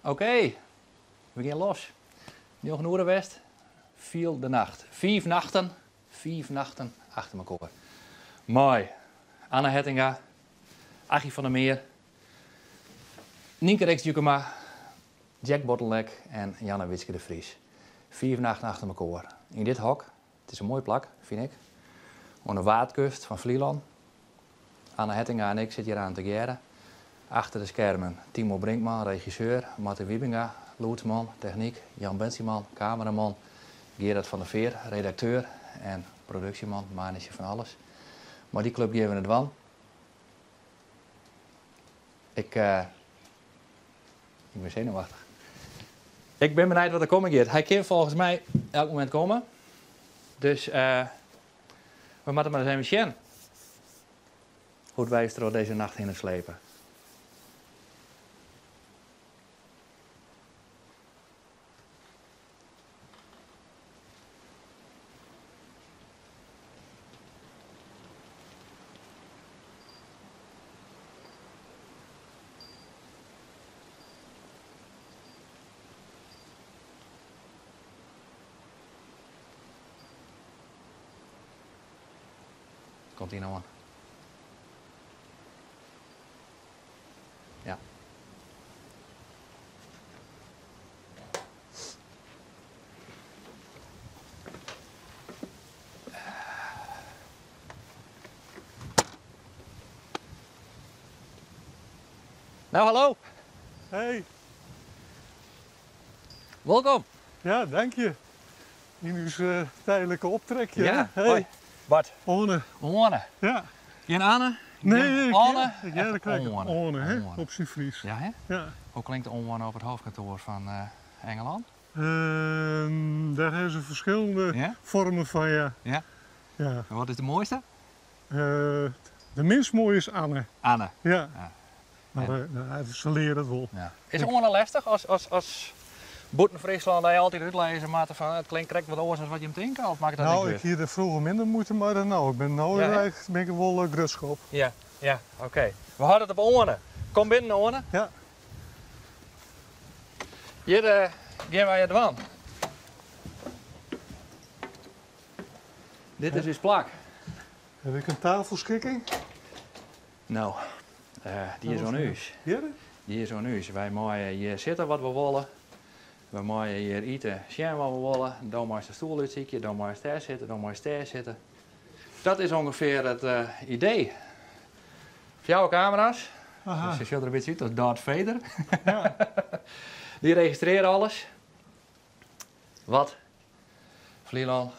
Oké, we gean los. Njoggen oere west, Fiel de nacht. Fiif nachten, fiif nachten achter mekoar. Mei Anne Hettinga, Aggie van der Meer, Nynke Rixt Jukema, Jack Bottleneck en Janne Wietske de Vries. Fiif nachten achter mekoar. Yn dit hok, it is in moai plak, fyn ik, oan de Waadkust fan Flylân. Anne Hettinga en ik sitte hjir aan tegearre. Achter de skermen Timo Brinkman, regisseur, Martin Wiebenga, lûdsman, technyk, Jan Bensiman, kameraman, Gerard van der Veer, redakteur en produksjeman, manager fan alles. Mei dy klup gean we it dwaan. Ik, ik bin senuwachtich. Ik bin benijd wat der kommen giet. Hy kin folgens my elk momint komme. Dus we moatte mar ris even sjen hoe't wy ús troch dizze nacht hinne slepe. Komt hy no oan? Ja. Nou, hallo. Hey. Wolkom. Ja, dank je. Yn ús tydlike optrekje. Ja, hey. Hoi. Bart. Oane. Oane. Ja. Gjin Anne? Nee, Oane. Ik hear krekt Oane. Oane, hè? Op syn Fries. Ja, hè? Ja. Hoe klinkt Oane op it hoofdkantoar fan Engelân? Dêr hawwe se ferskillende Ja? foarmen fan, ja. Ja? Ja. En wat is de moaiste? De minst moaie is Anne. Anne. Ja. Ja. Mar se leare it wol. Ja. Is Oane lestich as bûten Fryslân dat je altyd útlizze moatte fan it klinkt krekt wat oars as wat jim tinke of makket dat Nou, niks ik út? hie der froeger minder muoite mei dan no. Ik bin no Ja, hè? eigenlijk bin ik wol grutsk op. Ja, ja, oké. We hâlde it op Oane. Kom binnen, Oane. Ja. Hjir gean wy it dwaan. Dit is ús plak. Heb ik in tafelskikking? No, dy is oan ús. Hjir? Dy is oan ús. Wy meie hjir sitte wat we wolle. We meie hjir ite, sjen wat we wolle. Do meist de stoel útsykje, do meist dêr sitte, do meist dêr sitte. Dat is ûngefear it idee. Fjouwer kamera's. Aha. Se sjogge der in bytsje út as Darth Vader. Ja. Dy registrearje alles. Wat Flylân,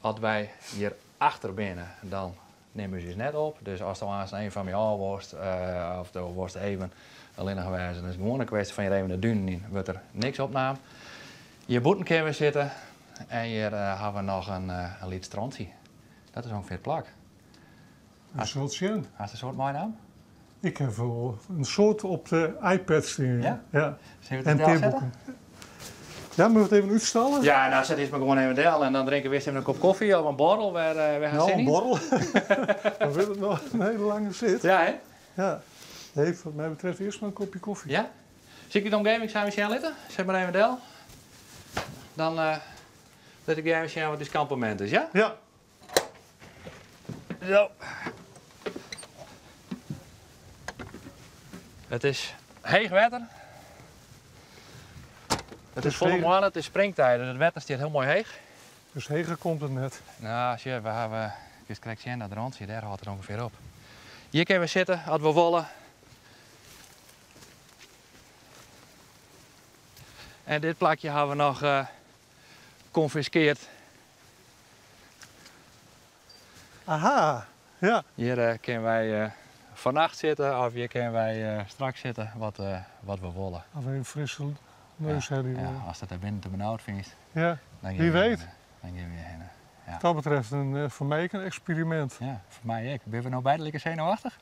as wy hjir achter binne, dan nimme se ús net op. Dus ast aanst even fan my ôf wolst, of do wolst even allinnich wêze, dan is it gewoan in kwestje fan hjir even de dunen yn, wurdt der niks opnaam. Hjir bûten kinne we sitte en hjir hawwe we noch in lyts strantsje. Dat is ûngefear it plak. We sille sjen. Hast in soad meinaam? Ik haw wol in soad op de iPad stean. Ja? Ja. Sille we it En delsette? boeken. Ja, moatte we it even útstalle? Ja, nou set earst mar gewoan even del en dan drinke we earst even in kop kofje of in borrel. Wêr hast Nou, sin in yn? borrel. Dan wurdt it noch in hiele lange sit. Ja, hè? Ja. Nee, wat my betreft earst mar in kopje kofje. Ja? Sil ik dy de omgeving sa even sjen litte? Set mar even del. Dan lit ik dy even sjen wat ús kampemint is, ja? Ja. Zo. It is heech wetter. It is folle moanne, it is springtij, dus it wetter stiet hiel moai heech. Dus heger komt it net? Nou, sjoch, we hawwe, kinst krekt sjen dat rantsje, dêr hâldt it ûngefear op. Hjir kinne we sitte as we wolle. En dit plakje hawwe we noch konfiskeard. Aha, ja. Hjir kinne wy fannacht sitte of hjir kinne wy straks sitte, wat we wolle. Of even frisse neus helje. Ja, ast it dêr binnen te benaud fynst. Ja, dan wie weet. Dan gean we hjir hinne. Ja. Wat dat betreft foar my ek in eksperimint. Ja, foar my ek. Binne we no beide like senuwachtich?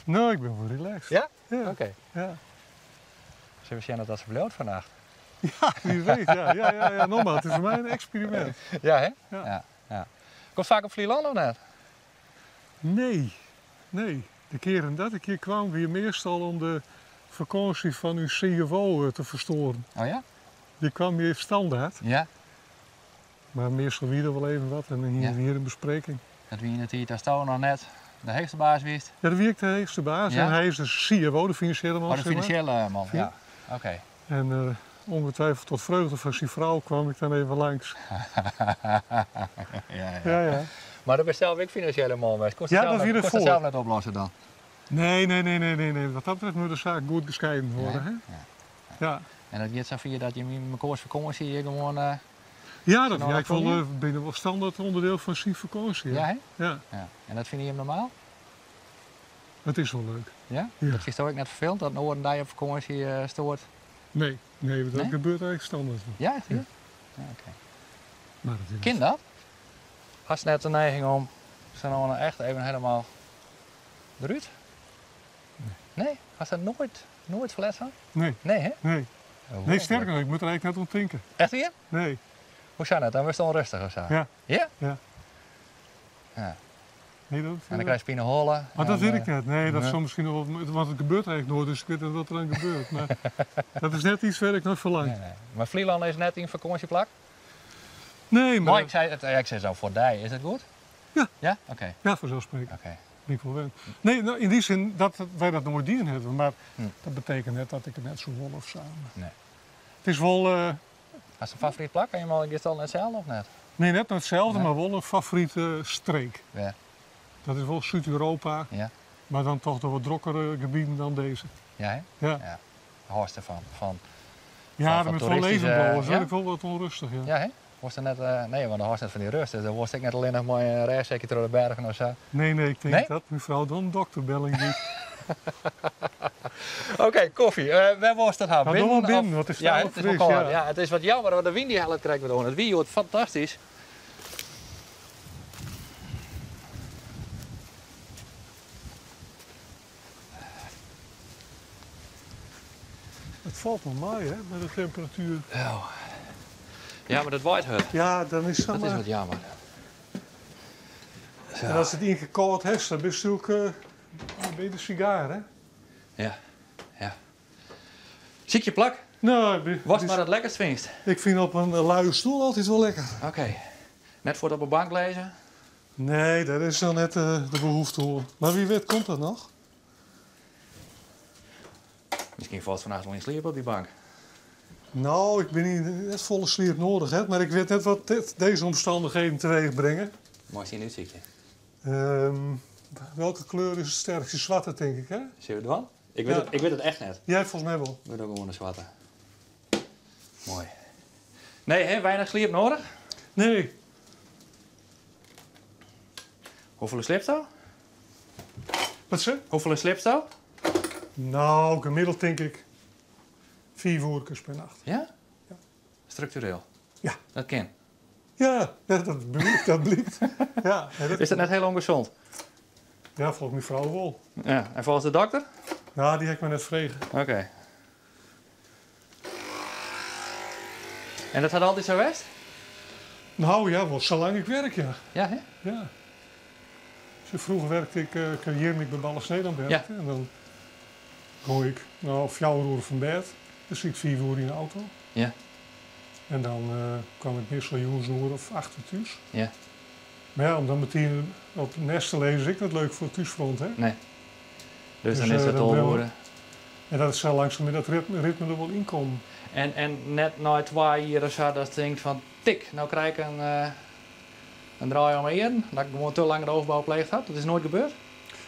No, ik bin wol relaxed. Ja? Ja. Oké. Ja. Sille we sjen oft dat sa bliuwt fannacht? Ja, wie weet. Ja, ja, ja, ja. Nogmaals, it is foar my in eksperimint. Ja, hè? Ja. Ja, ja. Komst faak op Flylân of net? Nee, nee. De kearen dat ik hjir kwam wie meastal om de fakânsje fan ús CFO te ferstoaren. Oh ja? Dy kwam hjir standaard. Ja. Mar meastal wie der wol even wat en dan hiene we hjir in bespreking. Dat wie yn de tiid datsto noch net de heechste baas wiest? Ja, dan wie ik de heechste baas en hy is de CFO, de finansjele man. Oh, de finansjele man, ja. Oké. En ongetwijfeld tot vreugde van syn frou kwam ik dan even langs. Ja, ja. Ja, ja. Mar do bist sels ek finansjele man west. Koest Ja, dat wie it derfoar. sels net oplosse dan? Nee, nee, nee, nee, nee, nee. Wat dat betreft moet de saak goed gescheiden worden. Hè? Ja. En dat giet safier dat jim yn mekoars fakânsje hjir gewoan. Ja, dat nou ja, ik dat wol, binne wol standaard onderdeel fan syn fakânsje. Ja, hè? Ja. Ja. En dat fine jim normaal? Dat is wol leuk. Ja? Ja. Dat fynsto ek net ferfelend dat in oar in dei op fakânsje stoart? Nee, nee, dat Nee? gebeurt eigenlijk standaard wel. Ja, echt ja? Ja, oké. Maar dat is Kin dat? Hast net de neiging om sa no echt even helemaal derút? Nee. Hast dat noait, noait ferlet fan? Nee. Nee, hè? Nee. Nee, sterker nog, ik moet er eigenlijk net om tinken. Echt wier? Nee. Hoe zou dat? Dan wurdst ûnrêstich of sa? Ja. Ja? Ja. Ja. Nee, dat, En dan krijg je pineholle. Maar dat en, weet ik net. Nee, dat nee. zou misschien nog wel, want het gebeurt eigenlijk nooit, dus ik weet niet wat er aan gebeurt. Maar dat is net iets waar ik naar verlang. Nee, nee. Maar Vlieland is net in vakantieplak? Nee, maar... Maar ik zei, het, ja, ik zei zo voor die, is dat goed? Ja. Ja? Oké. Ja, vanzelfsprekend. Oké. Ben ik wel wend. Nee, nou, in die zin dat wij dat nooit dien hebben, maar Hm. dat betekent net dat ik het net zo wol of samen. Nee. Het is wel, Hast een favoriet plak? Kan je hem al al net hetzelfde of net? nee, net hetzelfde, Nee. maar wel een favoriete streek. Ja. Dat is wel Zuid-Europa, Ja. maar dan toch de wat drokkere gebieden dan deze. Ja, hè? Ja, Ja. Horst ervan. Van, ja van dat moet wel toeristische, leven blijven, dat ja? ik wel wat onrustig. Ja. ja, hè? Was er net, nee, want de horst net van die rust. Dus dan was ik net alleen nog maar een reiszakje door de bergen of zo. Nee, nee, ik denk Nee? dat mevrouw dan dokterbelling doet. Oké, koffie. Waar was dat haar? Nou, doe maar binnen, want het is ja, tamelijk het is wel fris, koud. ja. Ja, het is wat jammer, want de wind die helpt krijgt we door. Het wie wordt fantastisch. Het valt nog mee, hè, met de temperatuur. Ja. Ja, maar dat waait hard. Ja, dan is dat Dat is maar. wat jammer. Zo. En als het ingekoud is, dan is het ook een beetje sigaar, hè? Ja, ja. Ziek je plak? Nou, ik ben- Was het is- maar het lekkerst vindt. ik vind op een luie stoel altijd wel lekker. Oké. Net voor het op de bank lezen. Nee, dat is dan net de behoefte hoor. Maar wie weet komt dat nog. Misschien valt vanavond wel in slaap op die bank. Nou, ik ben niet net volle sliep nodig, hè, maar ik weet net wat deze omstandigheden teweeg brengen. Mooi zien uitzichtje. Welke kleur is het sterkste? Zwarte, denk ik, hè? Zie je het wel? Ik weet, Ja. het, ik weet het echt net. Jij volgens mij wel. Ik weet ook gewoon een zwarte. Mooi. Nee, hè? Weinig sliep nodig. Nee. Hoeveel slaapt zo? Wat ze? Hoeveel slaapt zo? Nou, gemiddeld denk ik 4 uur per nacht. Ja? Ja. Structureel? Ja. Dat kan. Ja, ja, dat blijkt. Dat blijkt. Ja, ja, dat- Is dat net heel ongezond? ja, volgens mijn vrouw wel. Ja. En volgens de dokter? Nou, die heb ik me net vregen. Oké. En dat had altijd zo geweest? Nou ja, wel zolang ik werk, ja. Ja, hè? Ja. Dus vroeger werkte ik, carrière ik bij Ballast Nederland werkte. En dan gooi ik nou, 4 uur van bed. Dan zit ik 4 uur in de auto. Ja. En dan kwam ik meestal jongens een uur of 8 uur thuis. Ja. Maar ja, om dan meteen op het nest te lezen is ik dat leuk voor het thuisfront, hè. Nee. Dus, Dus, dan is het dan al ben we- worden. En dat zal langzaam met dat ritme er wel inkomen. En net na 2 jaar of zo, dat je denkt van tik, nou krijg ik een draai om mijn eren. Dat ik gewoon te lang de overbouw gepleegd had. Dat is nooit gebeurd.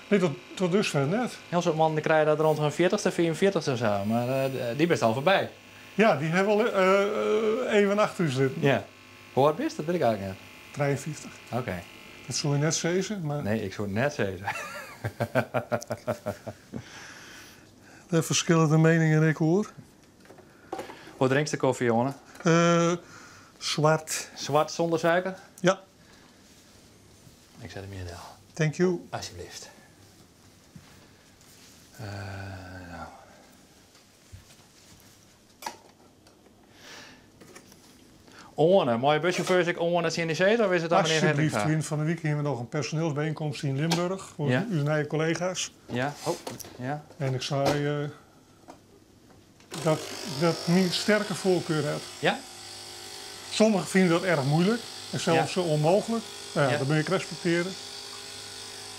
Nee, tot dusver net. Heel soort mannen die krijgen dat rond hun 40ste, 44ste of zo. Maar die best al voorbij. Ja, die hebben al even achter u zitten. Ja. Hoe oud bist? Dat weet ik eigenlijk niet. 53. Oké. Dat zul je net zeggen, maar Nee, ik zou het net zeggen. de verschillende meningen ik hoor. Wat drinkt de koffie, jongen? Zwart. Zwart zonder suiker? Ja. Ik zet hem hier wel. Thank you. Alsjeblieft. Nou. Oorne, mooie buschauffeurs, ik oorne het in de zetel, of is het dan meneer Alsjeblieft, Hendrika? Wien van de week hebben we nog een personeelsbijeenkomst in Limburg. Voor Ja. uw nieuwe collega's. Ja, oh, ja. En ik zei, dat dat myn sterke foarkar hat. Ja? Sommigen fine dat erch muoilik en sels ûnmooglik. No ja, dat moat ik respektearje.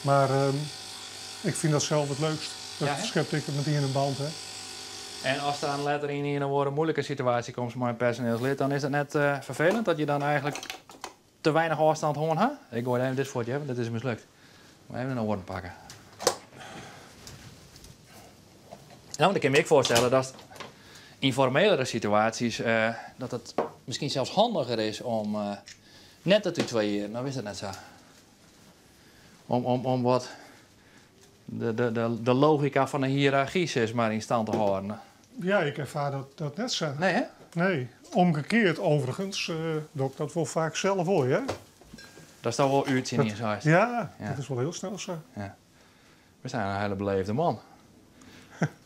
Mar ik fyn dat sels it leukst. Dat skept ek metien in band, hè. En ast dan letter yn ien of oare muoilike situaasje komst mei in personeelslid, dan is dat net ferfelend dat je dan eigentlik te weinich ôfstân hân ha? Ik goai even dit fuort, hear, want dit is mislukt. Mar even in oaren pakke. No, want ik kin my ek foarstelle dat yn formelere situaasjes dat it miskien sels handiger is om net te tutoyearjen, of is dat net sa? Om wat de logika fan de hiërargy sis mar yn stand te hâlden. Ja, ik erfaar dat net sa. Nee, hè? Nee. Omgekeard overigens doch ik dat wol faak sels wol, hear. Dat is dan wol út tsjin ien seist. Ja, dat is wol hiel snel sa. Ja. We zijn een hele beleefde man.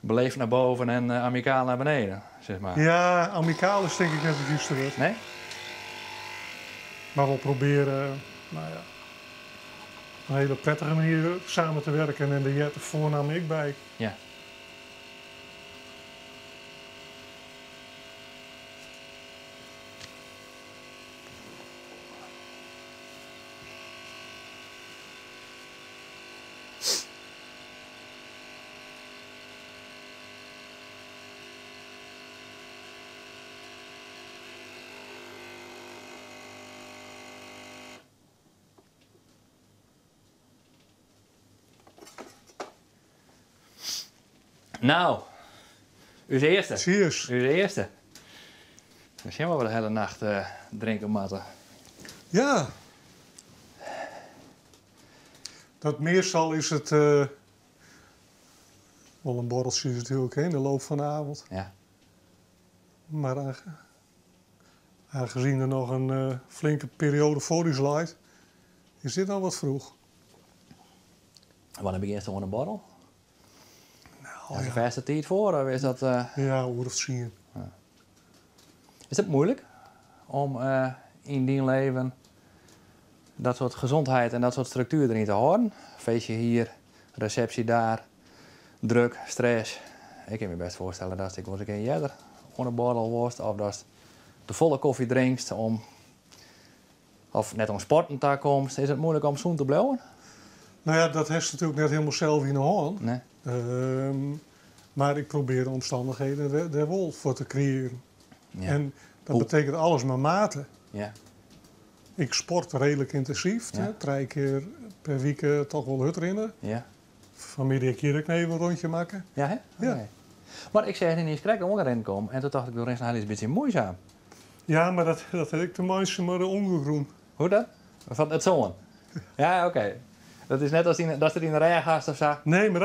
Beleefd naar boven en amicaal naar beneden, zeg maar. Ja, amicaal is tink ik net it juste wurd. Nee? Mar wol probearje, no ja, op in hiele prettige manier samen te werken en dêr heart de foarnamme ek by. Ja. No, ús earste. Cheers. Ús earste. We sjen wat we de hiele nacht drinke moatte. Ja. Dat meastal is it wol in buorreltsje natuerlik yn de loop fan de avond. Ja. Mar aangezien der noch in flinke perioade foar ús leit, is dit al wat froech. Wannear begjinst oan 'e buorrel? No, Is der fêste tiid foar of is dat... Ja, oer of tsien. Ja. Is it muoilik om yn dyn leven dat soart gezondheid en dat soart struktuer deryn te hâlden? Feestje hier, resepsje dêr, druk, stress. Ik kin my bêst foarstelle datst ek wolris in kear earder oan 'e buorrel wolst of datst te folle kofje drinkst om of net oan sporten ta komst. Is it muoilik om sûn te bliuwen? No ja, dat hast natuerlik net hielendal sels yn 'e hân. Nee. Mar ik probearje de omstannichheden dêr wol foar te kreëarjen. Ja. En dat betekent alles mei mate. Ja. Ik sport reedlik yntinsyf, Ja. trije kear per wike toch wol hurdrinne. Ja. Fanmiddei ek hjir ek even in rondje makke. Ja, hè? Ja. Oké. Mar ik seach dy niis krekt oanrinnen kommen en toen tocht ik, do rinst noch in bytsje muoisaam. Ja, mar dat hat ek te meitsjen mei de ûndergrûn. Hoe dat? Fan it sân? Ja, oké. Dat is net as yn, datst it yn de rêch hast of sa? Nee, mar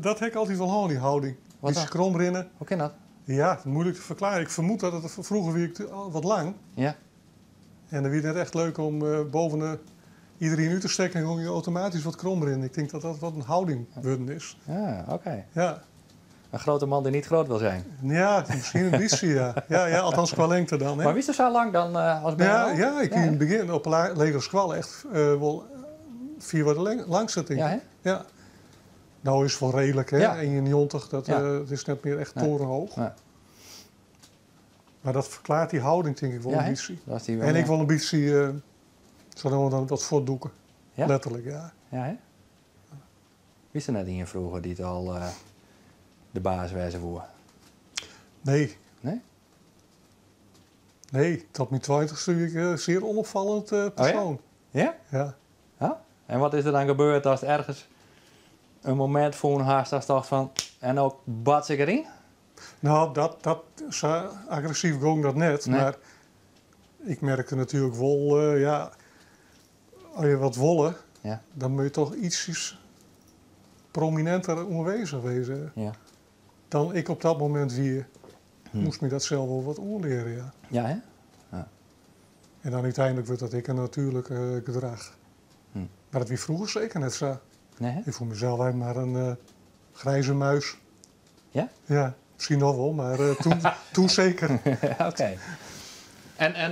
dat ha ik altyd wol hân, dy houding. Wat Bytsje dan? krom rinne. Hoe kin dat? Ja, muoilik te ferklearjen. Ik fermoed dat it froeger wie ik wat lang. Ja. En dan wie it net echt leuk om boven de iderien út te stekken en gong je automatysk wat krom rinnen. Ik tink dat dat wat in houding wurden is. Ja, oké. Ja. Een grote man die niet groot wil zijn. Ja, miskien in bytsje, ja. Ja, ja, althans kwa lengte dan. Hè. Mar wiest sa lang dan as bern Ja, al? ja, ik Ja, yn it begjin op de legere skoalle echt wol fier wat de langste, tink Ja, ik. hè? Ja. No is it wol reedlik, hè? Ja. 91, dat Ja. it is net mear echt Nee. torenhoog. Nee. Mar dat ferklearret dy houding tink ik wol Ja, in hè? bytsje. Dat is dy wel, En ja. ik wol in bytsje, sa no en dan wat fuortdûke. Ja? Letterlik, ja. Ja, hè? Wiest der net ien froeger dy't al de baas wêze woe? Nee. Nee? Nee, tot myn tweintichste wie ik sear ûnopfallend Oh ja? persoan. Ja? Ja. Ja? En wat is der dan gebeurd ast ergens in momint fûn hast datst tocht fan en no bats ik deryn? No, dat, sa agressyf gong dat net, Nee. mar ik merkte natuerlik wol, ja, as je wat wolle, Ja. dan moatte je toch ietsjes promininter oanwêzich wêze Ja. dan ik op dat momint wie. Moast my dat sels wol wat oanleare, ja. Ja, hè? Ja. En dan úteinlik wurdt dat ek in natuerlik gedrach. Mar dat wie froeger seker net sa. Nee, hè? Ik fûn mysels eigentlik mar in grize muis. Ja? Ja, miskien noch wol, mar toen seker. Oké.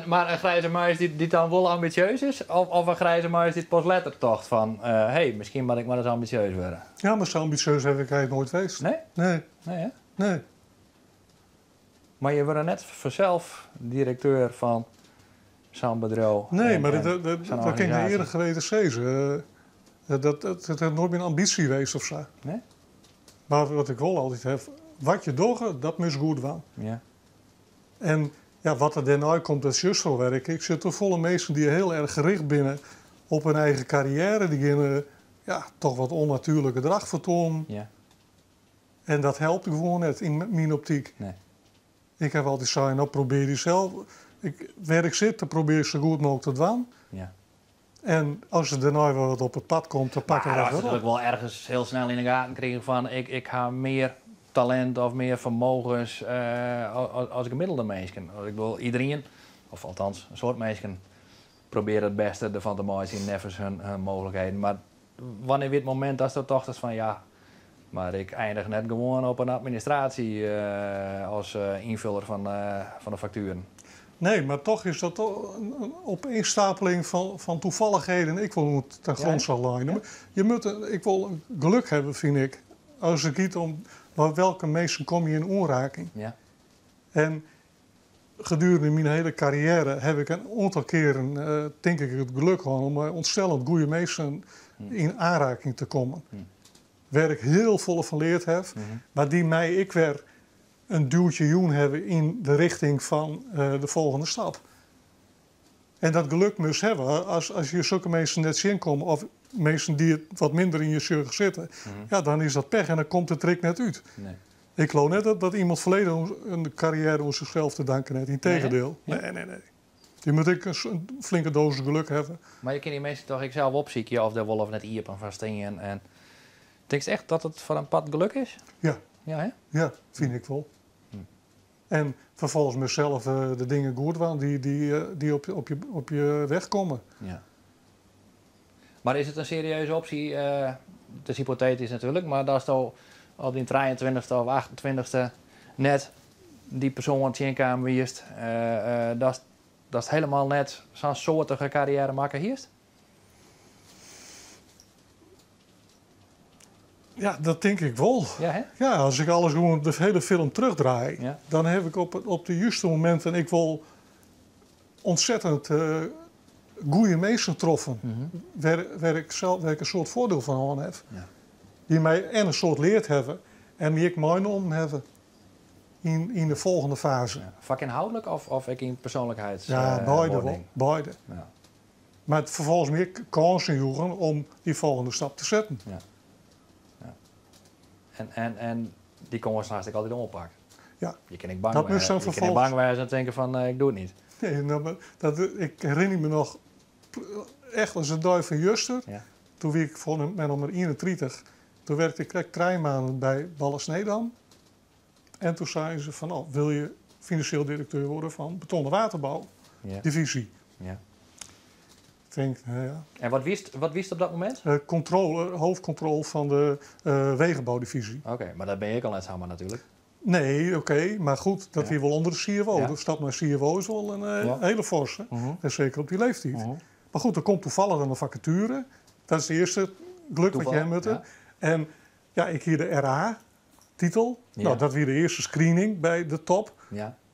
Mar in grize muis dy't dan wol ambisjeus is? Of in grize muis dy't pas letter tocht fan, hé, miskien moat ik mar ris ambisjeus wurde? Ja, mar sa ambisjeus ha ik eigentlik noait west. Nee? Nee. Nee, hè? Nee. Mar je wurde net fansels direkteur fan sa'n bedriuw. Nee, en, mar en dat, dat, sa'n dat kin ik organisaasje. eerlijk geweten sizze. Dat hat noait myn ambysje west of sa. Nee? Mar wat ik wol altyd ha, wat je dogge, dat moatst goed dwaan. En ja, wat der dêrnei komt, dat is juist wel werk. Ik sit te folle minsken dy't hiel erch gericht binne op hun eigen karriêre. Dy geane, ja, toch wat ûnnatuerlik gedrach fertoanen. En dat helpt gewoan net yn myn optyk. Nee. Ik ha altyd sein, no probearje dysels. Ik, wêr't ik sit, dan probearje ik sa goed mooglik te dwaan. En as der dêrnei wer wat op it paad komt, dan pak ik Mar dat as wer op. natuerlik wol ergens hiel snel yn de gaten krigen fan ik ha mear talint of mear fermogens as gemiddelde minsken. Ik bedoel, iderien, of althans in soad minsken, probearje it bêste derfan te meitsjen neffens hun mooglikheden. Mar wannear wie it momint datsto tochtest fan ja, mar ik einich net gewoan op in administraasje as ynfuller fan de faktueren? Nee, mar toch is dat in opeenstapeling fan toevalligheden. Ik wol ten grondslag lein. Je moet, ik wol geluk hawwe, fyn ik. As it giet om welke minsken komme je yn oanraking. En gedurende myn hiele karriêre ha ik in oantal kearen, tink ik, it geluk hân om mei ûntstellend goede minsken yn oanraking te kommen. Wêr't ik hiel folle fan leard ha, mar dy't my ek wer in duwtsje jûn hawwe yn de rjochting fan de folgjende stap. En dat geluk moatst hawwe. As je sokke minsken net tsjinkomme of minsken dy't it wat minder yn je sjogge sitte, ja, dan is dat pech en dan komt it der ek net út. Nee. Ik leau net dat iemand folledich in karriêre oan sichsels te danken hat. Yntegendeel. Nee, Nee, nee, nee. Dy moat ek in flinke dosis geluk hawwe. Mar je kinne dy minsken toch ek sels opsykje of dêr wol of net iepen foar stean. En tinkst echt dat it foar in part geluk is? Ja. Ja, hè? Ja, fyn ik wol. En ferfolgens mysels de dingen goed dwaan dy't op je weg komme. Ja. Mar is it in serieuze opsje? It is hypotetysk natuerlik, mar datsto op dyn 23ste of 28ste net dy persoan tsjinkaam wiest, datst hielendal net sa'n soartige karriêre makke hiest? Ja, dat tink ik wol. Ja, hè? Ja, as ik alles gewoan de hiele film terugdraai, dan ha ik op de juiste mominten ek wol ûntsettend goede minsken troffen. Wêr't ik in soad foardiel fan hân ha. Dy't my en in soad leard hawwe en my ek meinommen hawwe yn de folgjende faze. Ja. Fakynhâldlik of ek yn persoanlikheids- Ja, beide wol. wording? Beide. Mar it ferfolgens my ek kânsen joegen om dy folgjende stap te setten. Ja. Ja. En dy kânsen hast ek altyd oanpakt. Ja. Je kin ek bang Dat moast dan je kin ek ferfolgens bang wêze en tinke fan, ik doe it net. Nee, no, mar dat, ik herinner my noch echt as de dei fan juster. Doe wie ik foar my noch mar 31. Doe wurke ik krekt 3 maanden by Ballast Nedam. En doe seinen se fan, oh, wil je finansjeel direkteur wurde fan Beton en Waterbou divisie? Ik tink, no ja. En wat wiest op dat momint? Hoofdcontrole fan de wegenbouwdivisie. Oké, mar dat bin je ek al net samar natuerlik. Nee, oké, mar goed, dat wie wol ûnder de CFO. De stap nei CFO is wol in hiele forse. En seker op dy leeftiid. Mar goed, der komt toevallig dan in fakature. Dat is it earste geluk wat je Toeval, hawwe moatte. ja. En ja, ik hie de RA-titel. No, dat wie de earste screening by de top.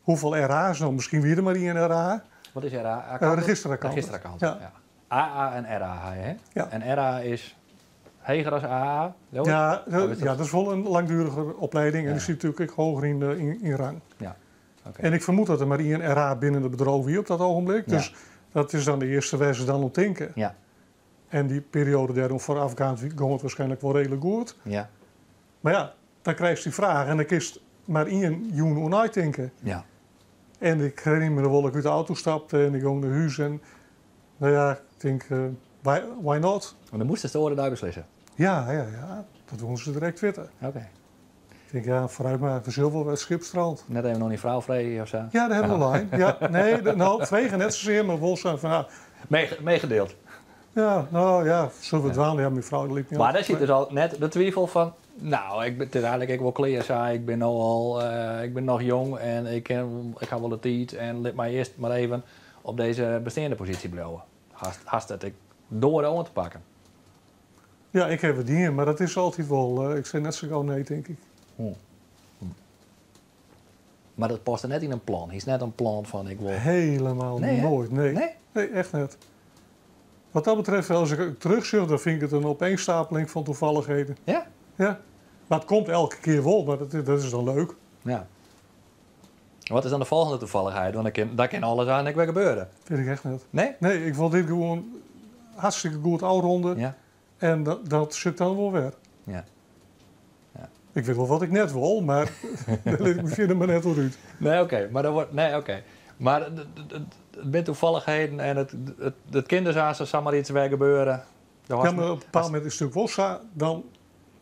Hoefolle RA's? No, miskien wie der mar ien RA. Wat is RA? Registeraccountant. Registeraccountant, Ja. ja. AA en RA, ha je, hè? Ja. En RA is heger as AA? Leau ik? Ja, Of is dat ja, dat is wol in langdueriger oplieding en dy sit natuerlik ek heger yn rang. Ja. Oké. En ik fermoed dat der mar ien RA binnen it bedriuw wie op dat ogenblik. Dus dat is dan de earste wêr't se dan oan tinke. En dy perioade dêroan foarôfgeand gie it wierskynlik wol reedlik goed. Mar ja, dan krijst dy fraach en dan kinst mar ien jûn oer neitinke. En ik herinner my wol dat ik út de auto stapte en ik gie nei hûs en no ja, ik tink, why not? Want dan moast de oare dei beslisse. Ja, ja, ja, dat woene se direkt witte. Ik tink, ja, foarút mar, we sille wol wer it skip strandt. Net even oan dyn frou freegje of sa? Ja, dêr hawwe we wol ein. Ja, nee, no, frege net sasear, mar wol sa fan, ja. Meegedeeld. Ja, no ja, sille we dwaan. Ja, myn frou liet my Mar altyd dêr sit dus al net de twivel fan, no, ik bin, it is eigentlik ek wol klear sa, ik bin no al, ik bin noch jong en ik ha wol de tiid en lit my earst mar even op dizze besteande posysje bliuwe. Hast it ek doar oan te pakken? Ja, ik ha it dien, mar dat is altyd wol, ik sis net sa gau nee, tink ik. Mar dat paste net yn in plan. Hiest net in plan fan ik wol. Helemaal Nee, hè? nooit. Nee. Nee? Nee, echt net. Wat dat betreft, als ik terugzie, dan vind ik het een opeenstapeling van toevalligheden. Ja? Ja. Maar het komt elke keer wel, maar dat is dan leuk. Ja. Wat is dan de volgende toevalligheid? Want daar kan alles aan ik weer gebeuren. Vind ik echt net. Nee? Nee, ik wil dit gewoon hartstikke goed afronden. Ja. En dat zit dan wel weer. Ja. Ja. Ik weet wel wat ik net wil, maar daar liet ik me verder maar net uit. Nee, oké. Maar dat wordt, nee, oké. Maar het zijn toevalligheden en het kinderzaad zal maar iets weer gebeuren. Dat was Ja, maar op een bepaald moment is het natuurlijk wel zo, dan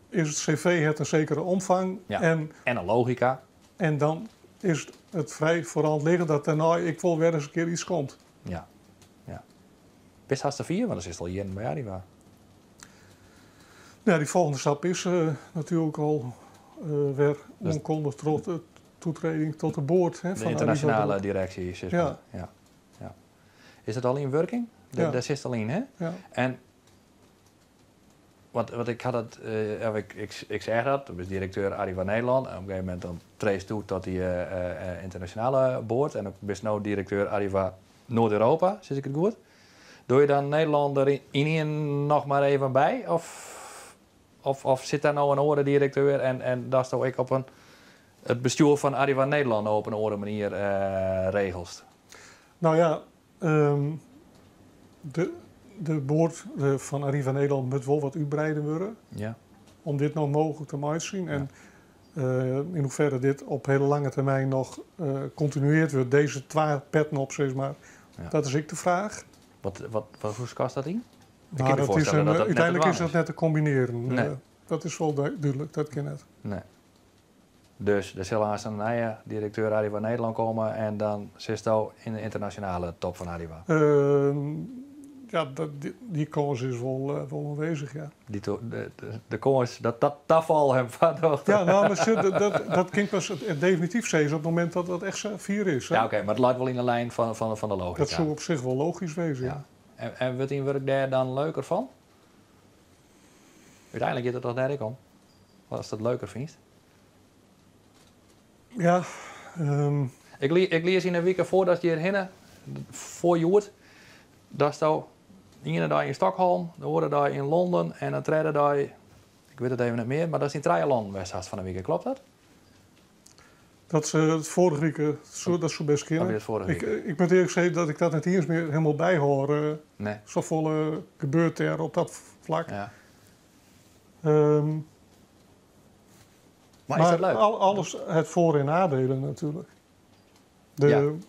is het cv het een zekere omvang. Ja. En een logica. En dan is het vrij voor de hand liggen dat daarna ik wel weer eens een keer iets komt. Ja. Ja. Best hartstikke vier, want dat is al hier bij Arriva. Ja, die volgende stap is natuurlijk al weer Dus onkondigd tot de toetreding tot de board, hè, de van internationale Arriva. directie, zeg maar. Ja. Ja. Ja. Is dat al in werking? Ja. Daar zit het al in, hè? Ja. En want ik had het, ja, ik zeg dat, ik ben directeur Arriva Nederland. En op een gegeven moment dan treedt toe tot die internationale board. En ik ben nu directeur Arriva Noord-Europa, zit ik het goed? Doe je dan Nederland er in nog maar even bij? Of zit daar nou een andere directeur en dat is toch ik op het bestuur van Arriva Nederland op een andere manier regelst? Nou ja, de board van Arriva Nederland moet wel wat uitbreiden worden. Ja. Om dit nou mogelijk te maken zien. En in hoeverre dit op hele lange termijn nog continueerd wordt, deze twee petten op, zeg maar. Ja. Dat is ik de vraag. Hoe kost dat in? Ik kan me voorstellen dat dat net Uiteindelijk te is dwang dat net te combineren. Nee. Dat is wel duidelijk, dat kan net. Nee. Dus er zal haast een nieuwe directeur Arriva Nederland komen en dan zit hij in de internationale top van Arriva. Ja, die kans is wel aanwezig, ja. Die to-, de, de, de kans dat dat tafel hem van toch? Ja, nou, maar shit, dat klinkt pas het definitief zeker op het moment dat dat echt zo vier is. Hè? Ja, oké, maar het lijkt wel in de lijn van de logica. Dat zou op zich wel logisch wezen, ja. Ja. En wordt die werk daar dan leuker van? Uiteindelijk gaat het toch daar om. Wat als dat leuker vindt? Ik lees in de week voordat je hierheen, voor Joert, dat is nou de ene dag in Stockholm, de andere dag in Londen en de derde dag, ik weet het even niet meer, maar dat is in drie landen West van de week, klopt dat? Dat is het vorige week, dat is zo best kunnen. Dat is het vorige Ik week. moet eerlijk zeggen dat ik dat niet eens meer helemaal bijhoor. Nee. Zoveel gebeurt er op dat vlak. Ja. Maar is Maar dat leuk? alles het voor- en nadelen natuurlijk.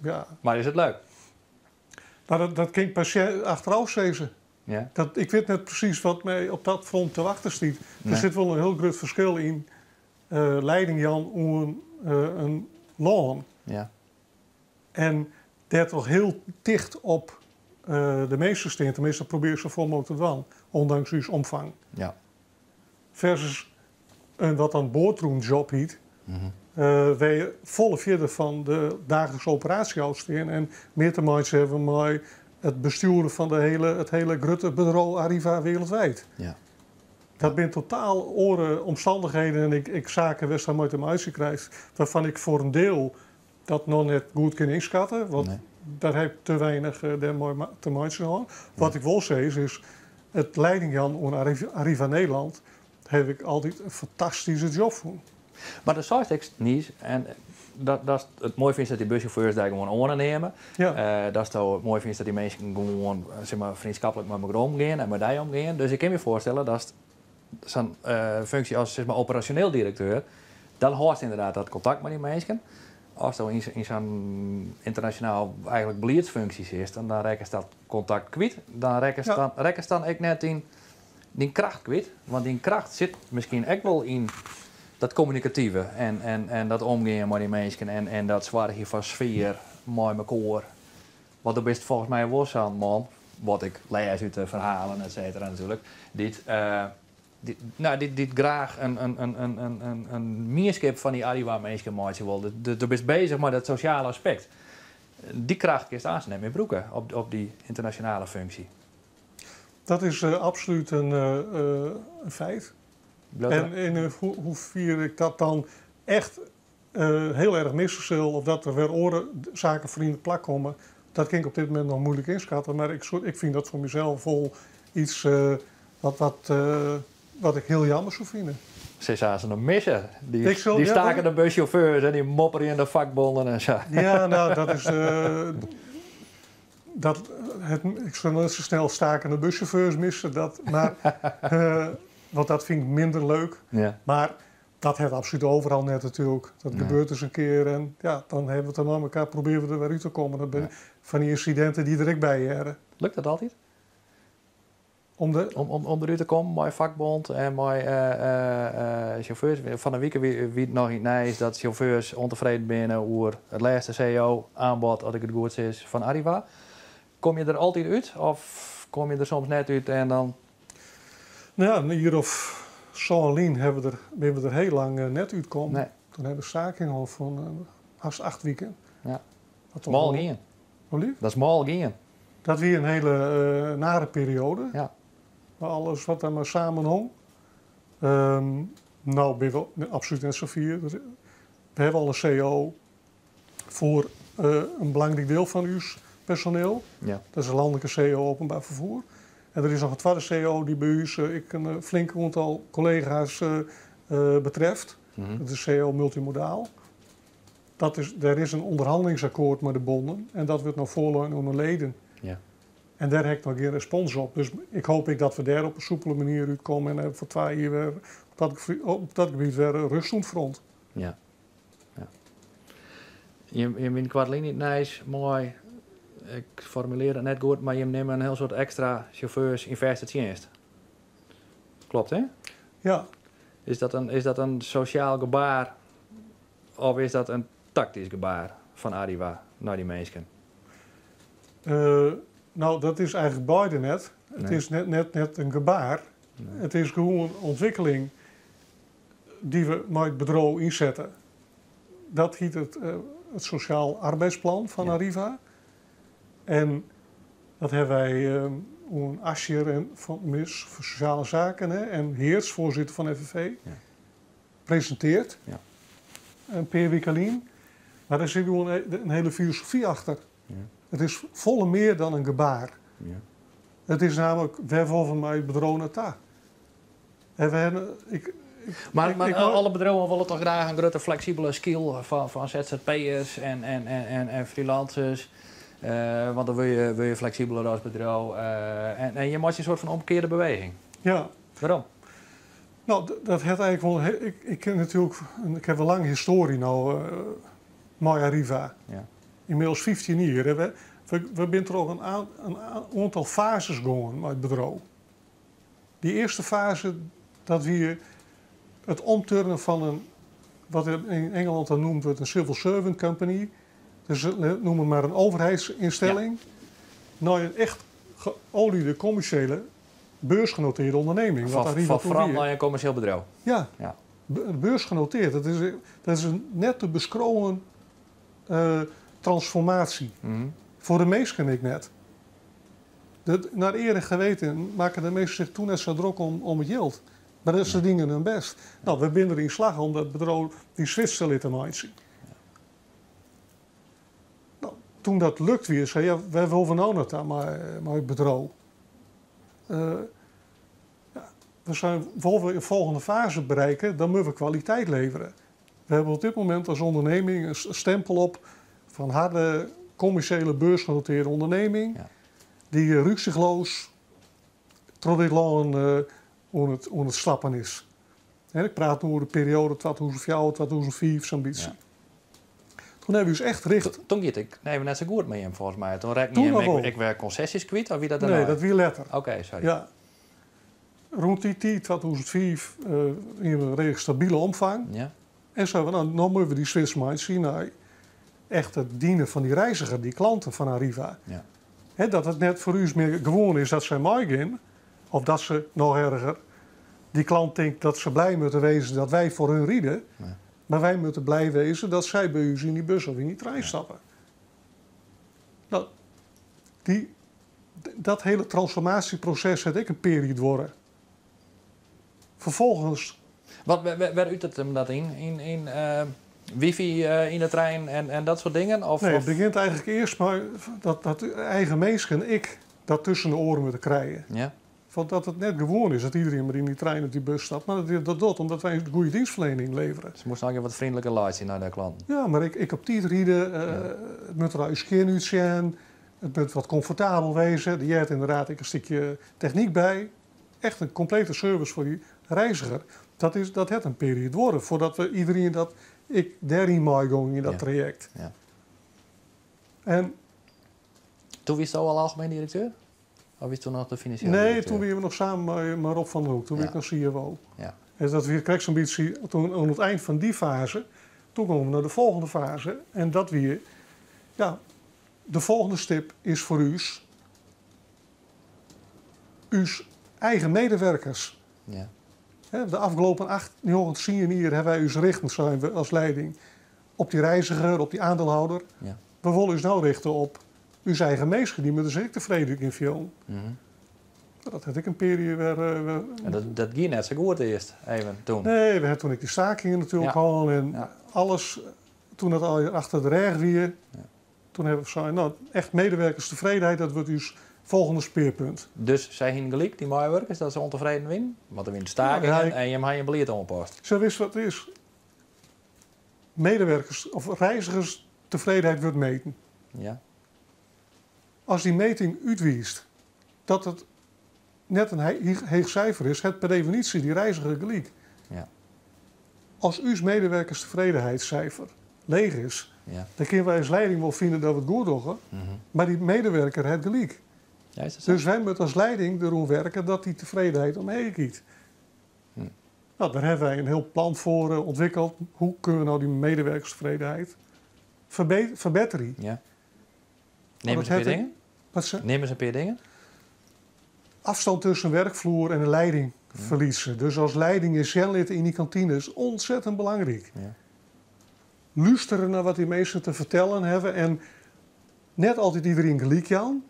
Ja. Maar is het leuk? Nou, dat kan ik pas achteraf zeggen. Ja. Ik weet net precies wat mij op dat front te wachten stiet. Er Nee. zit wel een heel groot verschil in leiding Jan om een loon. Ja. En daar toch heel dicht op de meeste steen. Tenminste, dat probeer ik zo vol mogelijk te doen. Ondanks uw omvang. Ja. Versus een wat dan boardroomjob heet. Mhm. Waar je volle vierde van de dagelijkse operatie uitstehen en meer te maken hebben met het besturen van het hele grote bureau Arriva wereldwijd. Ja. Dat zijn totaal oren omstandigheden en ik zaken waar ze nooit een muisje krijgt, waarvan ik voor een deel dat nog net goed kan inschatten, want Nee. daar heb ik te weinig daar mooi te maken aan. Wat Ja. ik wel zeg is het leidingjan aan Arriva Nederland heb ik altijd een fantastische job voor. Maar dat zou ik niet. En dat is het mooie vind is dat die buschauffeurs daar gewoon ondernemen. Ja. Dat is toch het mooie vind is dat die mensen gewoon vriendschappelijk met elkaar omgaan en met die omgaan. Dus ik kan me voorstellen dat zo'n functie als operationeel directeur, dan hoort inderdaad dat contact met die mensen. Als dat in zo'n internationaal eigenlijk beleidsfuncties is, dan rekken ze dat contact kwijt. Dan rekken ze Ja. dan, rekken ze dan ook net in die kracht kwijt. Want die kracht zit misschien ook wel in dat communicatieve en dat omgaan met die mensen en dat zorgen van sfeer, mooi mekaar. Want er is volgens mij wel zo'n man, wat ik lees uit de verhalen, et cetera natuurlijk, die graag een meerschap van die Arriva mensen maken wil. De is bezig met dat sociale aspect. Die kracht is aan net meer broeken op die internationale functie. Dat is absoluut een feit. Bloot En in hoe vier ik dat dan echt heel erg missen sil of dat der wer oare saken foar yn it plak komme, dat kin ik op dit momint noch muoilik ynskatte. Mar ik fyn dat foar mysels wol iets wat ik hiel jammer soe fine. Se sa se noch misse. Dy stakende buschauffeurs en dy mopperjende fakbonnen en sa. Ja, nou, dat is. Ik sil net sa snel stakende buschauffeurs misse, maar, want dat fyn ik minder leuk. Mar dat hat absolút overal net natuerlik. Dat gebeurt ris in kear en ja, dan hawwe we it der mei elkoar, probearje we der wer út te kommen. Dat binne fan dy ynsidinten dy't der ek by hearre. Lukt dat altyd? Om de... Om derút te kommen mei fakbond en mei sjauffeurs. Fan 'e wike wie it noch yn it nijs dat sjauffeurs ûntefreden binne oer it lêste cao-aanbod, as ik it goed sis, fan Arriva. Kom je der altyd út of kom je der soms net út en dan... Nou ja, in jier of sân lyn hawwe we der, binne we der hiel lang net útkommen. Nee. Toen hawwe we staking hân fan hast 8 wiken. Ja. Dat toch Mâl wol gien. Hoe lief? Dat is mâl gien. Dat wie in hiele nare perioade. Ja. Mei alles wat der mar samen hong. No binne we absolút net safier. We hawwe al in cao foar in belangryk diel fan ús personeel. Ja. Dat is de lanlike cao openbaar vervoer. En der is noch in twadde cao dy't by ús ek in flink oantal kollega's betreft. Dat is cao multimodaal. Der is in ûnderhannelingsakkoart mei de bonden en dat wurdt no foarlein oan de leden. Ja. En dêr ha ik noch gjin respons op. Dus ik hoop ek dat we dêr op in soepele manier útkomme en foar 2 jier wer op dat gebiet wer rust oan it front. Ja. Ja. Jim wiene koartlyn yn it nijs mei, ik formulearje it net goed, mar jim nimme in hiel soad ekstra sjauffeurs yn fêste tsjinst. Klopt, hè? Ja. Is dat in sosjaal gebaar of is dat in taktysk gebaar fan Arriva nei dy minsken? No, dat is eigentlik beide net. It Nee. is net in gebaar. Nee. It is gewoan ûntwikkeling dy't we mei it bedriuw ynsette. Dat hjit it Sosjaal Arbeidsplan fan Arriva. En dat hawwe wy oan Asscher en fan minister foar Sosjale Saken, hè, en Heerts, foarsitter fan FNV, presinteard. In pear wiken lyn. Mar der sit gewoan in hiele filosofy achter. It is folle mear dan in gebaar. It is namelijk, wêr wolle we mei it bedriuw nei ta? En we hawwe, ik, ik, Mar ik, ik alle bedriuwen wolle toch graach in grutte fleksibele skyl fan ZZP'ers en freelancers. Want dan wurde je fleksibeler as bedriuw. En je meitsje in soart fan omkearde beweging. Ja. Wêrom? Nou, dat hat eigentlik wol ik, ik ken natuerlik, ik ha in lange histoarje no mei Arriva. Ynmiddels 15 jier. Hè. We binne troch in oantal fases gien mei it bedriuw. Dy earste fase, dat wie it omturnen fan in, wat yn Ingelân dan neamd wurdt, in civil servant company. Dus noem het maar een overheidsinstelling. Nei in echt geoliede commerciële beursgenoteerde onderneming. Wat Van Arriva toen Fran wie. nei in kommersjeel bedriuw. Ja. Beursgenoteerd. Dat is in net te beskriuwen transformatie. Foar de minsken ek net. Naar eer en geweten makken de minsken sich toen net sa drok om it jild. Mar dat se dienen hun bêst. Nou, we binne deryn slagge om dat bedriuw dy switch te litten meitsjen. Nou, toen dat lukt wie, sei ja, wêr wolle we no nei ta mei it bedriuw? Ja, we zijn, wolle we in volgende fase bereiken, dan moeten we kwaliteit leveren. We hebben op dit moment als onderneming een stempel op van harde commerciële beursgenoteerde onderneming. Die rücksichtslos troch dit lân oan it stappen is. Hè, ik praat oer de perioade 2004, 2005, sa'n bytsje. Toen hawwe we ús echt richt. Toen gie it nee, net sa goed mei him folgens my. Toen rekken Toen him noch wol. ek wer konsesjes kwyt, of wie dat Nee, dêrnei? dat wie letter. Oké, sorry. Ja. Rûn dy tiid, 2005, hiene we in redelijk stabiele omfang. En sa, nou, no moatte we dy switch meitsje nei echt it dienen fan dy reiziger, dy klanten fan Arriva. Hè, dat it net foar ús mear gewoan is dat sy meigean, of dat se, noch erger, dy klant tinkt dat se blij moatte wêze dat wy foar hun ride. Mar wy moatte blij wêze dat sy by ús yn dy bus of yn dy trein stappe. Nou, dat hiele transformaasjeproses hat ek in pear jier duorre. Ferfolgens... Wat, wêr út it him dat yn? Yn Wifi yn de trein en dat soart dingen? Of, Nee, it of... begjint eigentlik earst mei dat eigen minsken ek dat tusken de oaren moatte krije. Want dat it net gewoan is dat iderien mar yn dy trein of dy bus stapt, mar dat docht omdat wy in goede dienstverlening levere. Se moasten allegear wat freonliker laitsje nei de klanten. Ja, mar ek op tiid ride, it moat der skjin útsjen, it moat wat komfortabel wêze. Der heart ynderdaad ek in stikje technyk by. Echt in komplete service foar dy reiziger. Dat hat in pear jier duorre foardat we iderien dat ek dêryn meigongen yn dat trajekt. En Toen wiesto al algemien direkteur? Of wiesto noch de finansjele Nee, direkteur? toen wiene we noch samen mei Rob van der Hoek. Toen wie ik noch CFO. En dat wie krekt sa'n bytsje, toen, oan it ein fan dy faze, toen gongen we nei de folgjende faze. En dat wie, ja, de folgjende stip is foar ús, ús eigen medewerkers. Hè, de afgelopen 8, 9, 10 jier hawwe wy ús richten, seine we as leiding, op dy reiziger, op dy aandeelhouder. We wolle ús no richte op ús eigen minsken, dy moatte sich ek tefreden kinne fielen. Nou, dat hat ek in pear jier wer En dat gie net sa goed earst, even toen. Nee, we hawwe toen ek dy stakingen natuerlik hân en alles, toen dat al achter de rêch wie, toen hawwe we sein, nou, echt medewerkerstevredenheid, dat wurdt ús folgjende spearpunt. Dus sy hiene gelyk, dy meiwurkers, dat se ûntefreden wiene? Want der wiene stakingen en jim ha jim belied oanpast. Sa witst wat it is. Medewerkers of reizigerstevredenheid wurdt meten. As dy meting útwiist dat it net in heech sifer is, hat per definysje dy reiziger gelyk. As ús medewerkerstevredenheidssifer leech is, dan kinne wy as leiding wol fine dat we it goed dogge, mar dy medewerker hat gelyk. Ja, is dat sa? Dus wy moatte as leiding deroan werke dat dy tefredenheid omheech giet. Nou, dêr hawwe wy in hiel plan foar ûntwikkeld. Hoe kinne we no dy medewerkerstevredenheid ferbetterje? Neam Want ris in pear dat hat dingen. Wat se? Neam ris in pear dingen. Afstand tussen werkvloer en de leiding ferlieze. Dus as leiding is sjen litte yn dy kantine is ontzettend belangryk. Lústerje nei wat dy minsken te fertellen hawwe en net altyd iderien gelyk jaan,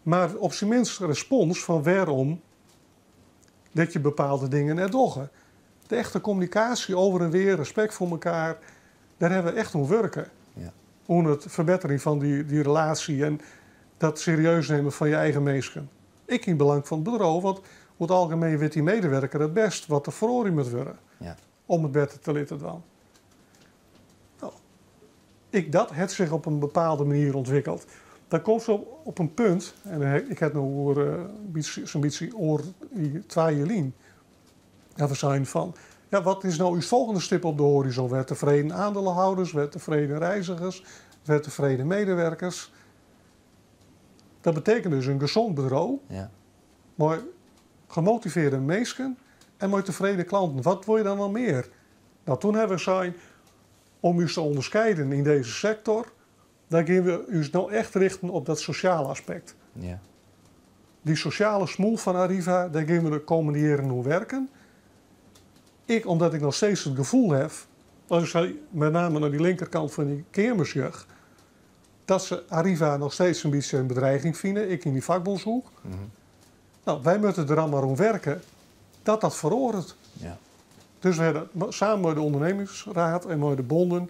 mar op syn minst respons fan wêrom dat je bepaalde dingen net dogge. De echte kommunikaasje over en weer, respekt foar elkoar, dêr hawwe we echt oan wurke. Oan it ferbetterjen fan dy relaasje en dat serieus nimmen fan je eigen minsken. Ek yn belang fan it bedriuw, want oer it algemien wit dy medewerker it bêst wat der feroarje moat wurde. Om it better te litten dwaan. Nou, ek dat hat sich op in bepaalde manier ûntwikkeld. Dan komst op in punt, en ik ha it no oer sa'n bytsje oer dy 2 jier lyn, dat we seinen fan, ja, wat is no ús folgjende stip op de horizon? Wer tevreden aandeelhouders, wer tevreden reizigers, wer tevreden medewerkers. Dat betekent dus in gezond bedriuw, mei gemotivearde minsken en mei tevreden klanten. Wat wolle je dan noch mear? Nou, toen hawwe we sein, om ús te ûnderskieden yn dizze sektor, dan geane we ús no echt richten op dat sosjale aspekt. Dy sosjale smoel fan Arriva, dêr geane we de kommende jierren oan werken. Ik, omdat ik noch steeds it gefoel haw, as ik sa mei name nei dy linkerkant fan dy keamer sjoch, dat se Arriva noch steeds in bytsje in bedreiging fine, ek yn dy fakbûnshoek. Nou, wy moatte der dan mar oan werke dat dat feroaret. Dus we hawwe samen mei de ondernemingsraad en mei de bonden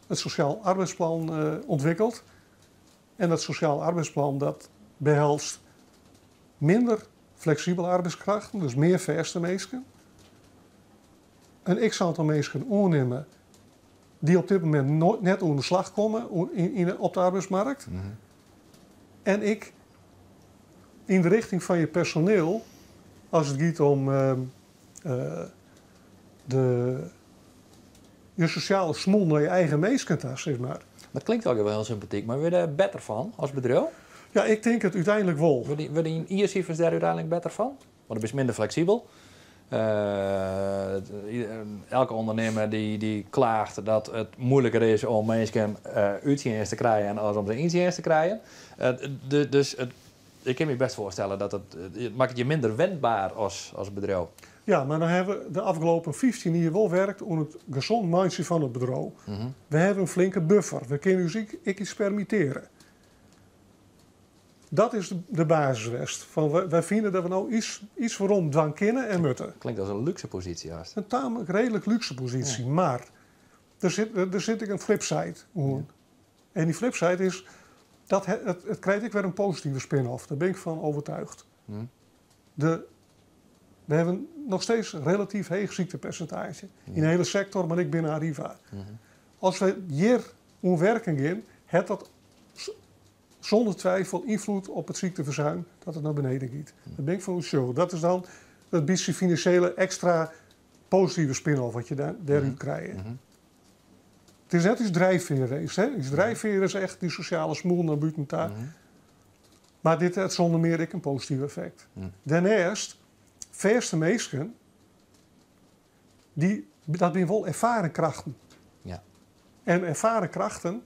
it sosjaal arbeidsplan ûntwikkeld. En dat sosjaal arbeidsplan dat behelst minder fleksibele arbeidskrachten, dus mear fêste minsken. In x-oantal minsken oannimme dy't op dit momint net oan de slach komme op de arbeidsmarkt. En ek yn de richting fan je personeel, as it giet om je sosjale smoel nei je eigen minsken ta, sis mar. Dat klinkt ek wol hiel sympatyk, mar wurde je dêr better fan as bedriuw? Ja, ik tink it úteinlik wol. Wurde dyn jiersifers dêr úteinlik better fan? Want do bist minder fleksibel. Elke ûndernimmer dy't klaget dat it muoiliker is om minsken út tsjinst te krijen as om se yn tsjinst te krijen. Dus ik kin my bêst foarstelle dat it makket je minder wendber as bedriuw. Ja, mar dan hawwe we de ôfrûne 15 jier wol werkt oan it gezond meitsjen fan it bedriuw. We hawwe in flinke buffer. We kinne ús ek iets permittearje. Dat is de basis west. Fan wy fine dat we no iets werom dwaan kinne en moatte. Klinkt as in lúkse posysje, hast. In tamelijk redelijk luxe positie, mar Der sit ek in flipside oan. En dy flipside is dat it krijt ek wer in positive spin-off. Dêr bin ik fan oertsjûge. We hebben nog steeds relatief heech ziektepercentage. Yn de hiele sektor, mar ek binnen Arriva. As we hjir oan wurken gean, hat dat sûnder twifel ynfloed op it ziekteverzuim, dat it nei beneden giet. Dêr bin ik fan oertsjûge. Dat is dan it bytsje finansjele ekstra positive spin-off wat je dêrút krije. It is net ús drijfveer geweest. Hè? Us drijfveer is echt dy sosjale smoel nei bûten ta. Mar dit hat sûnder mear ek in posityf effekt. Dêrneist, fêste minsken, dat binne wol erfaren krachten. En erfaren krachten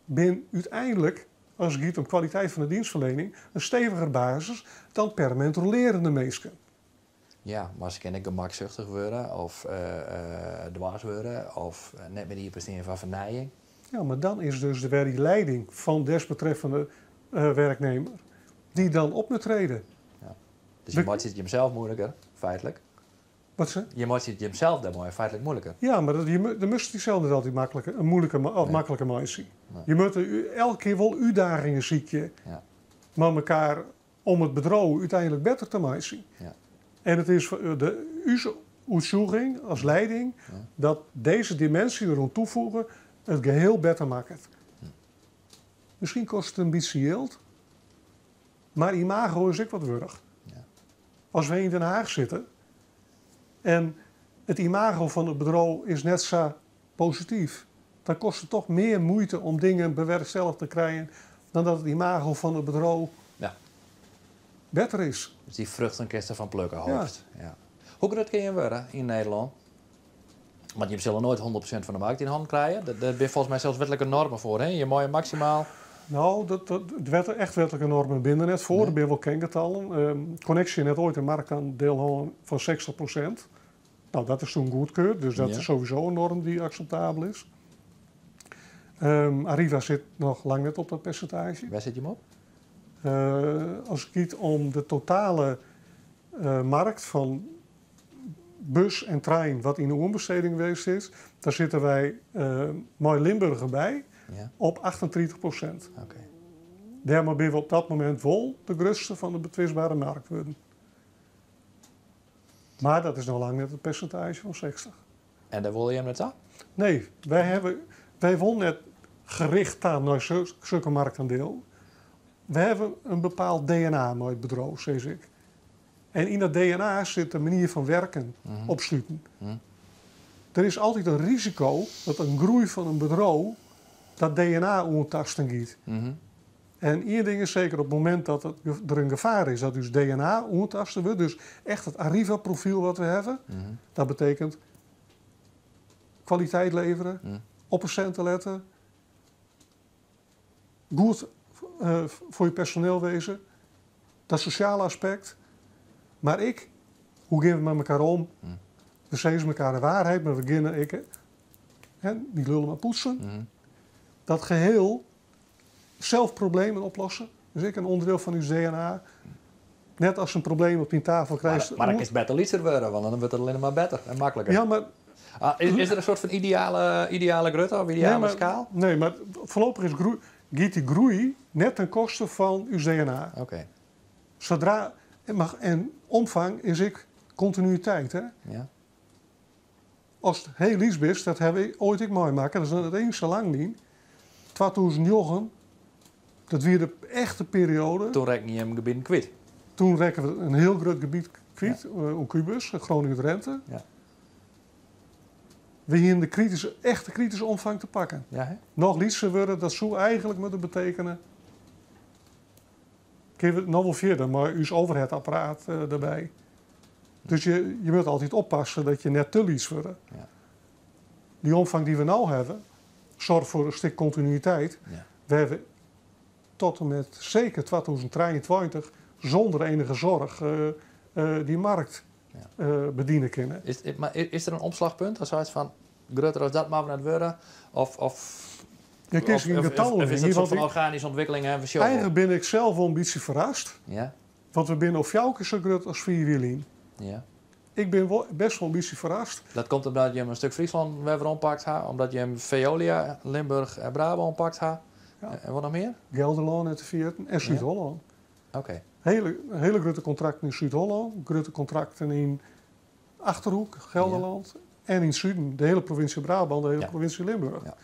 binne úteinlik, as it giet om kwaliteit fan de tsjinstferliening, in steviger basis dan permanint rollearjende minsken. Ja, mar se kinne ek gemaksuchtich wurde of dwers wurde of net mear iepenstean foar fernijing. Ja, mar dan is dus wer dy lieding fan desbetreffende wurknimmer dy't dan op moat trede. Ja. Dus je meitsje it jimsels muoiliker, feitlik. Wat se? Je meitsje it jimsels dêrmei feitlik muoiliker. Ja, mar dat, je moatst dysels net altyd makliker, muoiliker of makliker meitsje. Nee. Je moatte elke kear wol útdagingen sykje mei elkoar om it bedriuw úteinlik better te meitsjen. En it is ús oertsjûging as lieding dat dizze diminsje deroan tafoege it geheel better makket. Miskien kostet it in bytsje jild, mar imago is ek wat wurdich. As we yn Den Haag sitte en it imago fan it bedriuw is net sa posityf, dan kostet it dochs mear muoite om dingen bewerkstellige te krijen dan dat it imago fan it bedriuw better is. Dus dy fruchten kinst derfan plukke, hoopst. Ja. Hoe grut kinne je wurde yn Nederlân? Want je sille noait 100% fan de merk yn hannen krije. Dêr binne folgens my sels wetlike noarmen foar. Hè? Je meie maksimaal... No, dat echt wetlike noarmen binne der net foar. Der binne wol kengetallen. Connexxion hat oait in merkoandiel hân fan 60%. No, dat is toen goedkeurd, dus dat is sowieso in noarm dy't akseptabel is. Arriva sit noch lang net op dat persintaazje. Wêr sit jim op? As it giet om de totale merk fan bus en trein wat yn de oanbesteding west is, dan sitte wy mei Limburch derby op 38%. Dêrmei binne we op dat momint wol de grutste fan de betwistbere merk wurden. Mar dat is noch lang net it persintaazje fan 60. En dêr wolle jim net ta? Nee, wy wolle net gericht ta nei sokke merkoandiel. We hawwe in bepaald DNA mei it bedriuw, sis ik. En yn dat DNA sit de manier fan wurken opsluten. Der is altyd in risiko dat in groei fan in bedriuw dat DNA oantaasten giet. En ien ding is seker, op it momint dat der in gefaar is dat ús DNA oantaaste wurdt, dus echt it Arriva-profyl wat we hawwe, dat betekent kwaliteit leverje, op 'e sinten lette, goed foar je personeel wêze, dat sosjale aspekt. Mar ek, hoe geane we mei elkoar om? We sizze elkoar de waarheid, mar we geane ek, hè, net lullen mar poetsen. Dat geheel, sels problemen oplosse, is ek in ûnderdiel fan ús DNA. Net as in probleem op dyn tafel krijst. Mar dan kinst better lytser wurde, want dan wurdt it allinnich mar better en makliker. Ja, mar Ah, is der in soarte fan ideale grutte of ideale Nee, mar, skaal? Nee, mar foarlopich giet dy groei net te'n koste fan ús DNA. Sadree't, en omfang is ek kontinuïteit. Hè? Ast hiel lyts bist, dat ha ik oait ek meimakke, dat is net iens sa lang lyn. 2009, dat wie de echte perioade. Doe rekken jim gebieten kwyt. Doe rekken we in hiel grut gebiet kwyt, oan Qbuzz, Groningen-Drenthe. We hiene de echte krityske omfang te pakken. Ja, hè? Noch lytser wurde, dat soe eigentlik moatte betekenje. Kinne we noch wol fierder, mei ús overheadapparaat derby. Dus je moatte altyd oppasse dat je net te lyts wurde. Dy omfang dy't we no hawwe, soarget foar in stik kontinuïteit. We hawwe oant en mei seker 2023 sûnder iennige soarch dy merk bediene kinne. Mar is der in omslachpunt? Ast seist fan grutter as dat moatte we net wurde? Of Ja, kinst gjin getallen is dat neame, in soarte fan want organyske ûntwikkeling en we sjogge wol? Eigentlik bin ik sels wol in bytsje ferrast. Want we binne no fjouwer kear sa grut as 4 jier lyn. Ik bin wol best wol in bytsje ferrast. Dat komt omdat jim in stik Fryslân wer werompakt ha, omdat jim Veolia, Limburg en Brabân pakt ha. Ja. En wat noch mear? Gelderlân net te ferjitten en Súd-Hollân. Oké. Hele, hele grutte kontrakten yn Súd-Hollân, grutte kontrakten yn Achterhoek, Gelderland en yn it suden, de hiele provinsje Brabân, de hiele provinsje Limburg. Ja.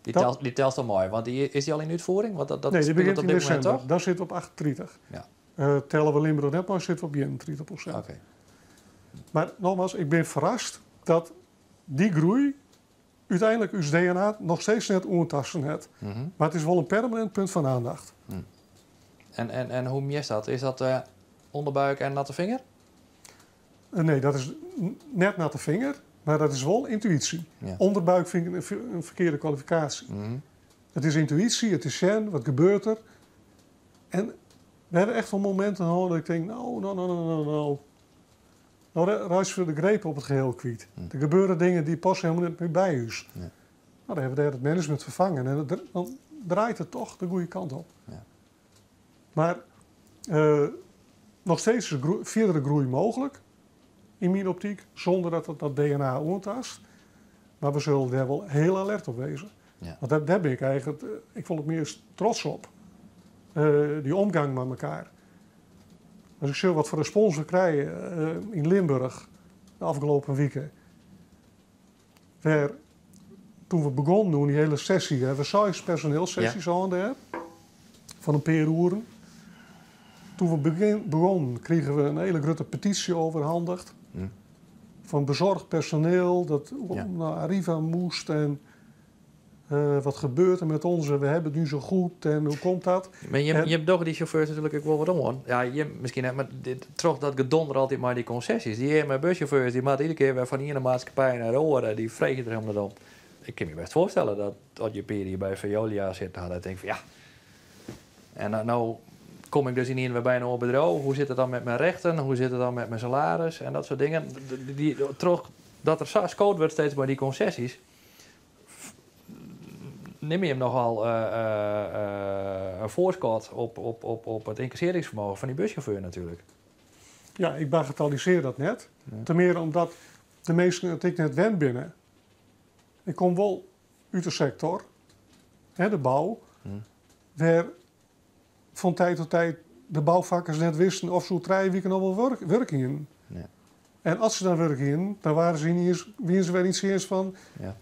Dy dy telst al mei, want dy, is dy al yn útfiering? Want dat Nee, dy spilet begjint op yn dit momint desimber. toch? Dan sitte we op 38. Telle we Limburg net mei, sitte we op 31%. Mar nogmaals, ik bin ferrast dat dy groei úteinlik ús DNA noch steeds net oantaaste hat. Mar it is wol in permanint punt fan oandacht. En hoe mjitst dat? Is dat ûnderbuik en natte finger? Nee, dat is net natte finger, mar dat is wol yntuysje. Ûnderbuik fyn ik in ferkearde kwalifikaasje. It is yntuysje, it is sjen, wat gebeurt der. En we hawwe echt wol mominten hân dat ik tink, no, no, no, no, no, no. No reitsje we de greep op it geheel kwyt. Der gebeure dingen dy't passe hielendal net mear by ús. No, dan hawwe we dêr it management ferfongen en dan draait it toch de goede kant op. Mar noch steeds is fierdere groei mooglik, yn myn optyk, sûnder dat it dat DNA oantaast. Mar we sille dêr wol hiel alert op wêze. Want dêr bin ik eigentlik, ik wol it meast trots op. Dy omgong mei elkoar. As ik sjoch wat foar respons we krije yn Limburg de ôfrûne wike. Wêr doe't we begûnen oan dy hiele sesje, hawwe we seis personeelssesjes hân dêr, fan in pear oeren. Doe't we begûnen, krigen we in hiele grutte petysje oerhandige. Fan bezorgd personeel dat nei Arriva moast en wat gebeurt der met ons en we hebben het nu zo goed en hoe komt dat? Mar jim dogge dy sjauffeurs natuerlik ek wol wat oan. Ja, jim miskien net, mar dit, troch dat gedonder altyd mei dy konsesjes. Dy earme bussjauffeurs dy moatte iedere kear wer fan iene maatskippij nei de oare. Dy freegje der hielendal om. Ik kin my bêst foarstelle dat je pear jier by Veolia sitten ha, dat ik tink fan ja. En dan, no kom ik dus ynienen wer by in oar bedriuw. Hoe sit it dan mei myn rjochten? Hoe sit it dan mei myn salaris? En dat soart dingen. Troch dat der sa skood wurdt steeds by dy konsesjes, nimme jim nochal in foarskot op it ynkassearringsfermogen fan dy bussjauffeur natuerlik. Ja, ik bagatellisearje dat net. Te mear omdat de minsken it ek net wend binne. Ik kom wol út de sektor, hè, de bou, wêr fan tiid ta tiid de boufakkers net wisten oft se oer 3 wiken noch wol wurk hienen. En as se dan wurk hienen, dan waarden se yniens, wienen se wer yn tsjinst fan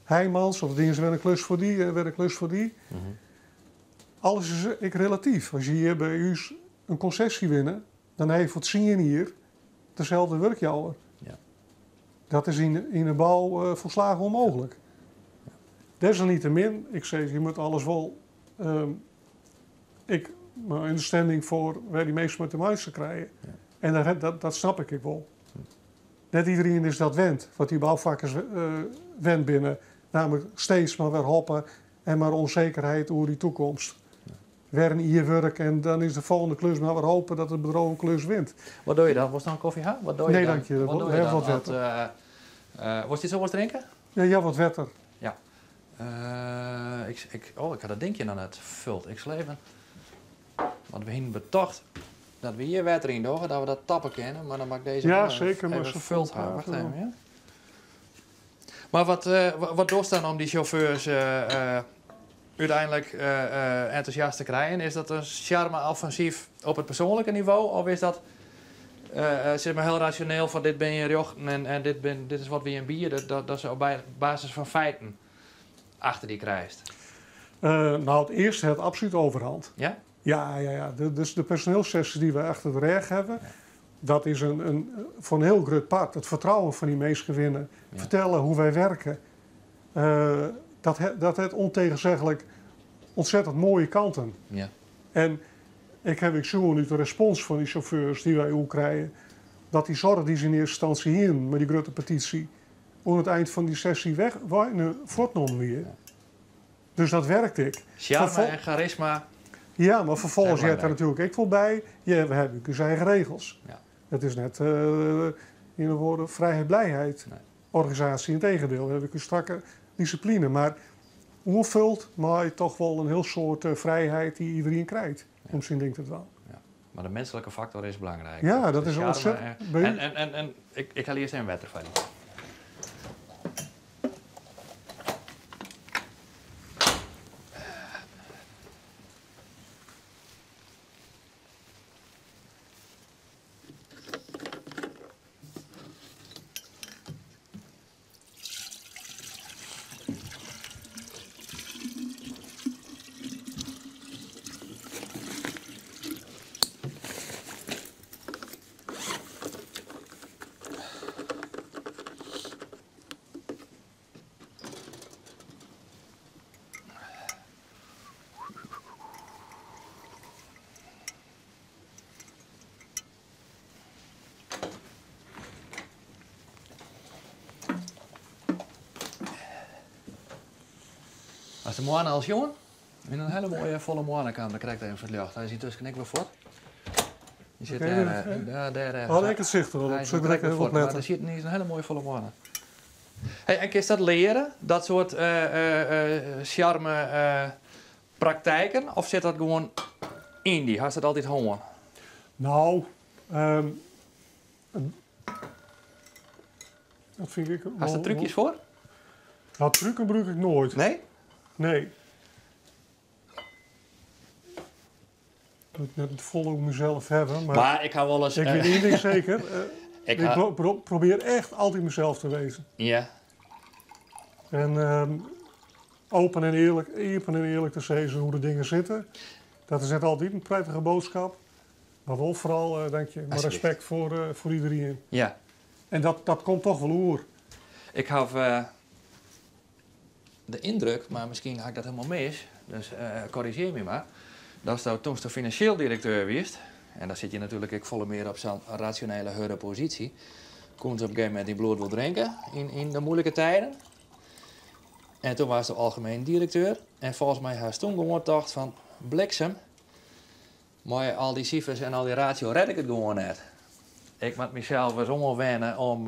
Heijmans, of dienen se wer in klus foar dy en wer in klus foar dy. Alles is ek relatyf. As je hjir by ús in konsesje winne, dan ha je foar 10 jier deselde wurkjouwer. Dat is yn de bou folslagen ûnmooglik. Desalniettemin, ik sis, je moatte alles wol, ik, mei understanding foar wêr dy minsken mei te meitsjen krije. En dat snap ik ek wol. Net iderien is dat wend, wat dy boufakkers wend binne. Nammentlik steeds mar wer hoppe en mar ûnsekerheid oer dy takomst. Wer in jier wurk en dan is de folgjende klus mar wer hope dat it bedriuw in klus wint. Wat doch je dan? Wolst noch in kofje ha? Wat doch je Nee, dan? dank je. Wat doch je Wat dan wetter. Wolst dit sa wat drinke? Ja, ja, wat wetter. Ja. Oh, ik ha dat dinkje noch net fuld. Ik sil even. Want we hiene betocht dat we hjir wetter yn dogge, dat we dat tappe kinne. Mar dan moat ik dizze Ja, wol seker, mar even sa fuld fol ha. Wacht praten even, dan. ja. Mar wat dochst dan om dy sjauffeurs úteinlik entûsjast te krijen? Is dat in sjarme-offensyf op it persoanlike nivo? Of is dat sis mar hiel rasjoneel fan dit binne je rjochten en dit is wat we jim biede, dat se op basis fan feiten achter dy krijst? Nou, it earste hat absolút overhand. Ja? Ja, ja, ja. Dus de personeelssessies dy't we achter de rêch hawwe, dat is foar in hiel grut part it fertrouwen fan dy minsken winne. Fertelle hoe't wy wurkje. Dat hat ûnteinseglik ontzettend moaie kanten. En ik ha ek sjoen út de respons fan dy sjauffeurs dy't wy oer krije, dat dy soarch dy't se yn earste ynstânsje hienen mei dy grutte petysje, oan it ein fan dy sesje weg, wei, fuortnommen wie. Dus dat werkt ek. Charme en charisma. Ja, mar ferfolgens Zijn heart der belangrijk. natuerlik ek wol by. Ja, we hawwe ús eigen regels. It is net yn de woorden frijheid, blijheid. Nee. Organisaasje, yntegendeel. We hawwe in strakke dissipline. Mar oanfolle mei toch wol in hiel soad frijheid dy't iderien krijt. Om syn ding te dwaan. Maar de menselijke factor is belangrijk. Ja, dat De is charme ontzettend. En ik haal eerst even wetter foar dy. Als de moanne al sjoen, in een hele mooie volle moanne kwam, dan krijg ik even het licht. Hij is intussen ik weer voort. Je zit Oké, daar, dat- ja, daar ergens. Had ik het zicht er wel Hij op, is zou ik direct direct even weer voort, maar opletten. er zit niet een hele mooie volle moanne. Hey, en kun je dat leren, dat soort charme praktijken? Of zit dat gewoon in die? Had dat altijd honger? Nou, dat vind ik Had je wel- trucjes voor? Nou, trucken gebruik ik nooit. Nee? Nee. Ik moet net het volle over mezelf hebben, maar, Maar ik hou wel eens... ik weet één ding zeker. ik Ik probeer echt altijd mezelf te wezen. Ja. En open en eerlijk te zeggen hoe de dingen zitten. Dat is net altijd een prettige boodschap. Maar wel vooral, denk je, maar Alsjeblieft. respect voor iedereen. Ja. En dat komt toch wel oer. Ik heb de indruk, maar misschien had ik dat helemaal mis, dus corrigeer me maar, dat je toen de financieel directeur wist, en daar zit je natuurlijk ik volle meer op zo'n rationele heure positie, komt op een gegeven moment die bloed wil drinken in de moeilijke tijden. En toen was de algemeen directeur en volgens mij had toen gewoon gedacht van bliksem, maar al die cijfers en al die ratio red ik het gewoon net. Ik moet mezelf eens omwennen om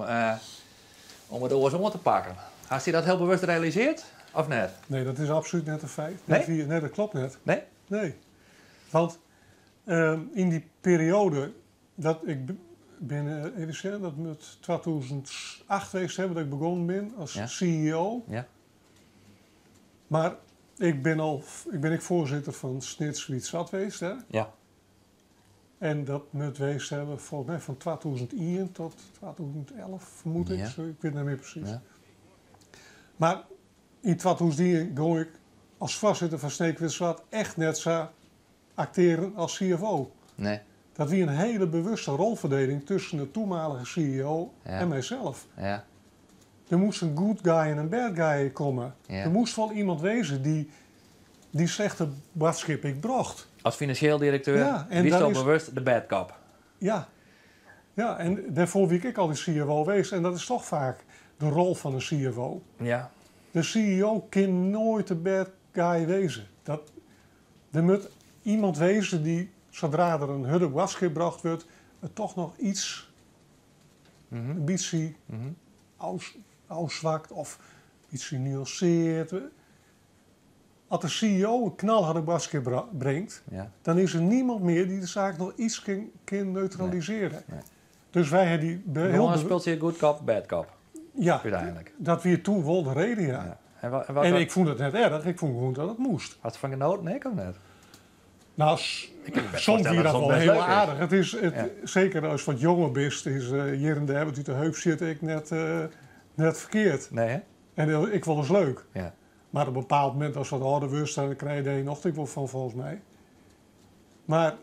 het oors om te pakken. Has hij dat heel bewust gerealiseerd of net? Nee, dat is absoluut net een feit. Nee? Nee, nee, dat klopt net. Nee? Nee. Want in die periode dat ik ben, even zeggen, dat moet 2008 geweest hebben dat ik begonnen ben als CEO. Maar ik ben al, ik ben ik voorzitter van Snits Wiet Zat geweest, hè? En dat moet geweest hebben volgens mij van 2001 tot 2011, vermoed ik. Zo, ik weet het niet meer precies. Maar in 2001 ging ik als voorzitter van Sneek-Wit-Zwart echt net zo acteren als CFO. Dat wie een hele bewuste rolverdeling tussen de toenmalige CEO en mijzelf. Er moest een good guy en een bad guy komen. Er moest wel iemand wezen die slechte boodschap ik bracht. Als financieel directeur, Ja, en wie is daar dan is bewust de bad cop? Ja. Ja, en daarvoor wie ik al die CFO wees. En dat is toch vaak de rol van een CFO. De CEO kan nooit de bad guy wezen. Er moet iemand wezen die, zodra er een hudde boodschap gebracht wordt, het toch nog iets, een beetje afzwakt of iets genuanceerd. Als de CEO een knalharde boodschap brengt, dan is er niemand meer die de zaak nog iets kan neutraliseren. Dus wij hebben die Heel heel speelt je good cop, bad cop. Ja, uiteindelijk. Dat we toen wel de reden, ja. Ja. En welke En ik vond het net erg, ik vond gewoon dat het moest. Had ze van genoten? Nee, ik ook net. Ik kan me best Soms voorstellen vind je dat dat wel het best heel leuk is. aardig. Het is, het, Zeker als je wat jonger bent, is hier en daar, want uit de heup zit ik net verkeerd. Nee, hè? En ik vond het leuk. Maar op een bepaald moment, als je wat ouder wordt, dan krijg je er nog wel van, volgens mij. Maar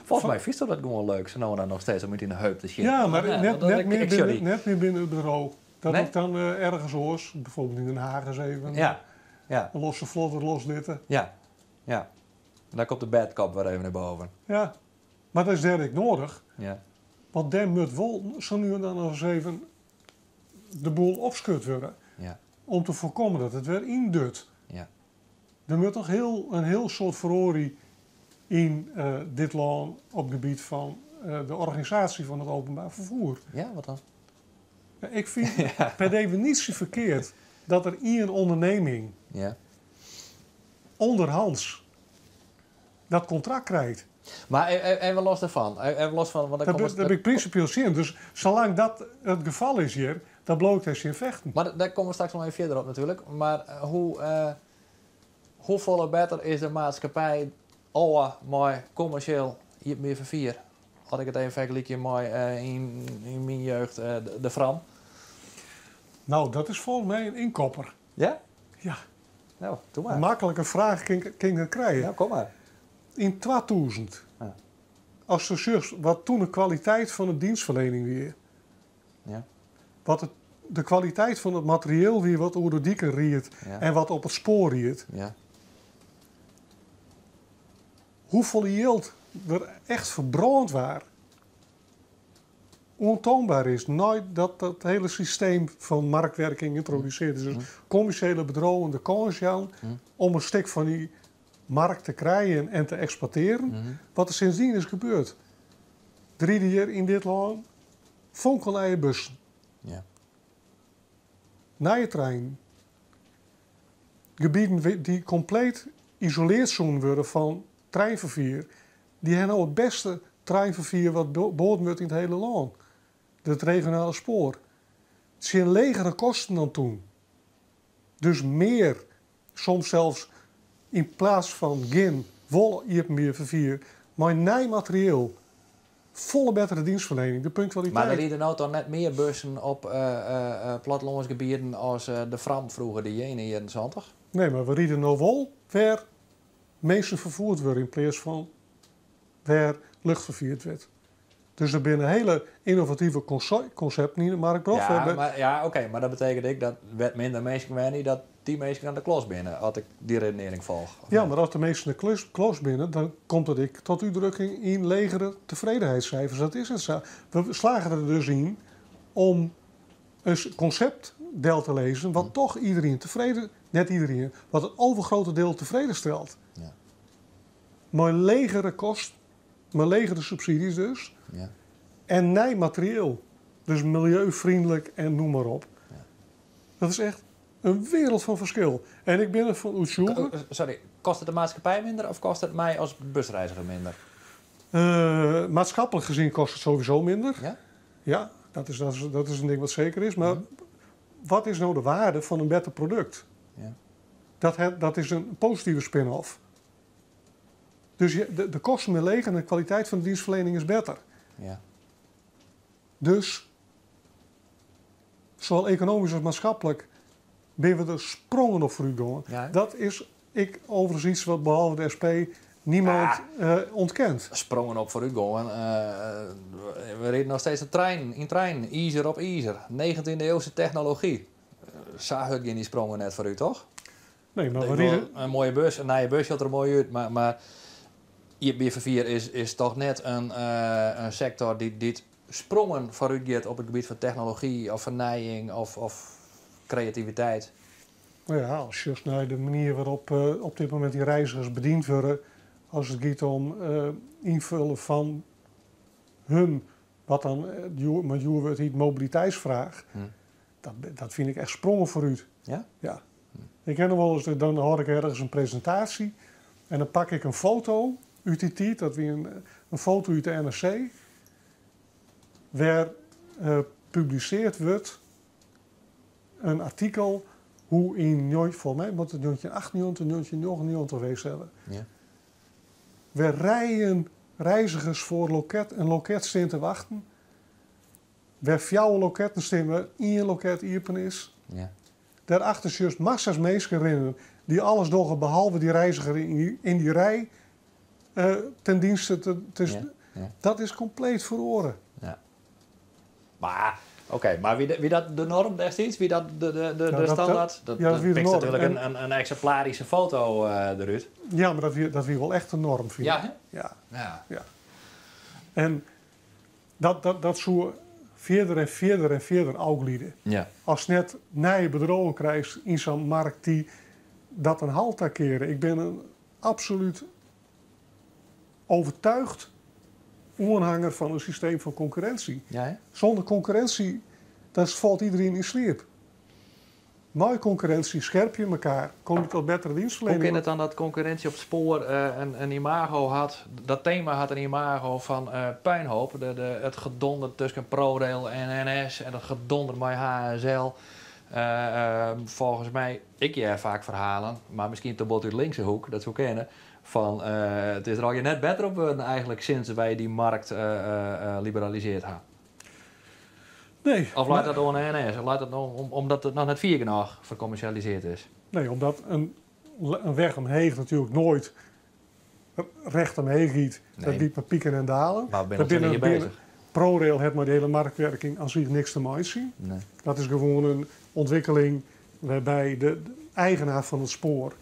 Volgens mij vindt dat gewoon leuk, ze nou dan nog steeds om het in de heup te zitten. Ja, maar Ja, want dat ik- ik sorry. net meer binnen het bureau. Dat Nee? ik dan ergens hoor, bijvoorbeeld in Den Haag eens even. Een losse vlotter loslitten. Ja, ja. En dan komt de bad cop weer even naar boven. Ja, maar dat is dergelijk nodig. Want dan moet wel zo nu en dan nog eens even de boel opschud worden. Om te voorkomen dat het weer indut. Er moet toch een heel soort verhorie in dit land op het gebied van de organisatie van het openbaar vervoer. Ja, wat dan? Ja, ik vind per definitie verkeerd dat er in een onderneming onderhands dat contract krijgt. Mar even los dêrfan, even los fan, want dan komme we. Dêr bin ik prinsipieel tsjin. Dus salang dat it gefal is hjir, dan bliuw ik dêr tsjin fechten. Mar dêr komme we straks noch even fierder op natuerlik. Mar hoe, hoefolle better is de maatskippij ôf mei kommersjeel iepenbier ferfier? As ik it even fergelykje mei yn myn jeugd de Fram. No, dat is folgens my in ynkopper. Ja? Ja. No, doe mar. In maklike fraach kin ik net krije. No, kom mar. Yn 2000, ast sjochst wat toen de kwaliteit fan de dienstferlening wie, wat it, de kwaliteit fan it materieel wie wat oer de diken ried en wat op it spoar ried, hoefolle jild der echt ferbrând waard, oantoanber is neidat dat hiele systeem fan marktwerking yntrodusearre is. Dus kommersjele bedriuwen de kâns jaan om in stik fan dy markt te krijen en te eksploitearjen. Wat der sindsdien is gebeurd. Der ride hjir yn dit lân fonkelnije bussen. Nije treinen. Gebieten dy't kompleet isoleard soene wurde fan treinferfier, dy ha no it bêste treinferfier wat boaden wurdt yn it hiele lân. It regionale spoar. Tsjin legere kosten dan toen. Dus mear, soms sels yn plaats fan gjin, wol iepenbier ferfier, mei nij materieel. Folle bettere dienstferlening, de puntkwaliteit. Mar der ride no toch net mear bussen op plattelânsgebieten as de Fram froeger die yn de jierren 70? Nee, mar we ride no wol wêr minsken ferfierd wurde yn pleats fan wêr lucht ferfierd wurdt. Dus der binne hiele ynnovative konsepten yn de markt brocht. Ja, mar, ja, oké, mar dat betekent ek dat wêr't minder minsken wenje, dat dy minsken oan de klos binne, as ik dy redenearring folch. Ja, mar as de minsken de klos binne, dan komt dat ek tot útdrukking yn legere tefredenheidscijfers. Dat is it sa. We slagge der dus yn om in konsept del te lizzen wat toch iedereen tevreden, net iedereen, wat it overgrote deel tevreden stelt. Mei legere kosten, mei legere subsidies dus, en nij materieel. Dus milieuvriendelijk en noem maar op. Dat is echt in wereld fan ferskil. En ik bin derfan oertsjûge. Sorry, kostet de maatskippij minder of kostet it my as busreiziger minder? Maatschappelijk gezien kost it sowieso minder. Ja? Ja, dat is in ding wat seker is. Mar wat is no de wearde fan in better produkt? Dat is in positive spin-off. Dus de kosten binne leger en de kwaliteit fan de dienstferlening is better. Dus, sawol ekonomysk as maatskiplik, binne we der sprongen op foarút gongen. Dat is ek overigens iets wat behalve de SP niemand ûntkent. Sprongen op foarút gongen. We ride noch steeds in treinen, yn treinen, izer op izer. Negentiende-iuwse technology. Sa hurd gean dy sprongen net foarút, toch? Nee, mar we ride... In moaie bus, in nije bus sjocht der moai út, mar iepenbier ferfier is toch net in sektor dy't sprongen foarút giet op it gebiet fan technology of fernijing of kreativiteit. No ja, ast sjochst nei de manier wêrop't op dit momint dy reizgers bediend wurde, as it giet om ynfullen fan hun, wat dan mei djoer wurd hyt, mobiliteitsfraach, dat fyn ik echt sprongen foarút. Ja? Ja. Ik ha noch wolris, dan hâld ik ergens in presintaasje en dan pak ik in foto út dy tiid, dat wie in foto út de NRC, wêr publisearre wurdt in artikel hoe yn, folgens my moat it 1998, 1999 west hawwe. Wêr rijen reizgers foar in loket stean te wachten. Wêr fjouwer loketten stean, wêr ien loket iepen is. Dêrachter sjochst massa's minsken rinnen dy't alles dogge behalve dy reiziger yn dy rij ten dienste te Dat is kompleet feroare. Ja. Mar, oké, mar wie dat de norm destiids? Wie dat de standaard? Ja, dat wie de Dat norm. natuerlik in eksimplaryske foto derút. Ja, mar dat wie wol echt de norm, fyn Ja, ik. hè? Ja. Ja. Ja. En dat soe fierder en fierder en fierder ôfglide. Ast net nije bedriuwen krijst yn sa'n markt dy't dat in halt takeare. Ik bin in absolút overtuigd oanhanger fan in systeem fan konkurrinsje. Ja, hè? Sûnder konkurrinsje, dan falt iderien yn sliep. Mei konkurrinsje skerpje je elkoar, kom je tot bettere Hoe dienstverlening. kin it dan dat konkurrinsje op it spoar in imago hat, dat tema hat in imago fan puinhoop, it gedonder tusken ProRail en NS en dat gedonder mei HSL. Folgens my, ik hear faak ferhalen, mar miskien te bot út linkse hoek, dat soe kinne, fan it is der allegear net better op wurden eigentlik sinds wy dy markt liberalisearre ha. Nee. Of leit dat oan de NS? Of leit dat omdat it noch net fier genôch ferkommersjalisearre is? Nee, omdat in weg omheech natuerlik noait recht omheech giet. Nee. Dat giet mei piken en dalen. Mar we binne noch hjir beuzich. ProRail hat mei de hiele marktwerking oan sich niks te meitsjen. Nee. Dat is gewoan in ûntwikkeling wêrby't de eigenaar fan it spoar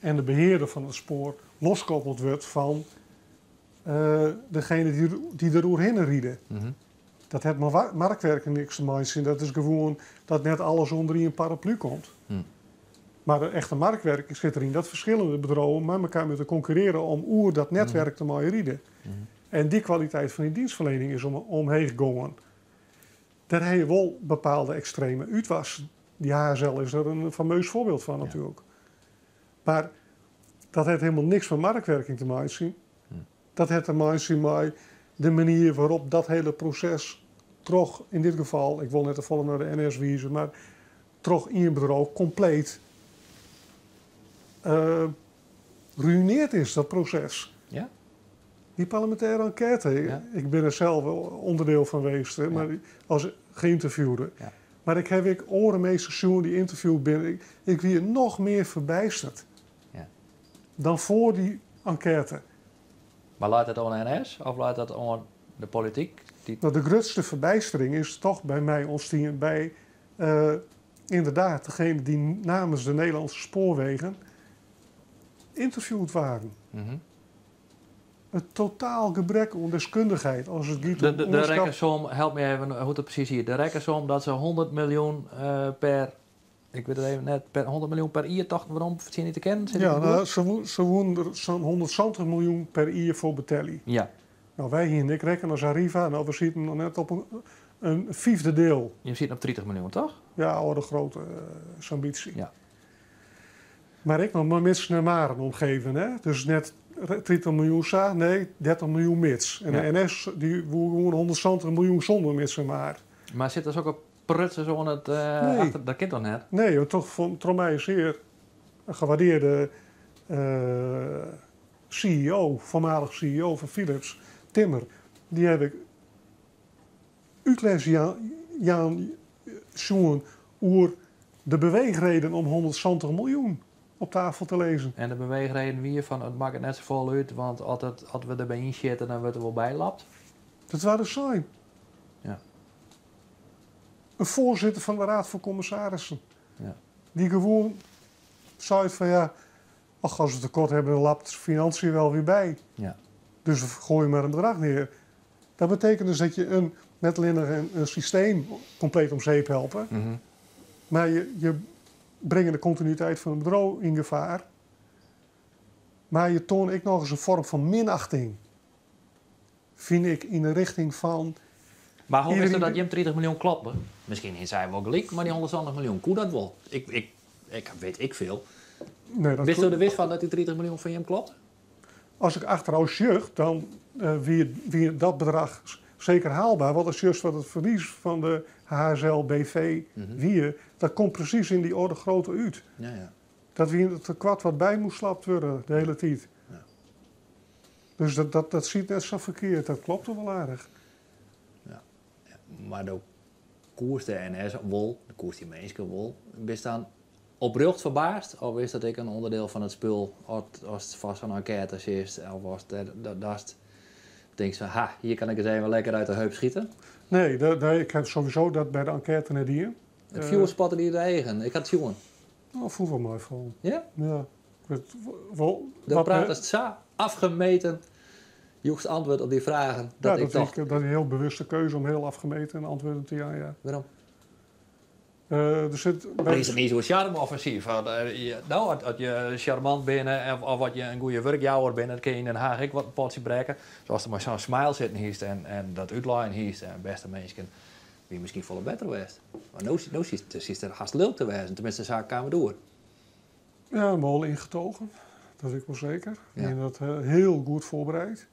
en de behearder fan it spoar loskoppeld wurdt fan degene dy't der oerhinne ride. Dat hat mei marktwerking niks te meitsjen. Dat is gewoan dat net alles ûnder ien paraplu komt. Mar de echte marktwerking sit deryn dat ferskillende bedriuwen mei elkoar moatte konkurrearje om oer dat netwerk te meie ride. En dy kwaliteit fan dy dienstferliening is omheech gongen. Dêr ha je wol bepaalde ekstreme útwassen. Dy HSL is der in fameus foarbyld fan natuerlik. Mar dat hat hielendal niks mei marktwerking te meitsjen. Dat hat te meitsjen mei de manier wêrop't dat hiele proses troch, yn dit gefal, ik wol net te folle nei de NS wize, mar troch ien bedriuw kompleet ruïnearre is, dat proses. Dy parlemintêre enkête, ik bin der sels ûnderdiel fan west, hè, mar as geïnterviewde. Mar ik ha ek oare minsken sjoen dy't ynterviewd binne. Ik wie noch mear ferbystere dan foar dy enkête. Mar leit dat oan de NS of leit dat oan de polityk? No, de grutste ferbystering is dochs by my ûntstien by ynderdaad degene dy't namens de Nederlandse Spoorwegen ynterviewd waarden. It totaal gebrek oan deskundichheid as it giet om De oanskaf- rekkensom, help my even hoe't it presys hjit. De rekkensom dat se 100 miljoen per, ik wit it even net, per 100 miljoen per jier tochten werom fertsjinje te kinnen. Sit Ja, dat no, goed? se woenen der sa'n 170 miljoen per jier foar betelje. No, wy hiene ek rekkene as Arriva, no, we sieten noch net op in fyfde diel. Je sieten op 30 miljoen, dochs? Ja, orde grootte, sa'n bytsje. Mar ek noch mei mits en maren omgeven, hè? Dus net 30 miljoen sa, nee, 30 miljoen mits. En de NS dy woe gewoan 170 miljoen sûnder mits en mar. Mar sit der sokke prutsers oan it Nee. achter, dat kin dochs net? Nee, want dochs fan, troch my sear gewaardearre CEO, foarmalich CEO fan Philips, Timmer, dy ha ik útlis jaan sjoen oer de beweechreden om 170 miljoen op tafel te lizzen. En de beweechreden wie fan it makket net safolle út, want as we derby ynsjitte, dan wurdt der wol bylapt. Dat waard dus sein. In foarsitter fan de Raad fan Kommissarissen. Dy't gewoan sei fan ja, ach, as we tekoart hawwe, dan lapt finansje wol wer by. Dus we goaie mar in bedrach near. Dat betekent dus dat je net allinnich in systeem kompleet om zeep helpe, mar je bringe de kontinuïteit fan it bedriuw yn gefaar. Mar je toane ek nochris in foarm fan minachting, fyn ik, yn de rjochting fan Mar hoe is it iedereen dat jim 30 miljoen kloppe? Miskien is hy wol gelyk, mar dy 170 miljoen, koe dat wol? Ik wit ik folle. Nee, dat Witsto koe der wis fan dat dy 30 miljoen fan jim klopt? As ik achterôf sjoch, dan wie dat bedrach seker haalber. Want as just wat it ferlies fan de HSL BV wie, dat komt presys yn dy orde grootte út. Dat wie it tekoart wat by moast slapt wurde de hiele tiid. Dus dat sit net sa ferkeard, dat klopt wol aardich. Ja. Ja, mar do koest de NS wol, do koest dy minsken wol. Bist dan oprjocht ferbaasd? Of is dat ek in ûnderdiel fan it spul as foar sa'n enkête sitst, of as datst tinkst fan, ha, hjir kin ik ris even lekker út de heup sjitte? Nee, nee, ik ha sowieso dat by de enkête net dien. It fjoer spatte dy de eagen, ik ha it sjoen. No, foel wol meifallen. Ja? Ja. It wol, Dan wat pratest sa afgemeten, joechst antwurd op dy fragen, dat Ja, ik dat tocht dat is in hiel bewuste keuze om hiel afgemeten antwurden te jaan, ja. Wêrom? Der sit by Mar is it net oer sjarme-offensyf? Want je, no, as je sjarmant binne of as je in goede wurkjouwer binne, dan kin je yn Den Haag ek wat in potsje brekke. Dus ast der mei sa'n smile sitten hiest en dat útlein hiest en bêste minsken, Wie miskien folle better west. Mar no, no sietst der hast lilk te wêzen, teminsten sa kaam it oer. Ja, wol ingetogen, dat weet ik wel zeker. Ja. En dat heel goed voorbereid.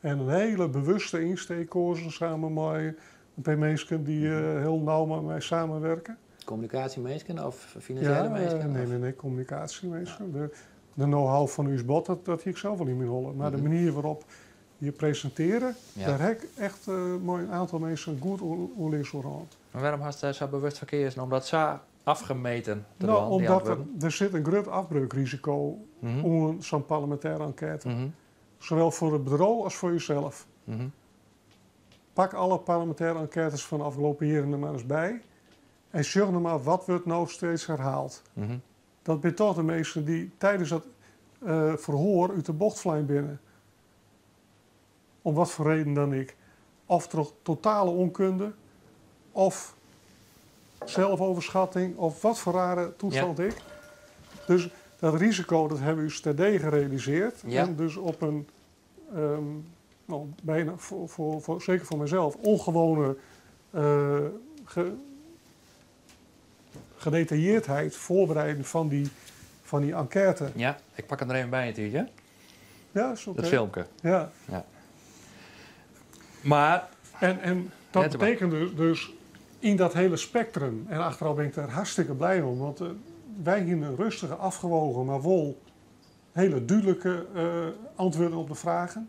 En in hiele bewuste ynsteek koazen samen mei in pear minsken dy't hiel nau mei my samenwerke. Kommunikaasjeminsken of finansjele minsken? Nee, nee, nee, kommunikaasjeminsken. De know-how fan ús bod, dat hie ik sels wol yn myn holle. Mar de manier wêrop't je presintearje, dêr ha ik echt mei in oantal minsken goed oerlis oer hân. Mar wêrom hast dêr sa bewust foar keazen? Om dat sa afgemeten te No, dwaan, dy omdat antwurden? der sit in grut afbreukrisico oan sa'n parlemintêre enkête. Sawol foar it bedriuw as foar jesels. Pak alle parlemintêre enkêtes fan de ôfgelopen jierren der mar ris by en sjoch noch mar wat wurdt no steeds herhaald. Dat binne toch de minsken dy't tidens dat ferhoar út de bocht flein binne. Om wat foar reden dan ek. Of troch totale ûnkunde, of zelfoverschatting, of wat foar rare toestand ek. Dus dat risiko dat hawwe we ús terdege realisearre. En dus op in, no, bijna, voor, zeker voor mezelf, ongewone gedetailleerdheid voorbereiden van die enquête. Ja, ik pak him der even by in tiidsje. Ja, is oké. Dat filmke. Ja. Ja. Mar En dat Net erbij. betekent dus yn dat hiele spektrum, en achterôf bin ik dêr hartstikke blij om, want wy hiene in rêstige, afgewogen, mar wol hiele dúdlike antwurden op de fragen.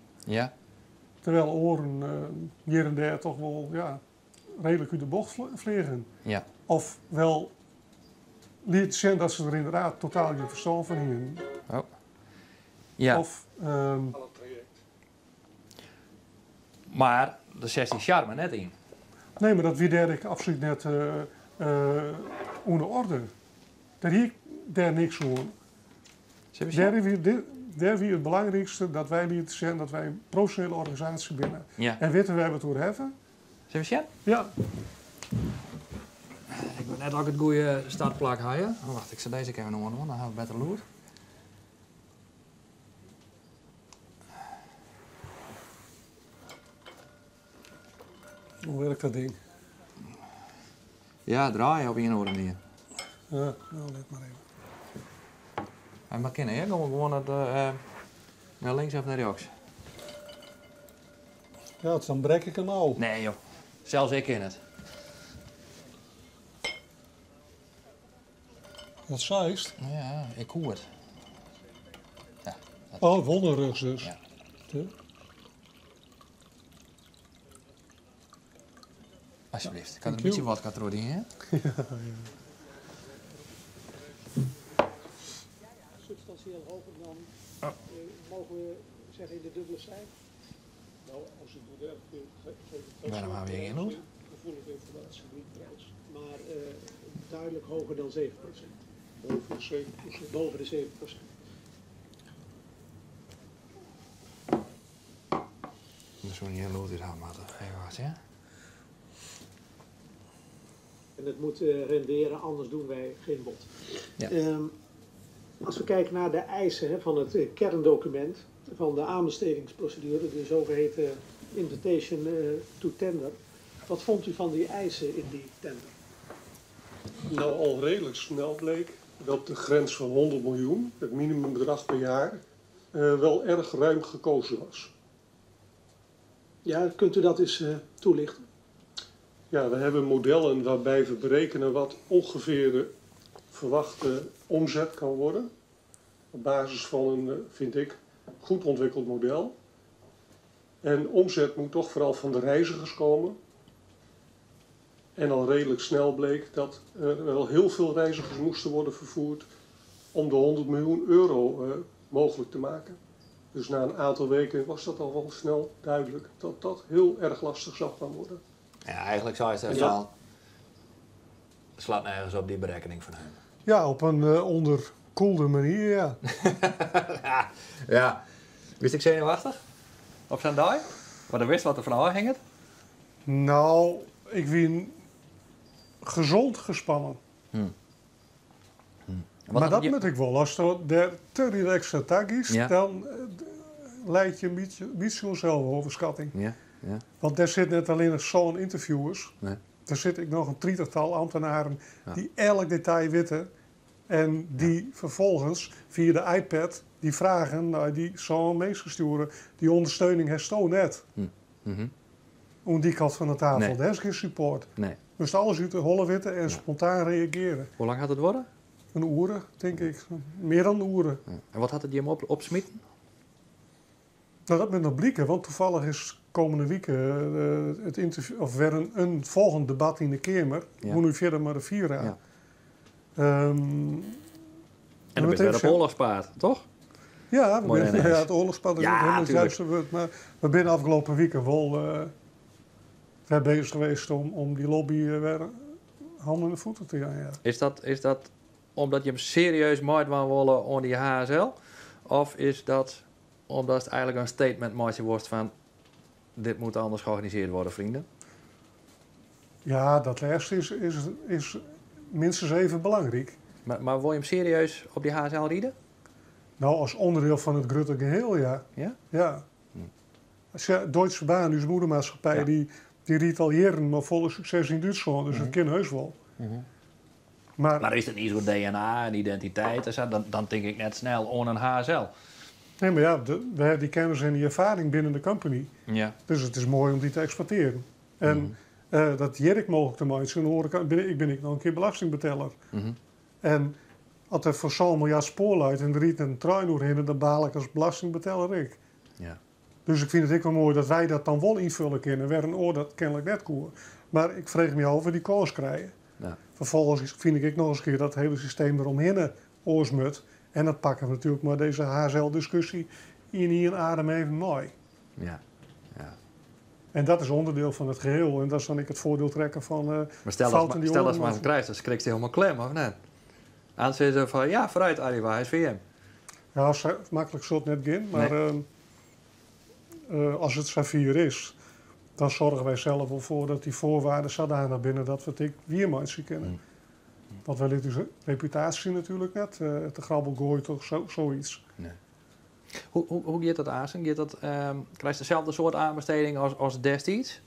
Terwijl oaren hjir en dêr toch wol, ja, reedlik út de bocht fleagen. Of wel liet sjen dat se der ynderdaad totaal gjin ferstân fan hiene. Oh. Ja. Of, Mar der set dy sjarme net yn. Nee, mar dat wie dêr ek absolút net oan de oarder. Dêr hie ik dêr niks oan. Sille we sjen? Dêr wie it belangrykste dat wy lieten sjen dat wy in profesjonele organisaasje binne. En witte wêr't we it oer hawwe. Sille we sjen? Ja. Ik wit net oft ik it goede startplak ha. Ja? Oh, wacht, ik set dizze even oan, dan ha we better lûd. Hoe wurket dat ding? Ja, draaie op ien oare manier. Ja, no, lit mar even. Hy moat kinne, hè? Gewoan dat, nei links of nei rjochts. Ja, dan brek ik him ôf. Nee, joh. Sels ik kin it. Wat seist? Ja, ik koe it. Ja, dat Oh, wol nei rjochts dus. Ja. Ja. Alsjeblieft. Ik ha der in bytsje wodka troch dien, hè? Ja, ja. Substantieel hoger dan, mogen we zeggen, in de dubbele cijfers? Nou, als het model geeft het Waarom hebben we geen lûd? gevoelige informatie niet prijs. Maar duidelijk hoger dan 7%. Boven de 7%. Boven de 7%. Dat soe net lûd út ha moatte. Even wachtsje, hè? En het moet renderen, anders doen wij geen bod. Als we kijken naar de eisen, hè, van het kerndocument van de aanbestedingsprocedure, de zogeheten invitation to tender. Wat vond u van die eisen in die tender? Nou, al redelijk snel bleek dat de grens van 100 miljoen, het minimumbedrag per jaar, wel erg ruim gekozen was. Ja, kunt u dat eens toelichten? Ja, we hebben modellen waarbij we berekenen wat ongeveer de verwachte omzet kan worden. Op basis van een, vind ik, goed ontwikkeld model. En omzet moet toch vooral van de reizigers komen. En al redelijk snel bleek dat er wel heel veel reizigers moesten worden vervoerd om de 100 miljoen euro mogelijk te maken. Dus na een aantal weken was dat al wel snel duidelijk dat dat heel erg lastig zou gaan worden. Ja, eigenlijk zou je zeggen, het slaat nergens op die berekening van hem. Ja, op een onderkoelde manier, ja. Ja, ja. Wist ik zenuwachtig? Op zo'n dag? Maar dan wist wat er van afhing het? Nou, ik ben gezond gespannen. Wat Maar dat je moet ik wel. Als het daar te relaxed tak is, dan leidt je een beetje zelfoverschatting. Want daar zit net alleen nog zo'n interviewers. Er zit ik noch in tritigtal ambtenaren die elk detail witte en die vervolgens via de iPad die vragen naar die zo'n mensen sturen. Die ondersteuning heeft zo net. Om die kant van de tafel. Nee. Daar is geen support. Nee. Dus alles uit de holle witten en spontaan reageren. Hoe lang gaat het worden? Een oeren, denk ik. Meer dan een oeren. Ja. En wat had het je opsmieten? Nou, dat moet nog blikken, want toevallig is komende week het interview, of weer een volgend debat in de Kamer. Ja. Hoe nu verder maar de Vira. Ja. En dan ben je weer op oorlogspaard, toch? Ja, we Mooi zijn, NS. ja, het oorlogspaard is Ja, niet helemaal het tuurlijk. juiste woord. Maar we zijn afgelopen weken wel weer bezig geweest om die lobby weer handen en voeten te gaan. Ja. Is dat omdat je hem serieus maait wou willen onder die HSL? Of is dat omdat het eigenlijk een statement maatje wordt van dit moet anders georganiseerd worden, vrienden? Ja, dat laatste is minstens even belangrijk. Maar wil je hem serieus op die HSL rijden? Nou, als onderdeel van het grote geheel, ja. Ja? Ja. Als je Deutsche Bahn, dus moedermaatschappij, die riet al jaren maar volle succes in Duitsland. Dus dat kan heus wel. Maar, Maar is het niet zo'n DNA en identiteit en zo? Dan denk ik net snel aan een HSL. Nee, maar ja, we hebben die kennis en die ervaring binnen de company. Ja. Dus het is mooi om die te exporteren. En dat Jerk mogelijk te maken, dan hoor ik, ben ik, ben ik nog een keer belastingbetaler. En als er voor zo'n miljard spoor uit en er riet een trein doorheen, dan baal ik als belastingbetaler ik. Ja. Dus ik vind het ook wel mooi dat wij dat dan wel invullen kunnen. Waar een oor dat kennelijk net koer. Maar ik vreeg me af of we die kans krijgen. Ja. Vervolgens vind ik nog eens een keer dat het hele systeem eromheen oorsmut. En dat pakken we natuurlijk maar deze HSL-discussie in hier en adem even mooi. Ja. Ja. En dat is onderdeel van het geheel. En dat is dan ik het voordeel trekken van Maar stel fouten dat, die stel dat oren maar krijgt, dan schrikt hij helemaal klem, of net? Aan ze van, ja, vooruit Arriva, hij is VM. Ja, makkelijk zult het net gaan. Maar Nee. als het Safir is, dan zorgen wij zelf wel voor dat die voorwaarden zodanig binnen dat we het weermandje kennen. Want wij lieten onze reputatie natuurlijk net te grabbel gooit of zoiets. Nee. Hoe gaat dat aan? Gaat dat, krijg je dezelfde soort aanbesteding als destijds?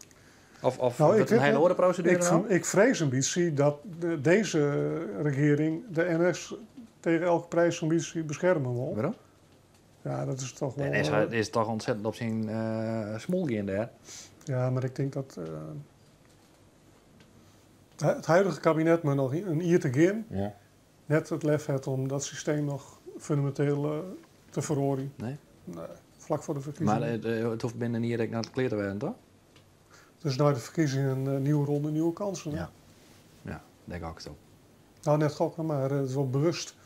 Of dat een hele andere procedure nou? Ik vrees een beetje dat deze regering de NS tegen elke prijs een beetje beschermen wil. Waarom? Ja, dat is toch wel... De NS is toch ontzettend op zijn smoel in daar. Ja, maar ik denk dat het huidige kabinet maar nog een jaar te gaan. Ja. Net het lef heeft om dat systeem nog fundamenteel te verhoren. Nee? Nee, vlak voor de verkiezingen. Maar het hoeft binnen een jaar naar het kleer te werden, toch? Dus na de verkiezingen een nieuwe ronde, nieuwe kansen. Ja, ja, denk ik ook zo. Nou, net gokken, maar het is wel bewust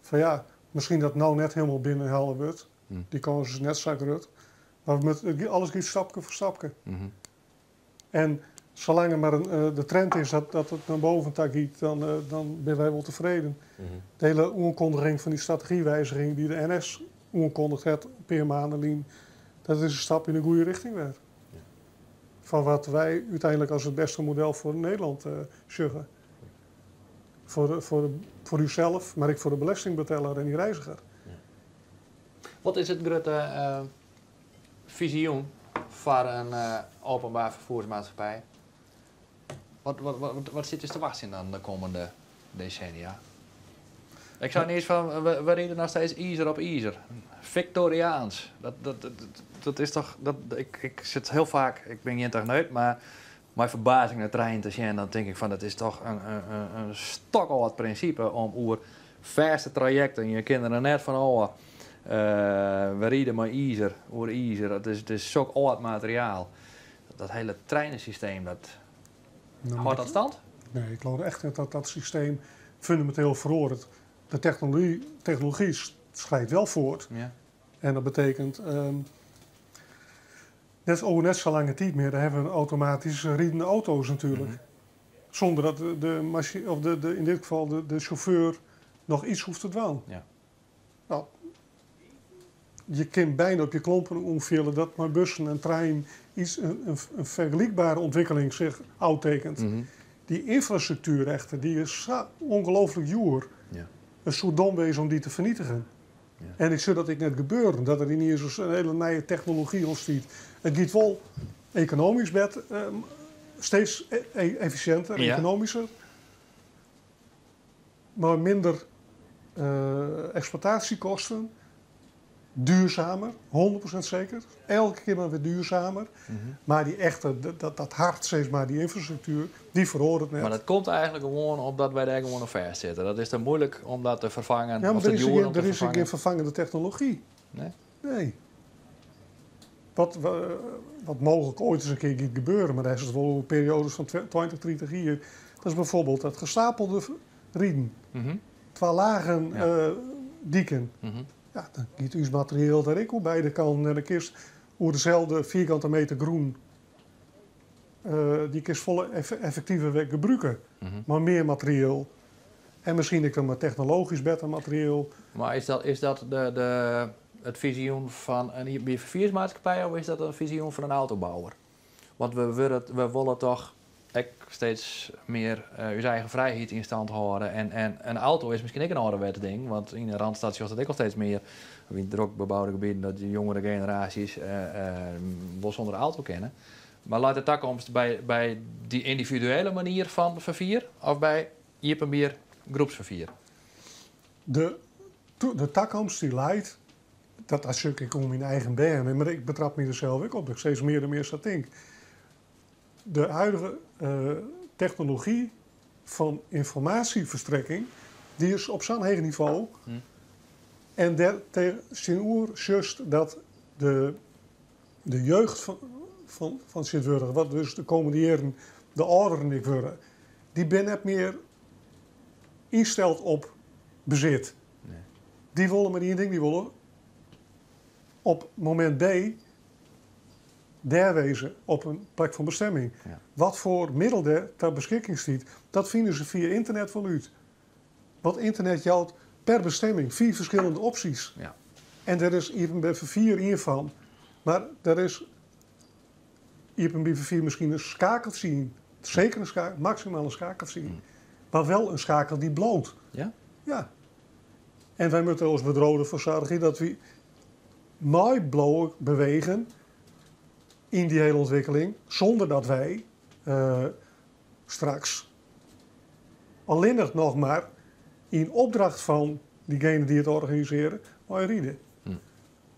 van ja, misschien dat nou net helemaal binnenhalen wordt. Die kans is net zo groot. Maar alles gaat stapje voor stapje. En zolang er maar de trend is dat het naar boven gaat, dan ben wij wel tevreden. De hele aankondiging van die strategiewijziging die de NS aankondigd heeft, een paar maanden lien, dat is een stap in de goede richting weer. Ja. Van wat wij uiteindelijk als het beste model voor Nederland zeggen. Voor uzelf, maar ook voor de belastingbetaler en die reiziger. Ja. Wat is het grote visioen voor een openbaar vervoersmaatschappij? Wat zit er te wachten dan de komende decennia? Ik zou niet eens van, we reden nog steeds ijzer op ijzer. Victoriaans. Dat is toch, dat, ik zit heel vaak, ik ben geen techneut, maar mijn verbazing naar trein te zien, dan denk ik van, dat is toch een stokoud principe om oer verste trajecten, je kinderen net van, oh, we rijden maar ijzer, oer ijzer, het is zo'n oud materiaal. Dat hele treinensysteem, dat houdt dat stand? Nee, ik geloof echt niet dat dat systeem fundamenteel verandert. De technologie schrijdt wel voort. Ja. En dat betekent, net zo lange tijd meer, daar hebben we automatisch rijdende auto's natuurlijk. Zonder dat de machine, of de, in dit geval de chauffeur nog iets hoeft te doen. Ja. Nou, je kunt bijna op je klompen omvullen dat maar bussen en trein iets, een vergelijkbare ontwikkeling zich uittekent. Die infrastructuur echter, die is zo ongelooflijk joer. Ja. Het is zo dom wezen om die te vernietigen. Ja. En ik zie dat ik net gebeuren, dat er ineens een hele nieuwe technologie ontstaat. Het gaat wel economisch bed Steeds efficiënter, economischer. Maar minder exploitatiekosten. Duurzamer, 100% zeker. Elke keer maar weer duurzamer. Maar die echte, dat hart, zeg maar, die infrastructuur, die verhoort het net. Maar dat komt eigenlijk gewoon omdat wij daar gewoon nog vast zitten. Dat is te moeilijk om dat te vervangen. Ja, maar of te er is, duur geen, om te er is vervangen. geen vervangende technologie. Nee? Nee. Wat mogelijk ooit eens een keer gaat gebeuren, maar daar is het wel periodes van 20, 30 jaar. Dat is bijvoorbeeld dat gestapelde rieden. Twee lagen dieken. Ja, dan kiet uw materieel daar ik op beide kanten. En dan kist hoe dezelfde vierkante meter groen, die kist volle effectieve werk gebruiken. Maar meer materieel. En misschien ook dan maar technologisch beter materieel. Maar is dat het visioen van een vervoersmaatschappij of is dat een visioen van een autobouwer? Want we willen toch ook steeds meer uw eigen vrijheid in stand houden. En een auto is misschien ook een ouderwets ding, want in de Randstad is dat ook al steeds meer. In druk bebouwde gebieden dat de jongere generaties wel zonder auto kennen. Maar laat de toekomst bij die individuele manier van vervoer of bij iepenbier groepsvervoer? De toekomst die leidt, dat zoek ik om mijn eigen baan, maar ik betrap me er zelf ook op, dat ik steeds meer en meer sta denk. De huidige technologie van informatieverstrekking, die is op zo'n hoog niveau. En daar tegen oer just dat de jeugd van Sint-Wurg, wat dus de komende jaren de ouderen ik worden, die ben net meer insteld op bezit. Die willen maar één ding, die willen op moment B daar wezen op een plek van bestemming. Wat voor middel er ter beschikking staat, dat vinden ze via internet wel uit. Want internet jouwt per bestemming 4 verschillende opties. En daar is IPB 4 in van. Maar daar is IPB 4 misschien een schakeltje in. Zeker een schakel, maximaal een schakeltje in. Maar wel een schakel die bloot. Ja. En wij moeten ons bedrogen voor zorgen dat we mooi blauw bewegen in die hele ontwikkeling, zonder dat wij straks alleen nog maar in opdracht van diegenen die het organiseren, maar rieden.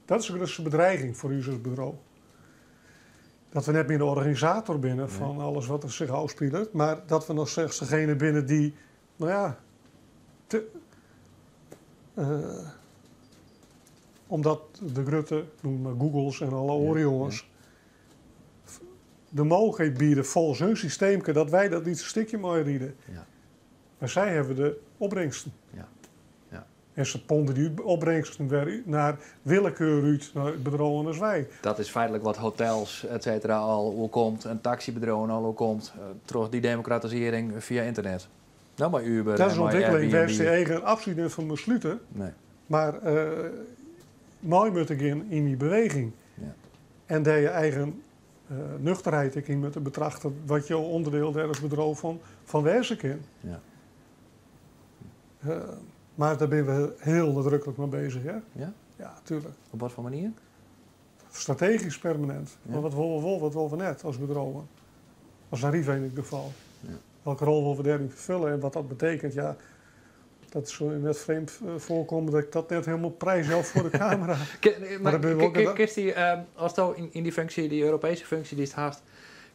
Dat is een grootste bedreiging voor u als bureau. Dat we net meer de organisator binnen van alles wat er zich afspeelt, maar dat we nog slechts degene binnen die, nou ja, te omdat de grote, noem maar Googles en alle oorjongens, de mogelijkheid bieden volgens hun systeem dat wij dat niet een stukje mogen rieden. Maar zij hebben de opbrengsten. En ze pompen die opbrengsten weer naar willekeur uit, naar het bedrijf als wij. Dat is feitelijk wat hotels, et cetera, al hoe komt, een taxibedrijf al hoe komt, door die democratisering via internet. Nou, maar Uber Dat is en een maar ontwikkeling waar Airbnb. ze eigen absoluut niet van besluiten. Maar mooi moet ik in die beweging. En daar je eigen nuchterheid ik in moeten betrachten wat jouw onderdeel daar als bedrijf van wezen kan. Maar daar ben we heel nadrukkelijk mee bezig, hè? Ja? Ja, tuurlijk. Op wat voor manier? Strategisch permanent. Maar wat willen we wel, wat willen we net als bedrijven? Als Arriva in ieder geval. Welke rol willen we daarin vervullen en wat dat betekent, ja, dat is zo net vreemd voorkomen dat ik dat net helemaal prijs zelf voor de camera. Maar dat ben ik ook gedaan. Kirsty, als het in die functie, die Europese functie die het haast,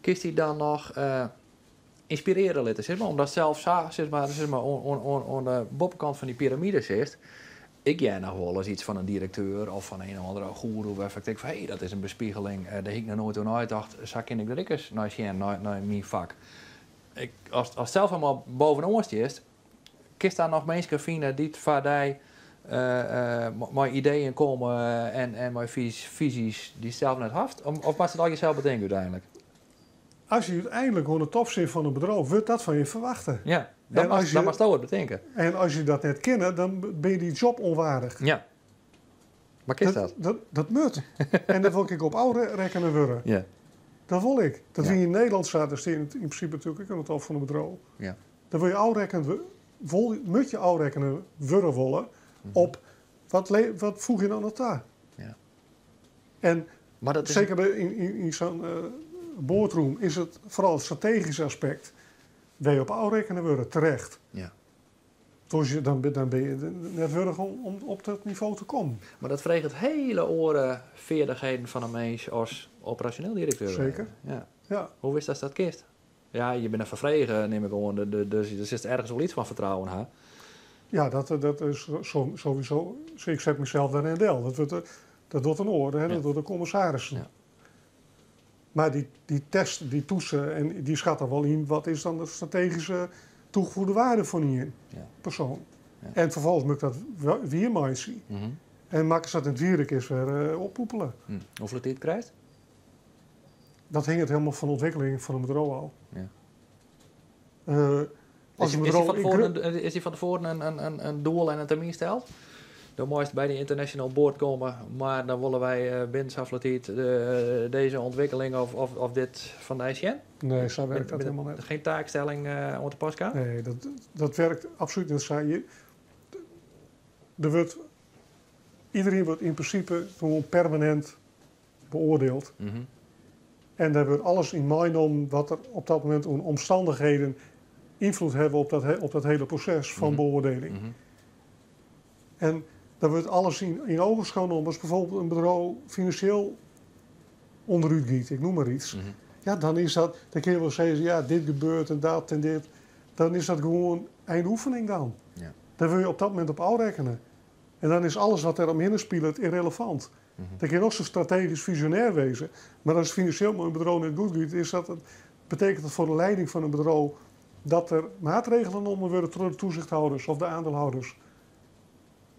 kiest hij dan nog inspireren laten, zeg maar, omdat zelf zeg maar, zeg maar, on, on, on, on de bovenkant van die piramide zit. Ik jij nog wel eens iets van een directeur of van een of andere goeroe waarvan ik denk van, hé, hey, dat is een bespiegeling, daar heb ik nog nooit aan uitgedacht, zak in ik er eens naar zien, naar mijn vak. Ik, als zelf helemaal bovenop is, kist daar nog mensen vinden die het vaardij met ideeën komen en met visies die zelf net haft? Of was het al jezelf bedenken uiteindelijk? Als je uiteindelijk gewoon de top zit van een bedrijf, wordt dat van je verwachten. Ja, dat mag het bedenken. En als je dat net kent, dan ben je die job onwaardig. Ja. Maar kist Dat dat? moet. En dat wil ik op oude rekkenen worden. Dat wil ik. Dat wie in Nederland staat, daar staat in principe natuurlijk ook aan de top van een bedrijf. Dan wil je oude rekkenen, vol, moet je oude rekkenen worden willen op wat voeg je dan nog daar? En Maar dat is zeker bij, in, in, in zo'n boardroom is it foaral it strategyske aspekt wêr't je op ôfrekkene wurde, terecht. Dus dan binne je net wurdich om op dat nivo te kommen. Mar dat freget hiele oare feardichheden fan in minsk as operasjoneel direkteur. Seker. Ja. Ja. Hoe witst datst dat kinst? Ja, je binne ferfrege, nim ik oan, dus der sit ergens wol iets fan fertrouwen ha. Ja, dat is sowieso. Ik set mysels dêr net del. Dat docht in oar, hè? Dat docht de kommissarissen. Mar dy test, dy toetsen en dy skat der wol yn wat is dan de strategyske toegevoegde waarde fan ien persoan. En ferfolgens moat ik dat wier meitsje. En makke dat net wier, ik is wer oppoepele. Hoefolle tiid krijst? Dat hinget hielendal fan de ûntwikkeling fan it bedriuw ôf. As Is in dy bedriuw fan ik tefoaren is dy fan tefoaren in doel en in termyn steld? Do meist by de International Board komme, mar dan wolle wy binnen safolle tiid dizze ûntwikkeling of dit fan dy sjen? Nee, sa wurket dat hielendal net. Gjin taakstelling oan te pas kaam? Nee, dat wurket absolút net sa. Iderien wurdt yn prinsipe gewoan permanint beoardield. En dêr wurdt alles yn meinommen wat der op dat momint oan omstannichheden ynfloed hawwe op dat hiele proses fan beoardieling. En dan wurdt alles yn ogenschouw nommen. As bijvoorbeeld in bedriuw finansjeel ûnderút giet, ik noem mar iets. Ja, dan is dat, dan kinne je wol sizze, ja, dit gebeurt en dat en dit. Dan is dat gewoan eindoefening dan. Dêr wurde je op dat momint op ôfrekkene. En dan is alles wat der omhinne spilet yrrelevant. Dan kin noch sa strategysk fisjonêr wêze, mar as it finansjeel mei in bedriuw net goed giet, betekent dat foar de leiding fan in bedriuw dat der maatregelen nommen wurde troch de toezichthouders of de aandeelhouders.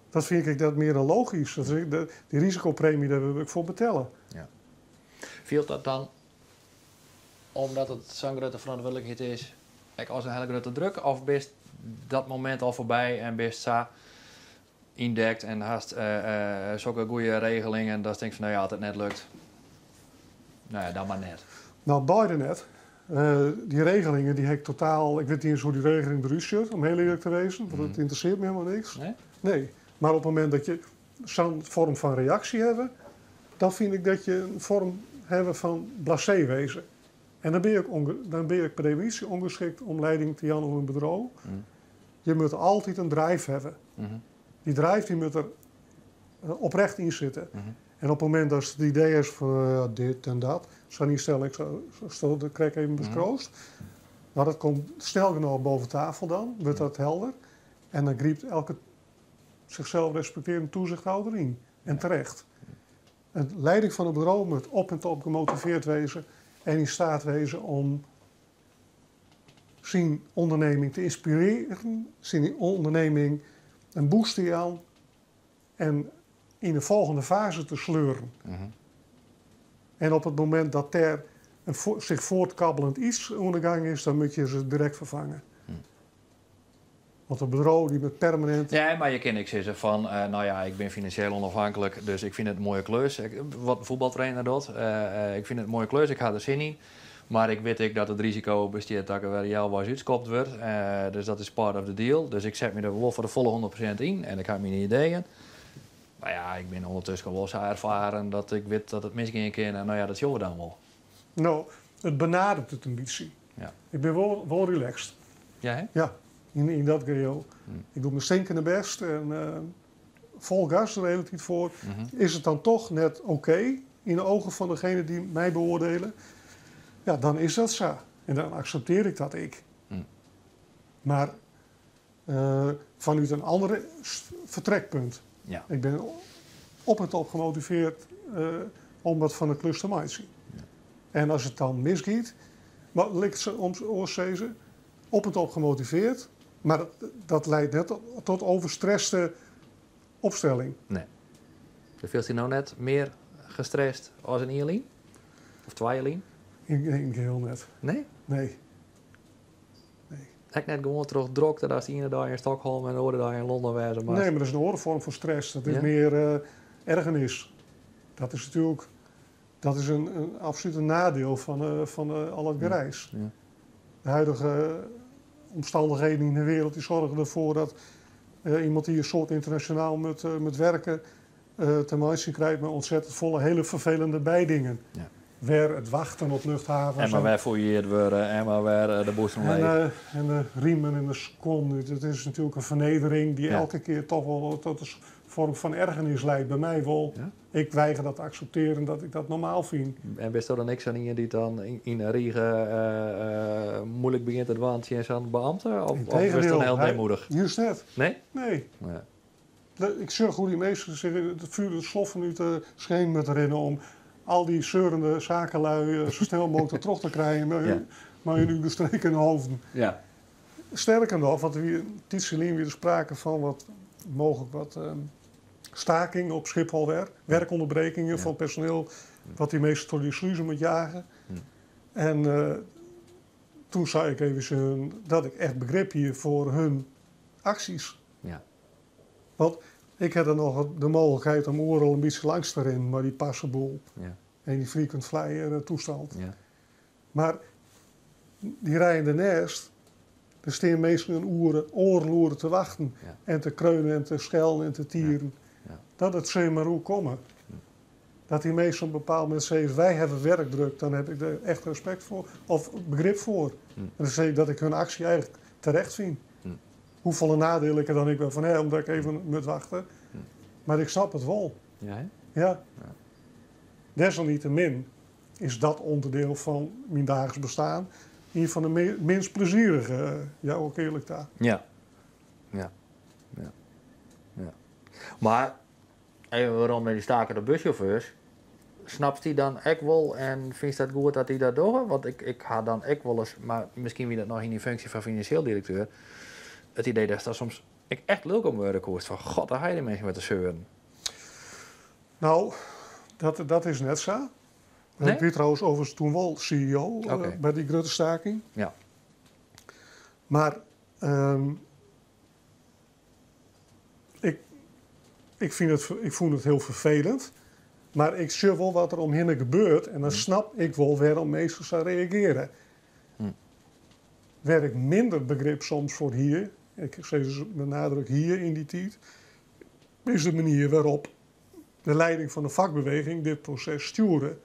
Dat fyn ik dat mear dan logysk. Dat is, dy risikopremje, dêr wurd ik foar betelle. Fielt dat dan, omdat it sa'n grutte ferantwurdlikheid is, ek as in hiele grutte druk? Of bist dat momint al foarby en bist sa yndekt en hast sokke goede regelingen datst tinkst fan, no ja, as it net lukt, no ja, dan mar net? Nou, beide net. Dy regelingen, dy ha ik totaal. Ik wit net iens hoe't dy regeling derút sjocht, om hiel earlik te wêzen, want it ynteressearret my hielendal niks. Nee? Nee. Mar op it momint dat je sa'n foarm fan reaksje hawwe, dan fyn ik dat je in foarm hawwe fan blasé wêze. En dan bin je ek per definysje ûngeskikt om leiding te jaan oan in bedriuw. Je moatte altyd in drive hawwe. Dy drive dy moat der oprecht yn sitte. En op it momint dat it idee is fan ja, dit en dat, sa'n ynstelling sa dat krekt even beskriuwst, nou, dat komt snel genôch boppe tafel dan, wurdt dat helder. En dan grypt elke zichzelf respecterende toezichthouder yn. En terecht. De leiding fan it bedriuw moat op en top gemotivearre wêze en yn steat wêze om syn ûndernimming te ynspirearjen, syn ûndernimming in boost te jaan en yn de folgjende faze te sleuren. En op it momint dat dêr in sich fuortkabbelend iets oan de gang is, dan moatte je se direkt ferfange. Want in bedriuw dy moat permanint. Ja, mar je kinne ek sizze fan, no ja, ik bin finansjeel ûnôfhinklik, dus ik fyn it in moaie klus. Wat in fuotbaltrainer docht. Ik fyn it in moaie klus, ik ha der sin yn. Mar ik wit ek dat it risiko bestiet dat ik der wer healweis útskopt wurd. Dus dat is part of the deal. Dus ik set my der wol foar de folle 100% yn en ik ha myn ideeën. Mar ja, ik bin ûndertusken wol sa erfaren dat ik wit dat it misgean kin. En no ja, dat sjogge we dan wol. No, it benadert it in bytsje. Ik bin wol relaxed. Ja, hè? Ja, yn dat geheel. Ik doch myn stinkende bêst en fol gas der de hiele tiid foar. Is it dan toch net oké yn de ogen fan degene dy't my beoardiele? Ja, dan is dat sa. En dan akseptearje ik dat ek. Mar fanút in oar fertrekpunt. Ik bin op en top gemotivearre om wat fan de klus te meitsjen. En as it dan misgiet, mar lit ik it oars sizze, op en top gemotivearre, mar dat liedt net tot overstreste opstelling. Nee. Do fielst dy no net mear gestrest as in jier lyn? Of 2 jier lyn? Yn it geheel net. Nee? Nee. Nee. Ek net gewoan troch drokte dat de iene dei yn Stockholm en de oare dei yn Londen wêze moat? Nee, mar dat is in oare foarm fan stress. Dat is mear ergernis. Dat is natuerlik dat is in absolút in neidiel fan al it gereis. De huidige omstannichheden yn de wereld dy soargje derfoar dat iemand dy't in soad ynternasjonaal moat wurkje, te meitsjen krijt mei ontzettend folle hiele ferfelende bydingen. Wer it wachten op luchthavens. En mar wer fûilleard wurde en mar wer de bûsen omleech. En de riemen en de skuon. It is natuerlik in fernedering dy't elke kear toch wol tot in vorm fan ergernis leidt. By my wol. Ik weiger dat te akseptearjen dat ik dat normaal fyn. En bisto dan ek sa'n ien dy't dan yn 'e rige muoilik begjint te dwaan tsjin sa'n beamte? Of wurdst dan hiel deemoedich? Just net. Nee? Nee. Ik sjoch hoe dy minsken sich it fjoer de sloffen út de skenen moatte rinne om al dy seurende sakelui sa snel mooglik der troch te krijen mei hun útgestreken hoofden. Sterker noch, want in tiidsje lyn wie der sprake fan wat mooglik wat staking op Schiphol wer, werkonderbrekingen fan personeel wat dy minsken troch dy sluzen moat jage. En toen sei ik even dat ik echt begrip hie foar hun aksjes. Want ik ha dan noch de mooglikheid om oeral in bytsje langs te rinnen mei dy parseboel en dy frequent flyer toestand. Mar dy rijen dernêst, der stean minsken in oere, oardel oere te wachten en te kreunen en te skellen en te tieren. Dat it sil mar oerkomme. Dat dy minsken op in bepaald momint sizze, wy hawwe werkdruk, dan heb ik der echt respekt foar of begrip foar. En dan sis ik dat ik hun aksje eigentlik terecht fyn. Hoefolle nadiel ik der dan ek wer fan ha, omdat ik even moat wachte. Mar ik snap it wol. Ja, hè? Ja. Desalniettemin is dat ûnderdiel fan myn daagliks bestaan ien fan de minst plezierige, jou ik earlik ta. Ja. Ja. Ja. Ja. Mar even werom nei dy stakende bussjauffeurs. Snapst dy dan ek wol en fynst dat goed dat dy dat dogge? Want ik ha dan ek wolris, mar miskien wie dat noch yn dyn funksje fan finansjeel direkteur, it idee datst dêr soms ek echt lilk om wurde koest. Fan god, dêr ha je dy minsken wer te seuren. Nou, dat is net sa. Nee? Ik wie trouwens overigens toen wol CEO by dy grutte staking. Mar ik, fyn it, ik fûn it hiel ferfelend. Mar ik sjoch wol wat der omhinne gebeurt en dan snap ik wol wêrom minsken sa reagearje. Wêr ik minder begrip soms foar hie, ik sis dus met nadruk hie yn dy tiid, is de manier wêrop de leiding fan de fakbeweging dit proses stjoerde.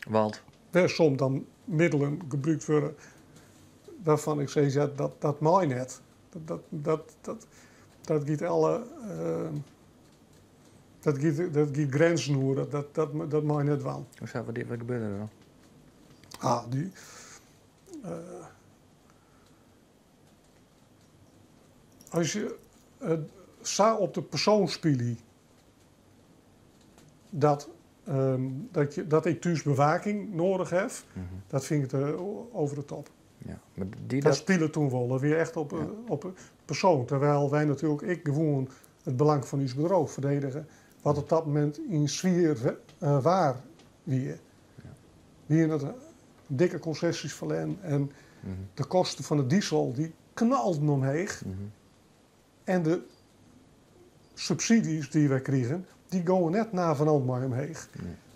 Want? Wêr soms dan middelen gebrûkt wurde wêrfan ik sis, ja, dat mei net. Dat giet alle, dat giet grinzen oer, dat mei net dwaan. Hoezo, wat gebeurde der dan? Ah, dy, as je sa op de persoan spylje dat ik thús bewaking noadich haw, dat fyn ik te over de top. Ja, mar dy Dat dat spile toen wol, dat wie echt op persoan. Terwijl wy natuerlik ek gewoan it belang fan ús bedriuw ferdedigen, wat op dat momint yn swier waar wie. Wiene it dikke konsesjes ferlern en de kosten fan de diesel dy knalden omheech. En de subsydzjes dy't wy krigen, dy gongen net navenant mei omheech.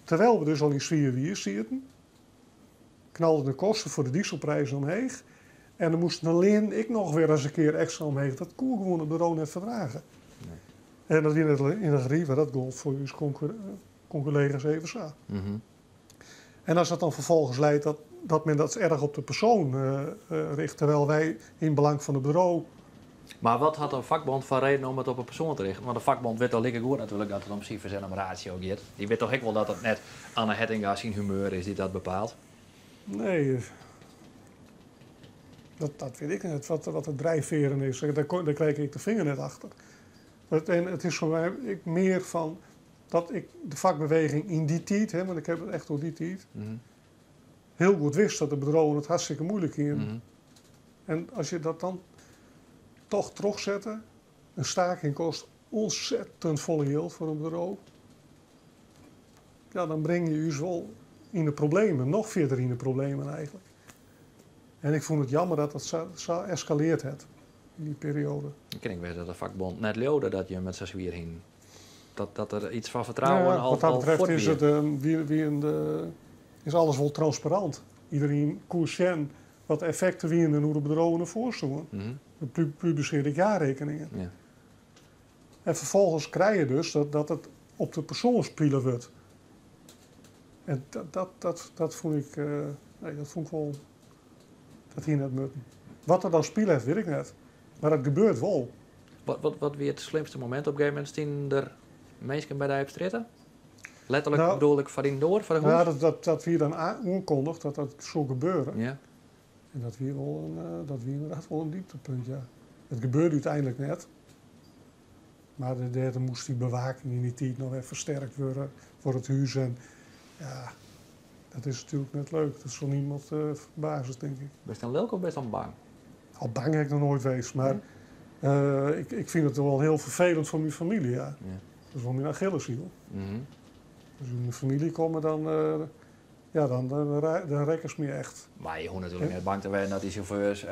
Terwijl we dus al yn swier wier sieten, knalden de kosten foar de dieselprizen omheech. En dan moasten de leanen ek noch wer ris in kear ekstra omheech. Dat koe gewoan it bedriuw net ferdrage. En dat wie net yn de Arriva, dat gold foar ús kollega's even sa. En as dat dan ferfolgens leidt dat men dat erch op de persoan richt, terwijl wy yn belang fan it bedriuw. Mar wat hat in fakbond foar reden om it op 'e persoan te richten? Want de fakbond wit al likegoed natuerlik dat it om sifers en om ratio giet. Dy wit toch ek wol dat it net Anne Hettinga syn humeur is dy't dat bepaalt? Nee, dat wit ik net, wat de drijfvearen is. Dêr krij ik de finger net achter. En it is foar my ek mear fan dat ik de fakbeweging yn dy tiid, hè, want ik ha it echt oer dy tiid, hiel goed wist dat de bedriuwen it hartstikke muoilik hienen. En as je dat dan toch trochsette, in staking kost ontzettend folle jild foar in bedriuw, ja, dan bring je ús wol yn de problemen, noch fierder yn de problemen eigentlik. En ik fûn it jammer dat dat sa eskaleard hat yn dy perioade. Ik kin ek wêze dat de fakbond net leaude dat jim it sa swier hienen. Dat der iets fan fertrouwen Ja, wat dat al betreft fuort is wie. it wie, wie in de, is alles wol transparant. Iderien koe sjen wat de effekten wienen en hoe de bedriuwen derfoar stoenen. We publisearje ek jaarrekeningen. En ferfolgens krije je dus dat it op de persoan spile wurdt. En dat, dat, dat, dat fûn ik, nee, dat fûn ik wol, dat hie net moatten. Wat der dan spile hat, wit ik net. Mar dat gebeurt wol. Wat wie it slimste momint? Op in gegeven momint stienen der minsken by dy op strjitte? Letterlik Nou, bedoel ik foar dyn doar, foar de Ja, hûs? dat wie dan oankondigd dat dat soe gebeure. En dat wie wol in, dat wie ynderdaad wol in dieptepunt, ja. It gebeurde úteinlik net. Mar dêr moast dy bewaking yn dy tiid noch wer fersterkt wurde foar it hûs. En ja, dat is natuerlik net leuk. Dat sil niemand ferbaze, tink ik. Bist dan lilk of bist dan bang? Al bang ha ik noch noait west, mar ik fyn it wol hiel ferfelend foar myn famylje, ja. Dat is wol myn Achilleshiel. As ik yn myn famylje komme, dan, ja, dan rekkest my echt. Mar je hoege natuerlik net bang te wêzen dat dy sjauffeurs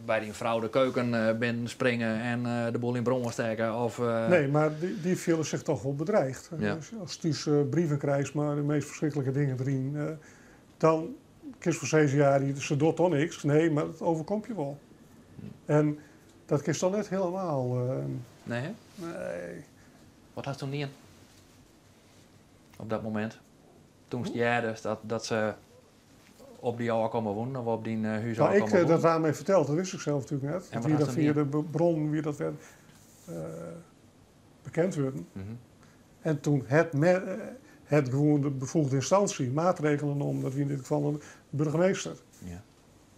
by dyn frou de keuken binnen springe en de boel yn brân stekke of Nee, mar dy fiele sich toch wol bedreigd. As thús brieven krijst mei de meast ferskriklike dingen deryn, dan kinst wol sizze, ja, se docht toch niks. Nee, mar it overkomt je wol. En dat kinst toch net helemaal, Nee, hè? Nee. Wat hast toen dien? Op dat momint? Toenst heardest dat se op dy ôfkomme woenen of op dyn hús ôfkomme woenen? Dat waard my ferteld, dat wist ik sels natuerlik net. En Dat wat wie hast dat toen fia dien? de bronnen wie dat wer bekend wurden. En toen het gewoan de befoegde ynstânsje maatregelen nommen, dat wie yn dit gefal de burgemeester.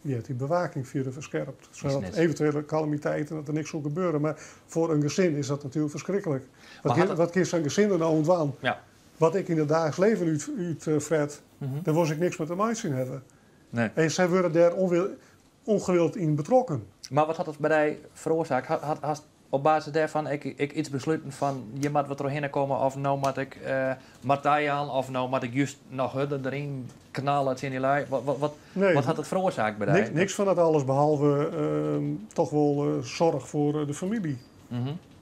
Dy hat dy bewaking fierder ferskerpt. Is Sadat net. eventuele kalamiteiten, dat der niks soe gebeure. Mar foar in gesin is dat natuerlik ferskriklik. Maar Wat hat it kin sa'n gesin der no oan dwaan? Wat ik yn it daagliks leven útfret, dêr wol ik niks mei te meitsjen hawwe. En sy wurde dêr ongewild yn betrokken. Mar wat hat it by dy feroarsaak? Hast op basis dêrfan ek iets besluten fan hjir moat wat trochhinne komme of no moat ik Martij jaan of no moat ik just noch hurder deryn knalle tsjin dy lui? Wat Nee. hat it feroarsaak by dy? Niks fan dat alles, behalve toch wol soarch foar de famylje.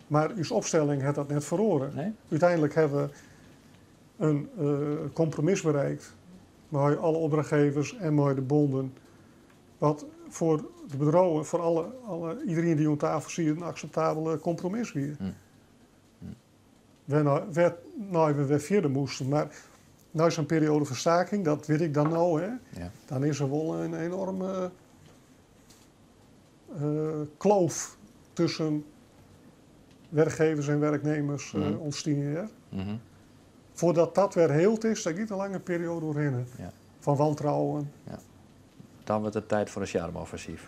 Mar ús opstelling hat dat net feroare. Úteinlik hawwe we in kompromis bereikt mei alle opdrachtgevers en mei de bonden. Wat foar de bedriuwen, foar iedereen dy't oan tafel siet, in akseptabele kompromis wie. Wêrnei we wer fierder moasten. Mar nei sa'n perioade fan staking, dat wit ik dan no, hè, dan is der wol in enorme kloof tusken werkgevers en werknemers ûntstien. Hè. Foardat dat wer heeld is, dêr giet in lange perioade oerhinne. Fan wantrouwen. Dan wurdt it tiid foar in sjarme-offensyf.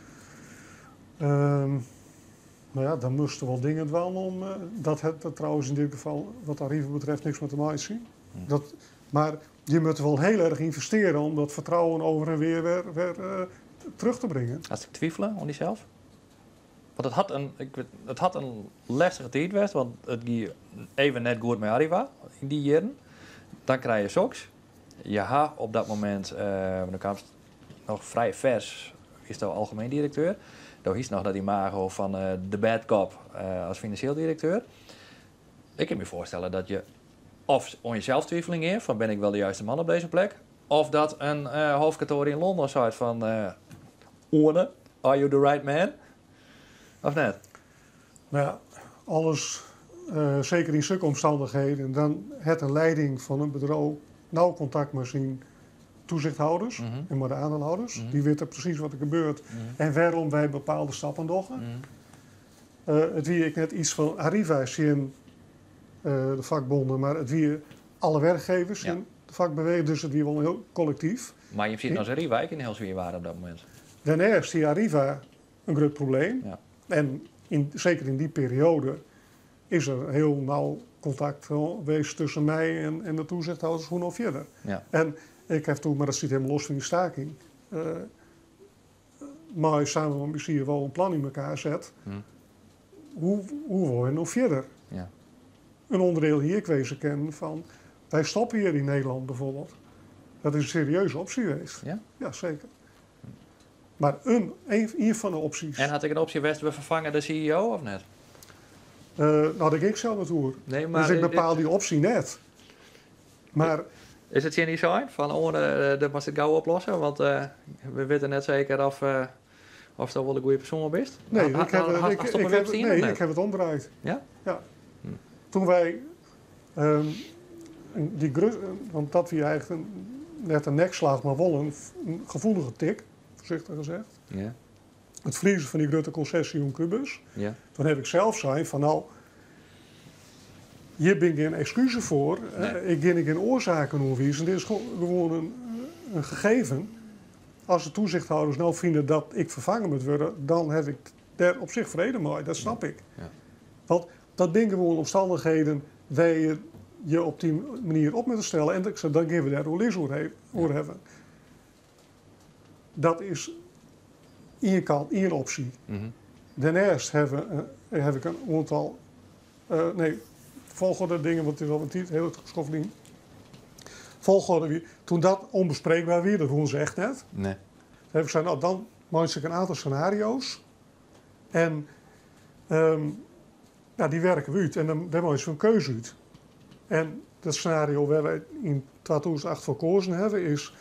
Dan moatst wol dingen dwaan om, dat hat dat trouwens yn dit gefal, wat Arriva betreft, niks mei te meitsjen. Mar je moatte wol hiel erch ynvestearje om dat fertrouwen over en weer wer terug te bringen. Hast ek twivele oan dysels? Want ik wit, it hat in lêstige tiid west, want it gie even net goed mei Arriva yn dy jierren. Dan krije je soks. Je ha op dat momint, want dan kaamst noch frij fers, is do algemien direkteur. Do hiest noch dat imago fan de bad cop as finansjeel direkteur. Ik kin my foarstelle dat je of oan jesels twiveling in, fan ben ik wel de juiste man op deze plek, of dat in hoofdkantoar yn Londen seit fan Oane, are you the right man? Of net? Alles, zeker in zulke omstandigheden, dan het een leiding van een bedrijf nauw contact met zijn toezichthouders en met de aandeelhouders. Die weten precies wat er gebeurt en waarom wij bepaalde stappen doen. Het wie ik net iets van Arriva is in de vakbonden, maar het wie alle werkgevers in de vakbeweging, dus het wie wel een heel collectief. Maar je ziet als Arriva ook in heel zwaar waren op dat moment. Daarna is die Arriva een groot probleem. En zeker in die periode is er heel nauw contact geweest tussen mij en de toezichthouders hoe nog verder. En ik heb toen, maar dat zit helemaal los van die staking, maar samen met mijn CEO een plan in elkaar zet. Hoe wil je nog verder? Een onderdeel hier ik wezen kennen van, wij stoppen hier in Nederland bijvoorbeeld. Dat is een serieuze optie geweest. Ja? Ja, zeker. Maar een van de opties. En had ik een optie geweest, we vervangen de CEO of net? Daar ging ik zelf naartoe. Nee, maar dus ik bepaal die optie net. Maar is het Jenny zijn van, oh, de moest het gauw oplossen? Want we weten net zeker of dat wel de goede persoon is. Nee, Had het op een website of net? ik heb het omdraaid. Ja? Ja. Toen wij Dy want dat wie eigentlik net in nekslach, mar wol in gefoelige tik, voorzichtig gezegd. It ferliezen fan dy grutte konsesje oan Qbuzz. Toen heb ik zelf sein fan no, hjir bin gjin ekskuzen foar, ik gean gjin oarsaken oanwizen, dit is gewoan in gegeven. As de toezichthouders no fine dat ik ferfangen moat wurde, dan haw ik dêr op sich frede mei, dat snap ik. Want dat binne gewoan omstannichheden wêr't je je op dy manier op moatte stelle en dan gean we dêr oerlis oer hawwen. Dat is ien kant, ien opsje. Dêrneist haw ik in oantal, nee, folchoarder dingen, want it is al in tiid, hiel skoft lyn. Folchoarder wie, toen dat ûnbespreekber wie, dat woene se echt net. Nee. Toen haw ik sein, no dan meitsje ik in oantal senario's en ja, dy werke we út en dan dêr meitsje we in keuze út. En dat senario wêr't wy yn 2008 foar koazen hawwe is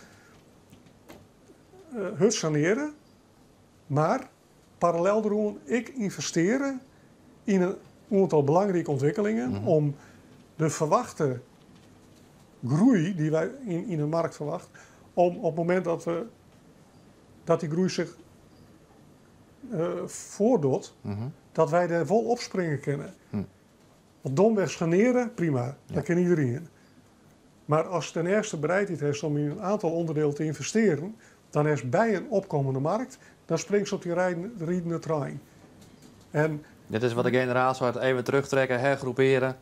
hurd saneare, mar parallel deroan ek ynvesteare yn in oantal belangrike ûntwikkelingen om de ferwachte groei dy't wy yn de markt ferwachte, om op it momint dat we dat dy groei sich foardocht, dat wy dêr wol op springe kinne. Want domweg saneare, prima, dat kin iderien. Mar ast ten earste bereidheid hast om yn in oantal ûnderdielen te ynvestearen, dan hast by in opkommende markt, dan springst op dy ridende trein. En Dit is wat de generaal seit, even terugtrekken, hergroeperen,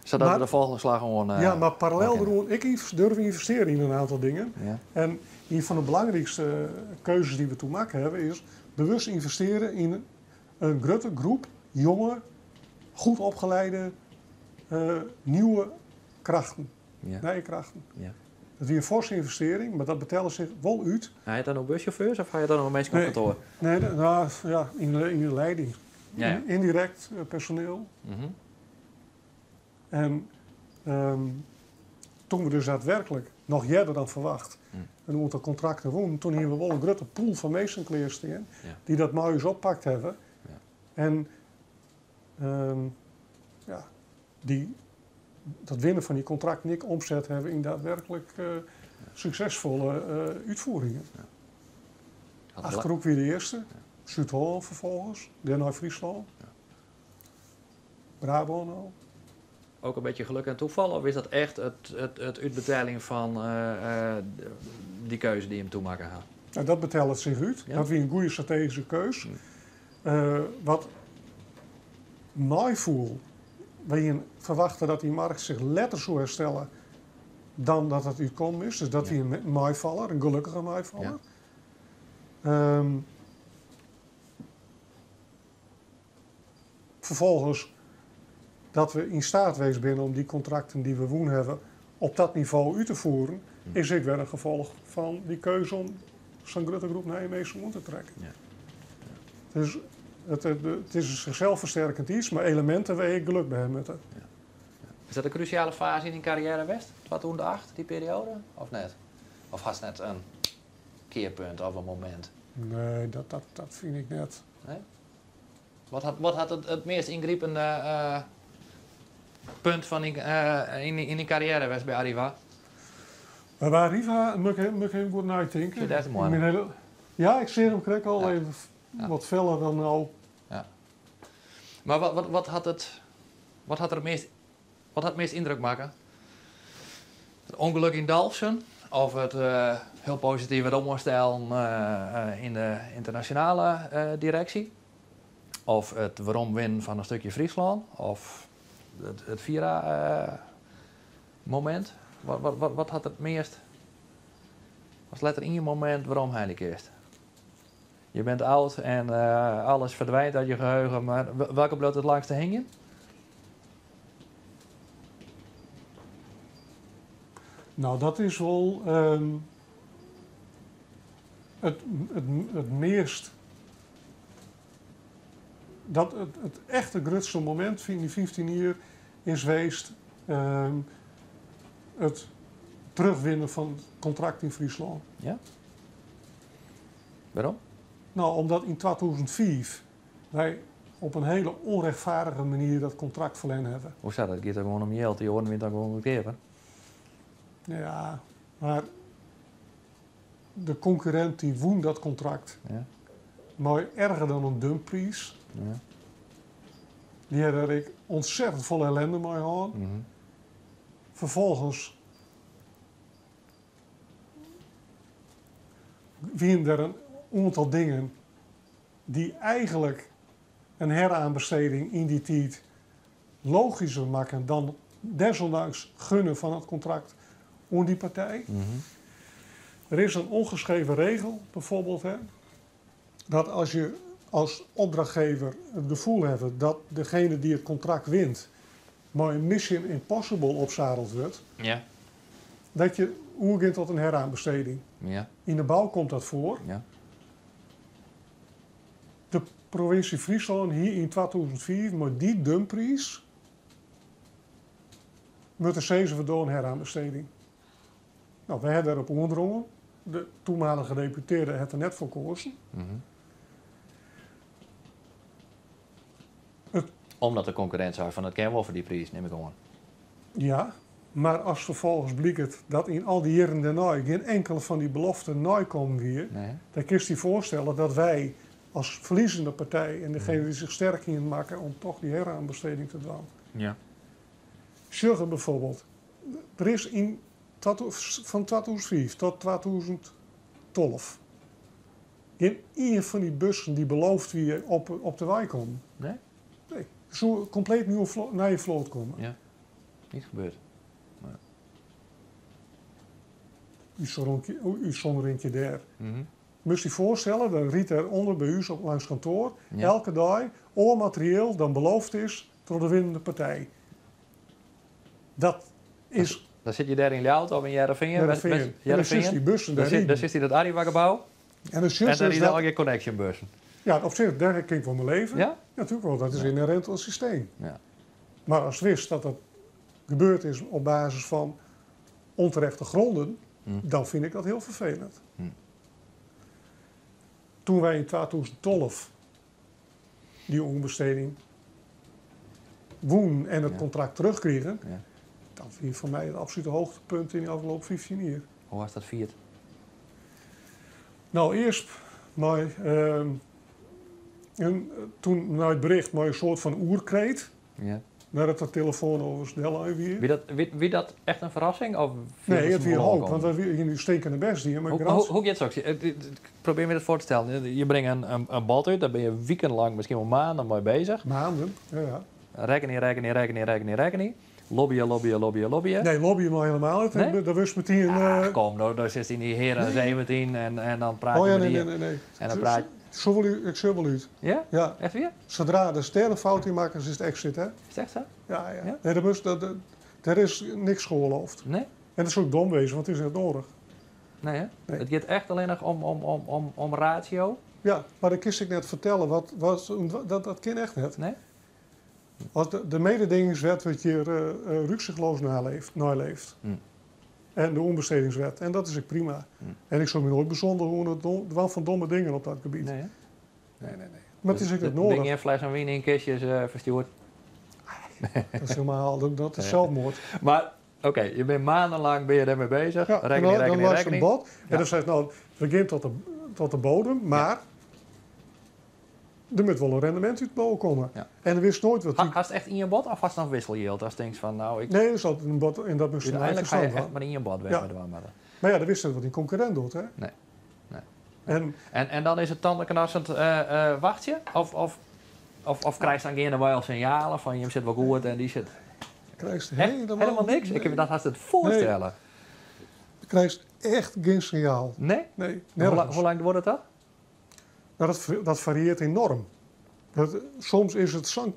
sadat we de folgjende slach oan. Ja, mar parallel deroan ek durve ynvestearje yn in oantal dingen. En ien fan de belangrykste keuzes dy't we toen makke hawwe is bewust ynvestearje yn in grutte groep jonge, goed opgeleide, nieuwe krachten. Nije krachten. Dat wie in forse ynvestearring, mar dat betelle sich wol út. Ha je it dan oer bussjauffeurs of ha je it dan oer minsken op kantoar? Nee, no, ja, yn de leiding. Yndirekt personeel. En toen we dus daadwerkelijk, noch earder dan ferwacht, in oantal kontrakten wûnen, toen hiene we wol in grutte pool fan minsken klearstean dy't dat mei ús oppakt hawwe. En ja, dy dat winnen fan dy kontrakten ek omset hawwe yn daadwerklik suksesfolle útfieringen. Achterhoek wie de earste, Súd-Hollân ferfolgens, dêrnei Fryslân, Brabân al. Ook een beetje geluk en toeval, of is dat echt it útbeteljen fan dy keuze dy't jim toen makke ha? Nou, dat betellet sich út. Dat wie in goede strategyske keus. Wat meifoel, wy hiene ferwachte dat dy markt sich letter soe herstelle dan dat dat útkommen is. Dus dat wie in meifaller, in gelokkige meifaller. Ferfolgens dat we yn steat west binne om dy kontrakten dy't we wûn hawwe op dat nivo út te fieren, is ek wer in gefolch fan dy keuze om sa'n grutte groep nije minsken oan te trekken. Dus it is in zichzelf versterkend iets, mar eleminten wêr't je geluk by hawwe moatte. Is dat in krúsjale faze yn dyn karriêre west, 2008, dy perioade, of net? Of hast net in kearpunt of in momint? Nee, dat fyn ik net. Nee? Wat hat it meast yngripende punt fan dyn, yn dyn karriêre west by Arriva? By Arriva moat ik even goed neitinke. Sit dêr te moarn? Ja, ik seach him krekt al even wat feller dan no. Ja. Mar wat hat it, wat hat der it meast, wat hat it meast yndruk makke? It ûngelok yn Dalfsen of it hiel posityf it oanstellen yn de ynternasjonale direksje? Of it weromwinnen fan in stikje Fryslân? Of it Fyra-momint? Wat hat it meast, ast letter ien momint weromhelje kinst? Je bent oud en alles ferdwynt út je geheugen, mar welke bliuwt it langste hingjen? No, dat is wol it meast. Dat it echte grutste momint yn dy 15 jier is west it terugwinnen fan it kontrakt yn Fryslân. Ja? Wêrom? No, omdat yn 2005 wy op in hiele ûnrjochtfeardige manier dat kontrakt ferlern hawwe. Hoe sa? Dat giet dan gewoan om jild, dy oaren wiene dan gewoan goedkeaper? Ja, mar de konkurrint dy wûn dat kontrakt Ja. mei erger dan in dumppriis. Ja. Dy ha der ek ontzettend folle ellende mei hân. Ferfolgens wiene der in oantal dingen dy't eigentlik in heraanbesteding yn dy tiid logischer makken dan desondanks gunnen fan it kontrakt oan dy partij. Der is in ongeschreven regel bijvoorbeeld, hè, dat als je als opdrachtgever het gevoel hebt dat degene die het contract wint mei in Mission Impossible opzadeld wurdt, dat je oergiet tot een heraanbesteding. Yn de bou komt dat foar. De provinsje Fryslân hie yn 2005 mei dy dumppriis moatte sizze we dogge in heraanbesteding. No, wy hawwe dêrop oandrongen. De toenmalige deputearre hat der net foar keazen. It Omdat de konkurrint sei fan it kin wol foar dy priis, nim ik oan. Ja, mar as ferfolgens blykt dat yn al dy jierren dêrnei gjin inkele fan dy beloften neikommen wie, dan kinst dy foarstelle dat wy as ferliezende partij en degene dy't sich sterk hiene makke om toch dy heraanbesteding te dwaan. Sjogge bijvoorbeeld, der is yn fan 2005 tot 2012 gjin ien fan dy bussen dy't beloofd wie op de wei kommen. Nee? Nee. Der soe kompleet nieuwe nije float komme. Ja. Niet gebeurd. Útsûnderinkje dêr. Moatst dy foarstelle, dan rydt der ûnder by ús op langs kantoar elke dei oar materieel dan beloofd is troch de winnende partij. Dat is. Dan sit je dêr yn Ljouwert of yn Hearrenfean. Hearrenfean. En dan sjochst dy bussen dêr riden. Dan sjochst dy dat Arriva-gebou. En dan sjochst En dan dus ride dat allegear Connexxion-bussen. Ja, op sich, dêr kin ik wol mei leve. Ja? Natuerlik wol, dat is ynherint oan it systeem. Mar ast witst dat dat gebeurd is op basis fan onterechte gronden, dan fyn ik dat hiel ferfelend. Toen wy yn 2012 dy oanbesteding wûnen en it kontrakt terugkrigen, dat wie foar my it absolute hoogtepunt yn de ôfrûne 15 jier. Hoe hast dat fierd? No, earst mei, en toen nei it bericht mei in soart fan oerkreet. Neidat de telefoan oars dellein wie. Wie dat echt in ferrassing? Of Nee, it wie hoop, want wy hiene ús stinkende bêst dien. Hoe giet soks? Ik probearje my dat foar te stellen. Je bringe in bod út, dêr binne je wikenlang, miskien wol maanden mei bezich. Maanden, ja, ja. Rekkenje, rekkenje, rekkenje, rekkenje, rekkenje. Lobbye, lobbye, lobbye, lobbye. Nee, lobbye mei helemaal net. Nee? Dan wurdst metien, Ach, kom, no sitst yn dy Heren 17 en dan praat je Oh ja, mei nee, dy nee, nee, nee. En dan praat Ik sjoch wol út. Ja? Ja. Echt wier? Sadra de dêr in fout yn makkest, is it exit, hè? Is it echt sa? Ja, ja. Ja? Nee, dat moast, dat, dat, dêr is niks geoorloofd. Nee? En dat soe ek dom wêze, want it is net nedich. Nee, hè? Nee. It giet echt allinnich om ratio? Ja, mar dat kinst ek net fertelle. Wat, wat, dat, dat kin echt net. Nee? As de mededingingswet wurdt hjir rücksichtsloos neileefd. En de oanbestedingswet. En dat is ek prima. En ik soe my noait besondige oan it dwaan fan domme dingen op dat gebiet. Nee, hè? Nee, nee, nee. Mar it is ek net Dus nedich. Bin gjin flessen wyn yn kistjes ferstjoerd? Dat is helemaal, dat is zelfmoord. Maar, oké, je bent maandenlang ben je daarmee bezig. Ja, Rekkening, dan rekkening, luister rekkening. een bod. En dan zegt nou, we gaan tot de bodem, maar er moet wel een rendement uit boven komen. En er wist nooit wat die Hast echt in je bod of hast dan wisseljild? Als je denkt van, nou, ik Nee, dat is altijd een bod en dat moest een Uiteindelijk ga je eigen stand echt maar in je bod weg met de waarde. Maar ja, dat wist net wat die concurrent doet, hè? Nee. Nee. En En dan is het tandenknarsend wachtje? Of krijg je dan geen wel signalen van je zit wel goed en die zit Krijg je Echt? helemaal Helemaal niks? Ik heb me dat haast het voorstellen. Nee. Je krijgt echt geen signaal. Nee? Nee, nergens. Hoe lang wordt het dat? Nou, dat varieert enorm. Soms is het zo'n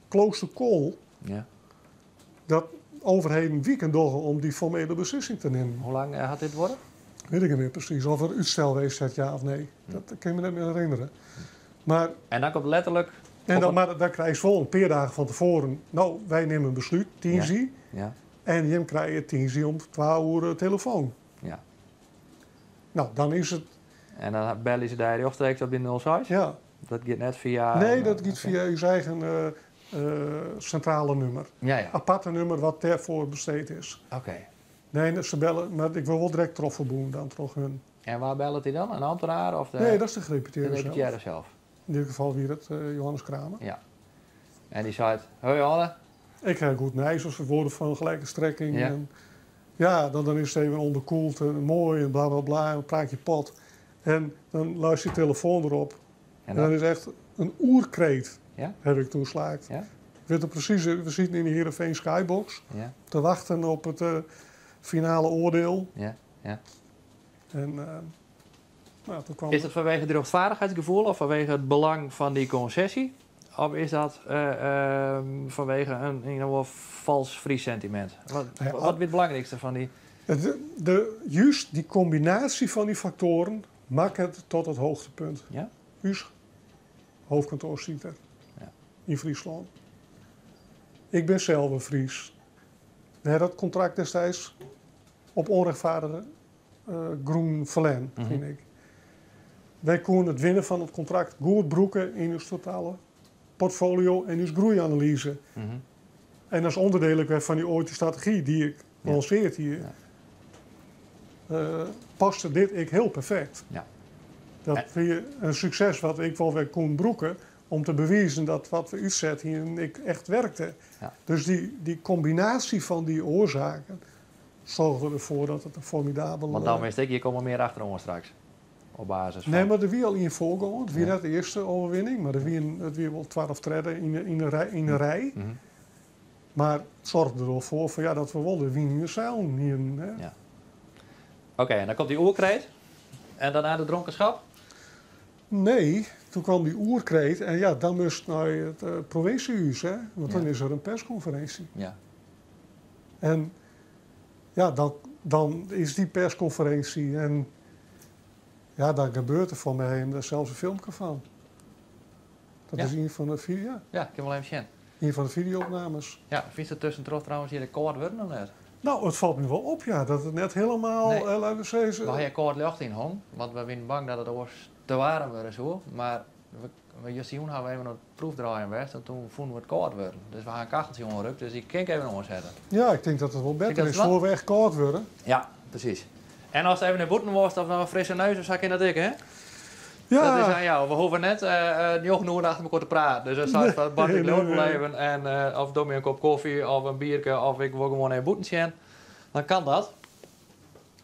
close call dat overheden wieken doggen om die formele beslissing te nemen. Hoe lang had dit worden? Weet ik niet meer precies. Of er uitstel geweest is, ja of nee. Dat kan ik me net meer herinneren. Maar en dan komt letterlijk En op dan, een maar dan krijg je wel een paar dagen van tevoren. Nou, wij nemen een besluit, tien zie. En je krijgt tien zie om 12 uur telefoon. Nou, dan is het... En dan bellen ze daar rechtstreeks op die nul zes? Ja. Dat gaat net via... Nee, dat gaat via uw eigen centrale nummer. Aparte nummer wat daarvoor besteed is. Nee, se belle, mar ik wurd wol direkt trochferbûn dan troch hun. En wa bellet dy dan? In ambtenaar of de Nee, dat is de gedeputeerde de zelf. deputearre zelf? In dit geval wie dat Johannes Kramer. Ja. En dy seit, Hoi Anne. Ik ha goed nijs as woorden fan gelijke strekking. Ja. En ja, dan is it even onderkoeld en moai en bla bla bla en dan praat je pot. En dan luister je telefoon erop. En En dan dat is echt een oerkreet, Ja? heb ik toen slaakt. Ja? Ik weet het precies, we zitten in de Heerenveen Skybox Ja, te wachten op het finale oordeel. ja, ja. En nou, toen kwam Is dat vanwege het rechtvaardigheidsgevoel of vanwege het belang van die concessie? Of is dat vanwege een in ieder geval vals Fries sentiment? Wat, Ja, wat is het belangrijkste van die... Juist die combinatie van die factoren maakt het tot het hoogtepunt. Ja? Us hoofdkantoor zit er. Ja. In Friesland. Ik ben zelf een Fries. We hebben dat contract destijds op onrechtvaardige groen verlen, vind ik. Wij konden het winnen van het contract goed broeken in ons totale portfolio en ons groeianalyse. En dat is onderdeel ook van die ooit die strategie die ik lanceerd hier. Paste dit ik heel perfect. Dat vind je een succes wat ik wel weer kon broeken om te bewijzen dat wat we uitzetten hier ik echt werkte. Dus die combinatie van die oorzaken zorgde ervoor dat het een formidabel... Want dan wist ik, je komt er meer achter ons straks. Op basis van... Nee, maar er wie al in voorkomen. Het wie net de eerste overwinning, maar er wie een, het wie wel 12 treden in de rij. Maar het zorgde er wel voor van, ja, dat we wel de wien in de zeil hier, hè. Ja. Oké, en dan komt die oerkreet. En daarna de dronkenschap? Nee, toen kwam die oerkreet en ja, dan moest naar het provinciehuis, hè? Want dan is er een persconferentie. En ja, dan is die persconferentie en ja, dan gebeurt er voor mij en daar zelfs een filmpje van. Dat is een van de video. Ja. Ja, ik heb wel even zien. Een van de videoopnames. Ja, vind je het tussendoor trouwens hier de koord worden nog net? Nou, het valt me wel op, ja, dat het net helemaal, Nee. laten we zeggen, We hadden koord lucht in hong, want we zijn bang dat het oors te warm wordt zo. Maar we juist hier hebben we even het proefdraaien geweest en toen vonden we het koud worden. Dus we gaan een kacheltje onderrukt, dus die kan ik even omzetten. Ja, ik denk dat het wel beter Vind je dat is wat? voor we echt koud worden. Ja, precies. En als het even naar boeten wordt of nog een frisse neus, dan zak ik in dat ik, hè? Ja. Dat is aan jou. We hoeven net nog nooit achter elkaar te praten. Dus dan zou ik van Bart, ik Nee, loop nee, nee. blijven en of doe me een kop koffie of een biertje of ik wil gewoon even boeten zien. Dan kan dat.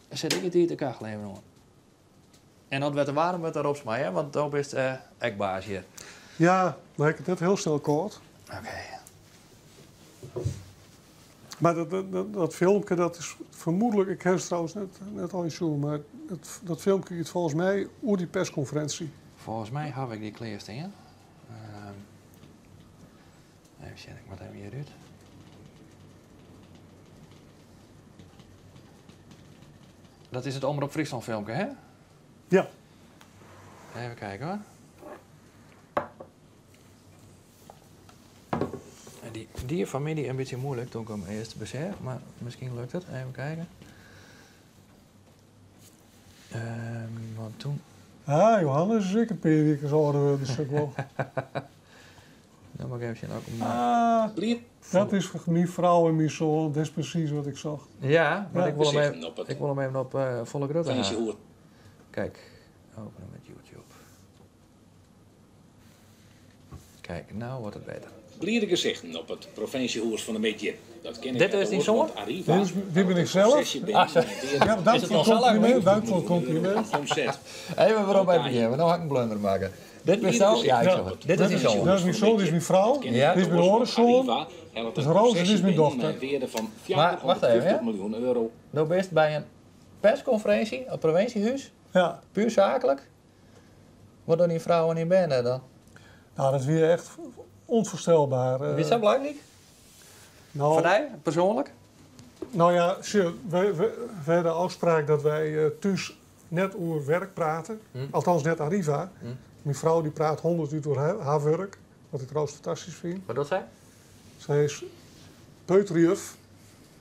Dan zet ik het hier te kachel even aan. En dat werd de warm werd daarop mij, hè? Want dan is het ekbaas hier. Ja, maar ik het net heel snel kort. Oké. Maar dat filmpje, dat is vermoedelijk... Ik heb het trouwens net al in zoom, maar dat filmpje gaat volgens mij oer die persconferentie. Volgens mij heb ik die kleerste, hè? Even zien, ik moet even hieruit. Dat is het Omroep Friesland filmpje, hè? Ja. Even kijken, hoor. En die familie een beetje moeilijk toen ik hem eerst besef, maar misschien lukt het. Even kijken. Want toen... Ah, Johannes is ik een paar weken zo ouder worden, dus ik wel. Dan moet ik even zien ook om- Ah, dat is voor mijn vrouw en mijn zoon, dat is precies wat ik zag. Ja, maar Ja. Gezichten op het ik wil hem even op volle grootte Provincie halen. Hoer. Kijk, openen met YouTube. Kijk, nou wordt het beter. Blierde gezichten op het provinciehoers van de Midje. Dat ken ik Dit uit is die de zoon? oorlog, want Arriva Dit ben ik zelf. concessie binnen Ah, sorry. en weer Ja, dank Is het voor al het zo lang compliment. Dank voor het compliment. Omzet. Even weer op even beginnen, want nou ga ik een blunder maken. Dit is zo? Ja, ik Ja. zeg het. Dit is die zoon. Dat is mijn zoon, dit is mijn vrouw. Ja. Dit is mijn orenzoon. Dat is Roos, dit is mijn dochter. van Maar, wacht even, hè? 450 miljoen euro. Nou best bij een persconferentie op het provinciehuis, Ja. puur zakelijk. Wat doen die vrouwen in benen dan? Nou, dat is weer echt onvoorstelbaar. Is dat belangrijk? Nou, Voor jou, persoonlijk? Nou ja, zie, wij hadden de afspraak dat wij thuis net over werk praten. Althans, net Arriva. Mijn vrouw die praat 100 uur door haar werk. Wat ik trouwens fantastisch vind. Wat doet zij? Zij is peuterjuf.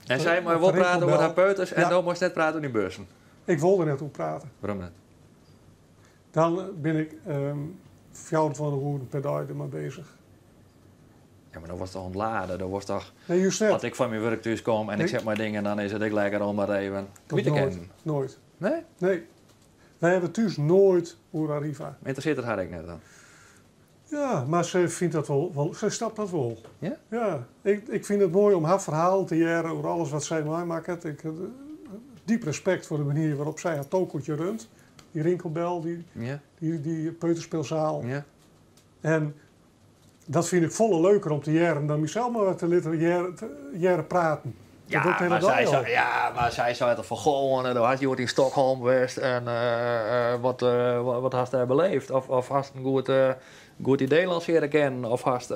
En zij maar Op wil de praten over rinkelbel. haar peuters en Ja. dan moest net praten over die beurzen. Ik wilde net over praten. Waarom net? Dan ben ik 24 uur per dag er maar bezig. Ja, Ja, mar dan wurdst toch ûntladen, dan wurdst toch... Nee, just net. As ik fan myn wurk thús kom en ik sit mei dingen, dan is it ek lekker om mar even kwyt te kinnen. Noait. Nee? Nee. Wy hawwe it thús noait oer Arriva. Ynteressearret it har ek net dan? Ja, mar sy fynt dat wol, wol sy snapt dat wol. Ja? Ja. Ik, ik fyn it moai om har ferhalen te hearren oer alles wat sy meimakket. Ik ha diep respekt foar de manier wêrop't sy har tokootje runt. Dy rinkelbel, dy, Ja. dy, dy peuterspeelzaal. Ja. En dat fyn ik folle leuker om te hearren dan mysels mar te litten hearren praten. Ja, mar sy sei, ja, mar sy sei toch fan goh, do hast hjoed yn Stockholm west en wat, wat hast dêr beleefd? Of, of hast in goed, goed idee lansearje kinnen? Of hast,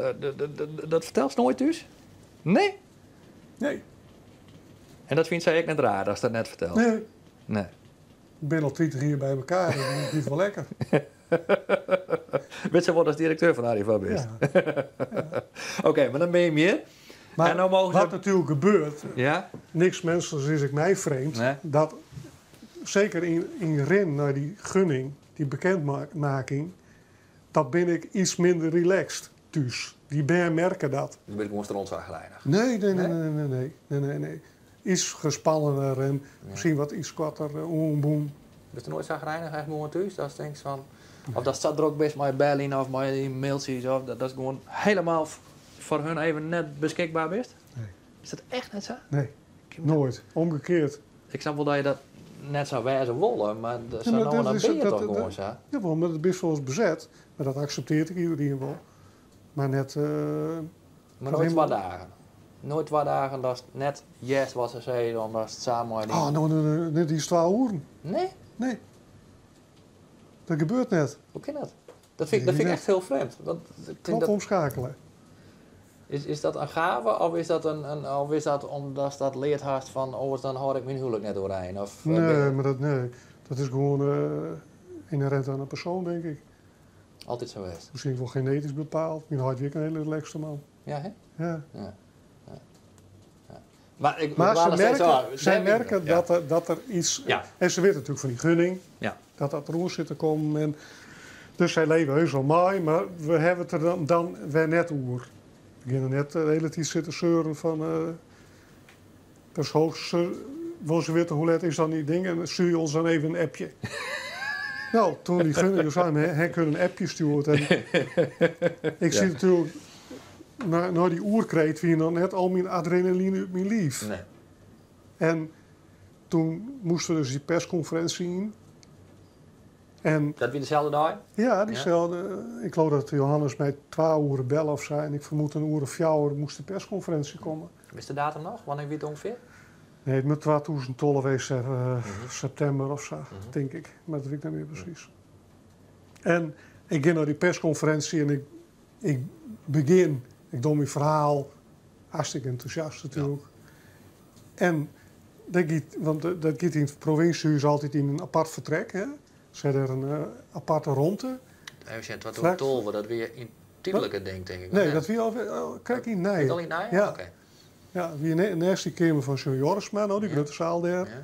dat fertelst noait thús? Nee? Nee. En dat fynt sy ek net raar, datst dat net fertelst? Nee. Nee. We binne al 30 jier by elkoar, dat giet wol lekker. Wit se wol datst direkteur fan Arriva bist? Ja. Oké, mar dan binne jim hjir. Mar En no mogen wat se... natuerlik gebeurt, Ja? niks minskliks is ek my frjemd, Nee. dat seker yn, yn rin nei dy gunning, dy bekendmaking, dat bin ik iets minder relaxed thús. Dy bern merke dat. Dan bin ik gewoan strontsagrijnich. Nee, nee, nee, Nee? nee, nee, nee, nee, nee, nee. Iets gespannener en miskien wat iets koarter, oem boem. Bist der noait sagrijnich echt gewoan thús? Datst tinkst fan, of datst sa drok bist mei beljen of mei dy mailtsjes of dat datst gewoan helemaal foar hun even net beskikber bist? Nee. Is dat echt net sa? Nee, noait. Omgekeard. Ik snap wol dat je dat net sa wêze wolle, mar sa Ja, mar no en dat dan is- bin je dat- toch dat- gewoan sa? Jawol, mar dat bist wolris beset. Mar dat akseptearret ek iderien wol. Mar net. Mar noait twa dagen. Noait twa dagen datst net hearst wat se sizze, omdatst sa mei dy... Oh, no, no, no, net iens twa oeren. Nee? Nee. Dat gebeurt net. Hoe kin dat? Dat fyn ik, dat fyn ik echt hiel frjemd. Want ik tink Knop dat, omskeakelje. is, is dat in gave of is dat, in, of is dat omdatst dat leard hast fan oars dan hâld ik myn houlik net oerein? Of, Nee, mar dat, nee. Dat is gewoan ynherint oan de persoan, tink ik. Altyd sa west. Miskien wol genetysk bepaald. Myn heit wie ek in hiele relaxte man. Ja, hè? Ja. Ja. Ja. Ja. Mar, ik, Mar ik se wou steeds merke, zo- sy merke Ja. dat der iets... Ja. En se witte natuerlik fan dy gunning. Ja. Dat dat deroan sit te kommen. En dus sy leve heus wol mei, mar we hawwe it der dan, dan wer net oer. We geane net de hiele tiid sitten seuren fan... dat is hoogst, wol se witte hoe let is dan dy ding en stjoer je ons dan even in appje. No, toen dy gunning sei, ha ik in appje stjoerd. En ik siet natuerlik, nei dy oerkreet wie noch net al myn adrenaline út myn liif. Nee. En toen moasten we dus dy perskonferinsje yn. En Dat wie deselde dei? Ja, dyselde. Ik leau dat Johannes my twa oere belle of sa en ik fermoed in oere of fjouwer moast de perskonferinsje komme. Witst de datum noch? Wannear wie it ûngefear? Nee, it moat 2012 west septimber of sa, tink ik. Mar dat wit ik net mear presys. En ik gean nei dy perskonferinsje en ik, ik begjin, ik doch myn ferhaal, hartstikke entûsjast natuerlik. En dat giet, want dat giet yn it provinsjehûs altyd yn in apart fertrek, hè. Se ha dêr in aparte romte. Even sjen, 2012, dat wie yn tydlike ding, tink ik. Nee, dat wie al krekt yn it nije. Al yn it nije? Ja. Oké. Ja, it wie neist dy keamer fan John Jorritsma, no, dy grutte saal dêr. Ja.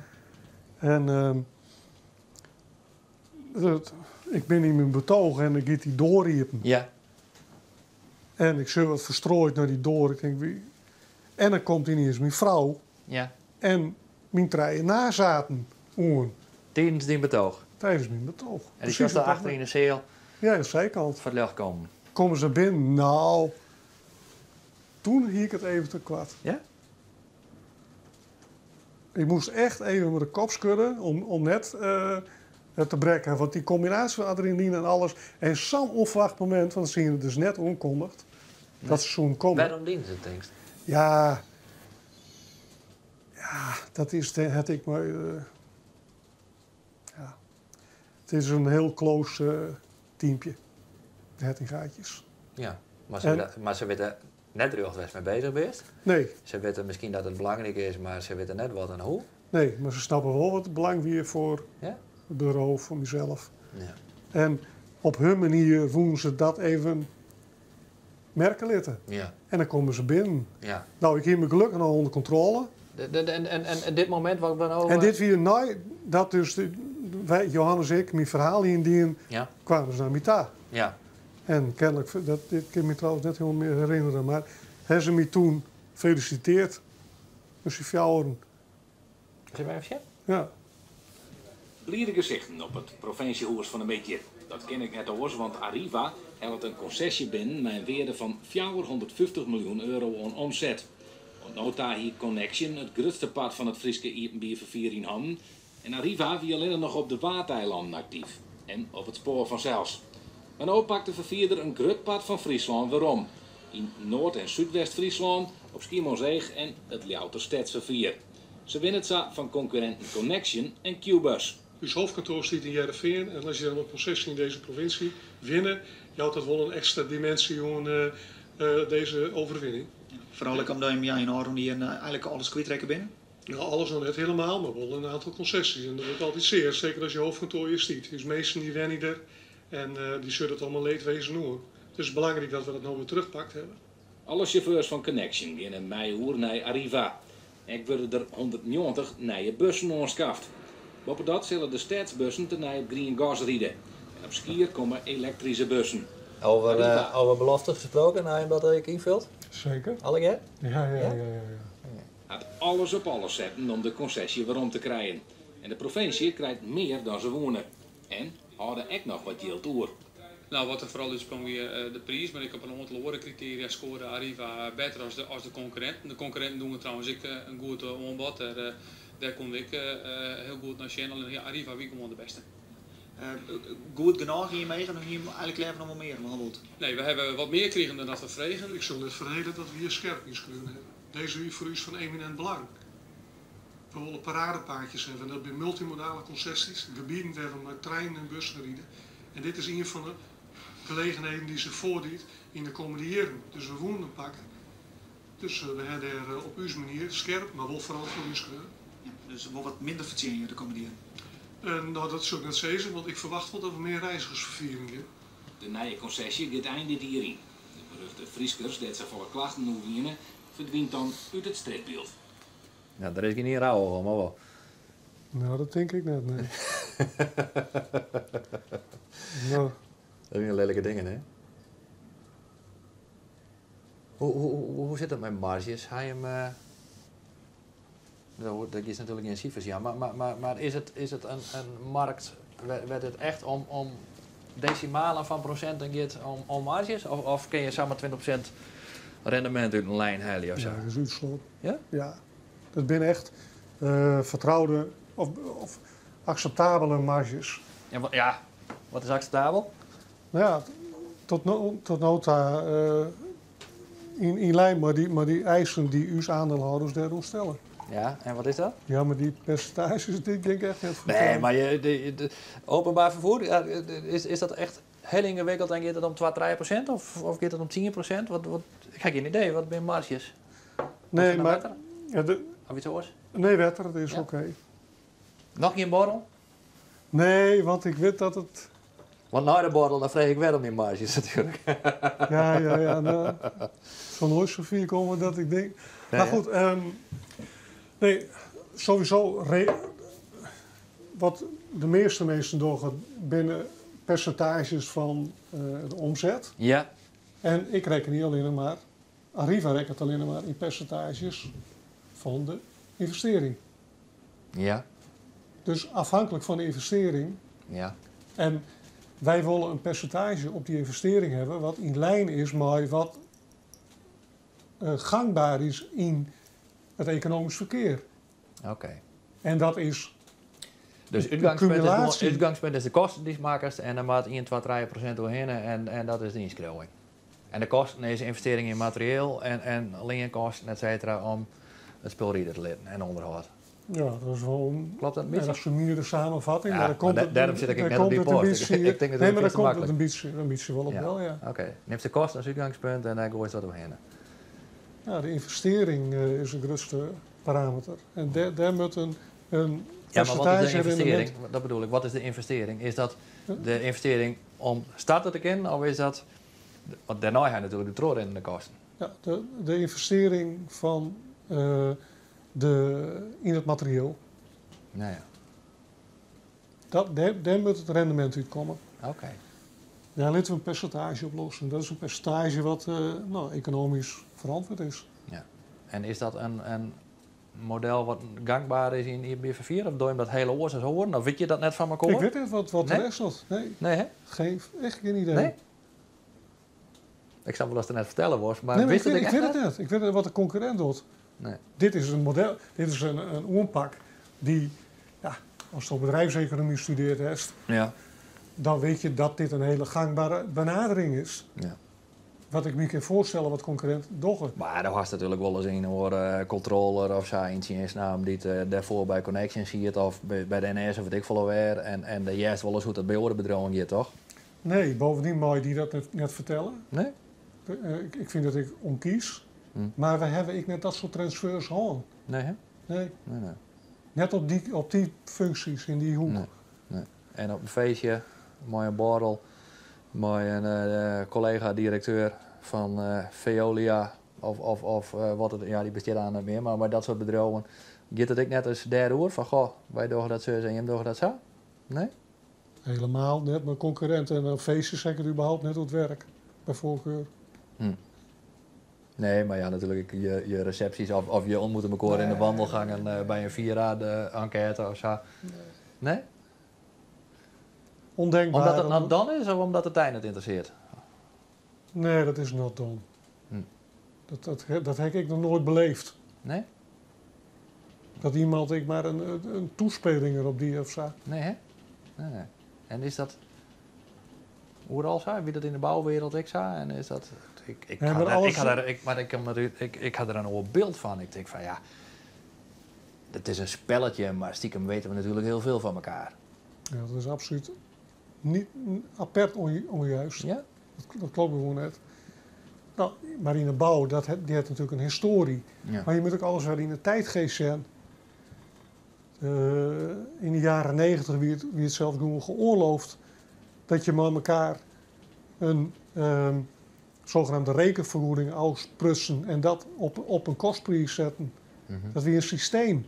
En dat, ik bin yn myn betooch en dan giet dy doar iepen. Ja. En ik sjoch wat ferstroaid nei dy doar. Ik tink, wie... En dan komt yniens myn frou Ja. en myn trije nazaten oan. Tidens dyn betooch? Tidens myn betooch. En dy sjochst dêr achter yn de seal? Ja, oan de sykant. Foar it ljocht kommen. Komme se binnen? Nou, toen hie ik it even te koart. Ja? Ik moast echt even mei de kop skudde om net te brekken. Want dy kombinaasje fan adrenaline en alles. En sa'n ûnferwacht momint, want se hiene it dus net oankondigd, dat se soene komme. Wêrom dienen se it, tinkst? Ja, ja, dat is, het ik mei, ja. It is in hiel close teampje, de Hettingaatjes. Ja, mar se, En witte, mar se witte net rjocht wêr'tst mei beuzich bist. Nee. Se witte miskien dat it belangryk is, mar se witte net wat en hoe. Nee, mar se snappe wol wat it belang wie foar Ja? it buro, foar mysels. Ja. En op hun manier woene se dat even merke litte. Ja. En dan komme se binnen. Ja. No, ik hie my gelokkich noch ûnder kontrôle. En dit momint wat we no... En dit wie nei dat dus de, wy, Johannes en ik, myn ferhaal yndienen, Ja. kwamen se nei my ta. Ja. En kenlik, dat, dit kin ik my trouwens net hielendal mear herinnere, mar Hawwe se my toen felisitearre. Mei syn fjouweren. Sille we even sjen? Ja. Blide gesichten op it provinsjehûs fan 'e middei. Dat kin ek net oars, want Arriva hellet in konsesje binnen mei in wearde fan 450 miljoen euro oan omset. Oant no ta hie Connexxion it grutste part fan it Fryske iepenbier ferfier yn hannen en Arriva wie allinne noch op de Waadeilannen aktyf en op it spoar fansels. Mar no pakt de ferfierder in grut part fan Fryslân werom. Yn Noard en Súdwest-Fryslân, op Skiermûntseach en it Ljouwerter stedsferfier. Se winne it sa fan konkurrinten Connexxion en Qbuzz. Us hoofdkantoar stiet yn Hearrenfean en as je dan in konsesje yn dizze provinsje winne, jout dat wol in ekstra dimensje oan dizze overwinning. Foaral ek omdat jim yn ôfrûne jierren eigenlik alles kwytrekke binne? Ja, alles noch net hielendal, mar wol in oantal konsesjes. En dat docht altyd sear, seker as je hoofdkantoar hjir stiet. Us minsken dy wenje der en dy sjogge dat al mei leedwezen oan. Dus it is belangryk dat we dat no wer terugpakt hawwe. Alle sjauffeurs fan Connexxion geane mei oer nei Arriva. Ek wurde der 190 nije bussen oanskaft. Boppedat sille de stedsbussen tenei op grien gas ride. En op Skier komme elektryske bussen. Over, over belofte gesproken, ha jim dat ek ynfuld? Seker. Allegear? Ja. Hat alles op alles setten om de konsesje werom te krijen. En de provinsje krijt mear dan se woene. En hâlde ek noch wat jild oer. Nou, wat der foaral útsprong wie de priis, mar ek op in oantal oare kritearia skoarde Arriva better as de konkurrinten. De konkurrinten diene trouwens ek in goed oanbod, dêr koene we ek hiel goed nei sjen. Allinnich ja, Arriva wie gewoan de bêste. Goed genôch yn jim eagen of hiene jim eigenlik leaver noch wol mear wol? Nee, we hawwe wat mear krigen dan dat we fregen. Ik sil net ferhele dat we hjir skerp ynskreaun hawwe. Dizze wie foar ús fan eminint belang. We wolle paradepaadjes hawwe en dat binne multimodale konsesjes, gebieten wêr't we mei treinen en bussen ride. En dit is ien fan de gelegenheden dy't sich foardiet yn de kommende jierren. Dus we woene him pakke. Dus we hawwe dêr op ús manier skerp, mar wol ferantwurde ynskreaun. Ja, dus wol wat minder fertsjinje de kommende jierren? No, dat sil ik net sizze, want ik ferwacht wol dat we mear reizgers ferfieren gean. De nije konsesje giet ein dit jier yn. De beruchte Fryskers, dêr't safolle klachten oer wiene, ferdwynt dan út it strjitbyld. Ja, der is gjin ien rauwich om, of wol? No, dat tink ik net, nee. No. Dat binne lelike dingen, hè? Hoe, hoe, hoe, hoe sit it mei marges? Ha jim. No, dat is natuerlik gjin sifers, ja, mar is it in markt wêr't it echt om desimalen fan prosinten giet om marges? Of kinne je samar 20% rendemint út in lijn helje of sa? Ja, dat is útsletten. Ja? Ja. Dat binne echt fertroude of akseptabele marges. Ja, wat is akseptabel? No ja, tot no, tot no ta yn lyn mei dy eisen dy't ús oandielhâlders dêroer stelle. Ja, en wat is dat? Ja, mar dy persintaazjes dy gean ik echt net Nee, mar de openbaar vervoer, ja, is dat echt hiel yngewikkeld en giet it om 2, 3% of giet it om 10%? Wat, ik ha gjin idee, wat binne marges? Nee, mar... Ja, Of yts oars? Nee, wetter, dat is oké. Noch gjin borrel? Nee, want ik wit dat it... Want nei de borrel, dan freegje ik wer om dy marges natuerlik. Ja. No, it sil noait sa fier komme dat ik tink... Nee, Mar goed, nee, sowieso... Wat de measte minsken dogge, binne persintaazjes fan de omset. En ik rekkenje allinnich mar, Arriva rekkenet allinnich mar yn persintaazjes fan de ynvestearring. Dus afhanklik fan de ynvestearring. En wy wolle in persintaazje op dy ynvestearring hawwe wat yn lyn is mei wat gangber is yn it ekonomysk ferkear. En dat is Dus de útgangspunt is gewoan, kumulaasje. útgangspunt is de kosten dy'tst makkest en dan moat 1, 2, 3% oerhinne en dat is de ynskriuwing. En de kosten is ynvestearring yn materieel en leankosten, et cetera, om it spul ride te litten en ûnderhâld. Ja, dat is wol in Kloppet dat in bytsje? erch summiere samenvatting, Ja, mar dan komt mar it, dêrom sit ik dan net op komt dy it in post. bytsje, Ik tink dat nee, it mar dan te komt it maklik. in bytsje wol op del, ja. Oké. Nimst de kosten as útgangspunt en dêr goaist wat oerhinne. Ja, de ynvestearring is de grutste parameter. En dêr moat in Ja, mar wat is de persintaazje ynvestearring? rendemint. Dat bedoel ik. Wat is de ynvestearring? Is dat de ynvestearring om starte te kinnen of is dat... Want dêrnei ha je natuerlik de trochrinnende kosten. Ja, de ynvestearring fan yn it materieel. Nou ja. Dêr moat it rendemint útkomme. Oké. Dêr litte we in persintaazje op los. En dat is in persintaazje wat no, ekonomysk ferantwurd is. Ja. En is dat in model wat gangber is yn iepenbier ferfier? Of dogge jim dat hiel oars as oaren? Of witte je dat net fan mekoar? Ik wit net wat de rest docht. Nee. Nee, hè? Geen, echt geen idee. Nee? Ik snap wol datst it net fertelle wolst, mar Nee, maar wist ik, it ik ek weet echt het net. Ik weet net wat de concurrent docht. Nee. Dit is een model, dit is in oanpak die, ja, ast bedrijfseconomie studearre hast, dan witte je dat dit in hiele gangbere benadering is. Wat ik my kin foarstelle wat konkurrinten dogge. Mar do hast natuerlik wolris in oare controller of sa yn tsjinst naam dy't dêrfoar by Connexxion siet of by de NS of wit ik folle wêr. En dêr hearst wolris hoe't dat by oare bedriuwen giet, toch? Nee, bovendien mei dy dat net fertelle. Nee? Ik fyn dat ek ûnkies. Mar we hawwe ek net dat soart transfers hân. Nee, hè? Nee. Nee, nee. Net op dy funksjes, yn dy hoek. Nee, nee. En op in feestje mei in bôrrel mei in kollega-direkteur fan Veolia of wat it, ja, dy bestiet aanst net mear, mar mei dat soart bedriuwen, giet it ek net ris dêroer fan goh, wy dogge dat sa en jim dogge dat sa? Nee? Helemaal net mei konkurrinten en op feestjes ha ik it überhaupt net oer it werk, by foarkar. Nee, mar ja, natuerlik je resepsjes of je ontmoeten mekoar yn de wandelgangen by in Vira-enkête of sa. Nee? Ondenkbaar. Omdat it not done is of omdat it dy net ynteressearret? Nee, dat is not done. Dat ha ik noch noait beleefd. Nee? Dat iemand ek mar in taspeling derop die of sa. Nee, hè? Nee, nee. En is dat oeral sa? Wie dat yn de bouwereld ek sa? En is dat, ik Ja, ha mar der, alles ik ha der, ik, mar ik kom der, ik ha der in oar byld fan. Ik tink fan ja, it is in spelletje, mar stikem witte we natuerlik hiel folle fan mekoar. Ja, dat is absolút net apert ûnjuist. Ja? Dat kloppet gewoan net. No, mar yn de bou, dy hat natuerlik in histoarje. Mar je moatte ek alles wer yn de tiidgeast sjen. Yn de jaren 90 wie it sels gewoan geoorloofd dat je mei mekoar in zogenaamde rekenvergoeding ôfsprutsen en dat op in kostpriis setten. Dat wie in systeem.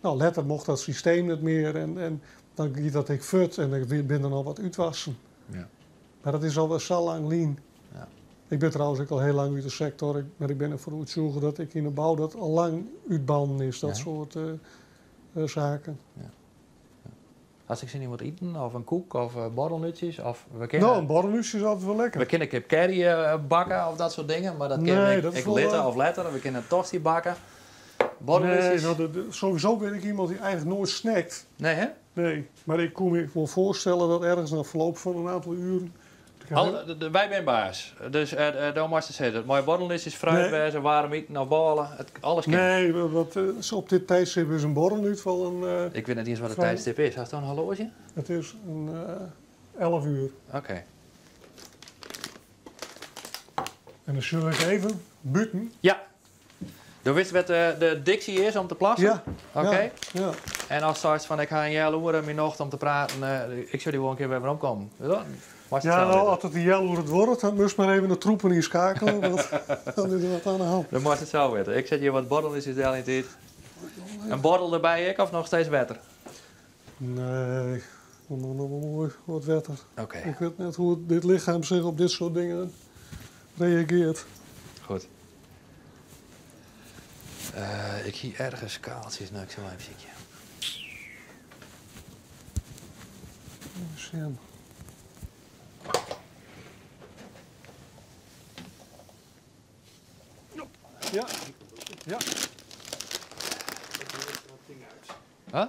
No, letter mocht dat systeem net mear en dan giet dat ek fuort en dan binne der noch wat útwassen. Mar dat is alwer sa lang lyn. Ik bin trouwens ek al hiel lang út de sektor, mar ik bin derfan oertsjûge dat ek yn de bou dat al lang útbannen is, dat soart saken. Ja. Hast ek sin yn wat iten of in koek of borrelnútsjes? Of we kinne, No, in borrelnútsje is altyd wol lekker. We kinne kip curry bakke of dat soart dingen, mar dat kinne Nee, we dat is ek wol, litte of letter. We kinne in tosti bakke. Borrelnútsjes? Nee, no, sowieso bin ik iemand dy't eigentlik noait snackt. Nee, hè? Nee, mar ik koe my wol foarstelle dat ergens nei ferloop fan in oantal uren Al, wy binne baas, dus do moatst it sizze. It mei borrelnútsjes, fruit Nee. wêze, waarm iten of bôle, it, alles kin. Nee, wat, op dit tiidstip is in borrelnút wol in Ik wit net iens wat it frij tiidstip is. Hast in horloazje? It is in 11 oere. Oké. En dan sjoch ik even bûten. Ja. Do witst wêr't de Dixie is om te plassen? Ja. Oké. Ja, ja. En ast seist fan ik ha in healoere myn nocht om te praten, ik sil dy wol in kear wer weromkommen. Wit dat? Moatst it Ja, sels no, witte. as it in healoere duorret, dan moatst mar even de troepen ynskeakelje, want dan is der wat oan de hân. Dan moatst it sels witte. Ik set hjir wat borrelnútsjes del yn tiid. In borrel derby ek of noch steeds wetter? Nee, dan noch wol moai wat wetter. Oké. Ik wit net hoe't dit lichem sich op dit soart dingen reagearret. Goed. Ik hie ergens skaaltsjes, no, ik sil even sykje. Even sjen. Ja, ja. Huh?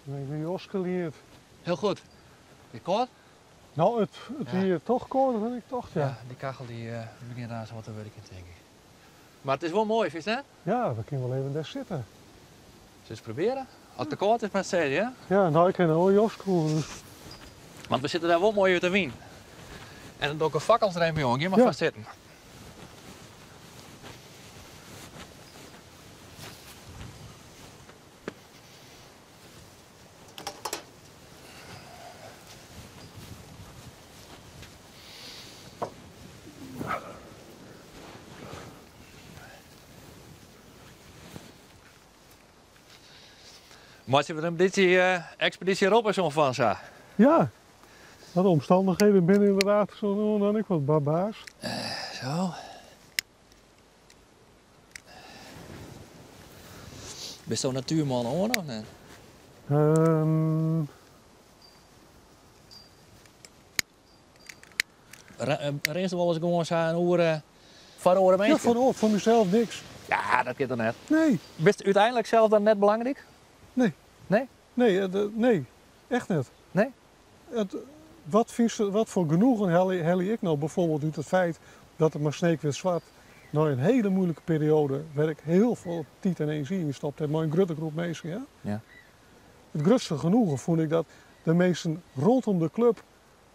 Ik bin Joske liet. Heel goed. Is it kâld? No, it wie toch kâlder dan ik tocht, ja. Ja, dy kachel dy begjint aanst wat te wurkjen, tink ik. Mar it is wol moai, fynst net? Ja, we kinne wol even dêr sitte. Sil ris probearje? As it te kâld is, moatst sizze, ja? Ja, no, ik ha no in joske oan, dus. Want we sitte dêr wol moai út de wyn. En dan doch ik de fakkels der even by oan. Gean mar foar sitten. Meitsje we der in bytsje Ekspedysje Robinson fan sa? Ja, de omstannichheden binne ynderdaad sa no en dan ek wat barbaars. Zo. Bisto natuerman oan of net? Rinst wolris gewoan sa in oere foar oare minsken? Ja, foar mysels niks. Ja, dat kin toch net? Nee. Bist úteinlik sels dan net belangryk? Nee. Nee? Nee, nee, echt net. Nee? Wat fynst, wat foar genoegen helje ik no bijvoorbeeld út it feit dat it mei Sneek Wit Swart nei in hiele moeilike perioade, wêr't ik hiel folle tiid en enerzjy yn stopt ha mei in grutte groep minsken, ja? Ja. It grutste genoegen fûn ik dat de minsken rondom de klup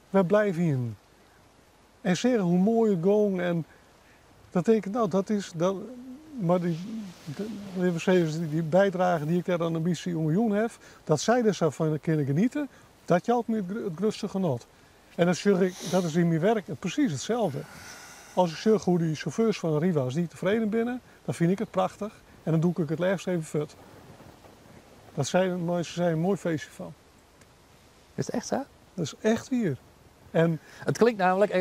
wer blij wienen. En seagen hoe moai it gong en dat tink ik, no dat is, dat, mar dy, litte we sizze, dy bydrage dy't ik dêr dan in bytsje oan jûn haw, dat sy der sa fan kinne geniete, dat jout my it grutste genot. En dan sjoch ik, dat is yn myn werk presys itselde. As ik sjoch hoe dy sjauffeurs fan Arriva, as dy tefreden binne, dan fyn ik it prachtich en dan dûk ik it leafst even fuort. Dat sy, meitsje sy in moai feestje fan. Is it echt sa? Dat is echt wier. En It klinkt namelijk,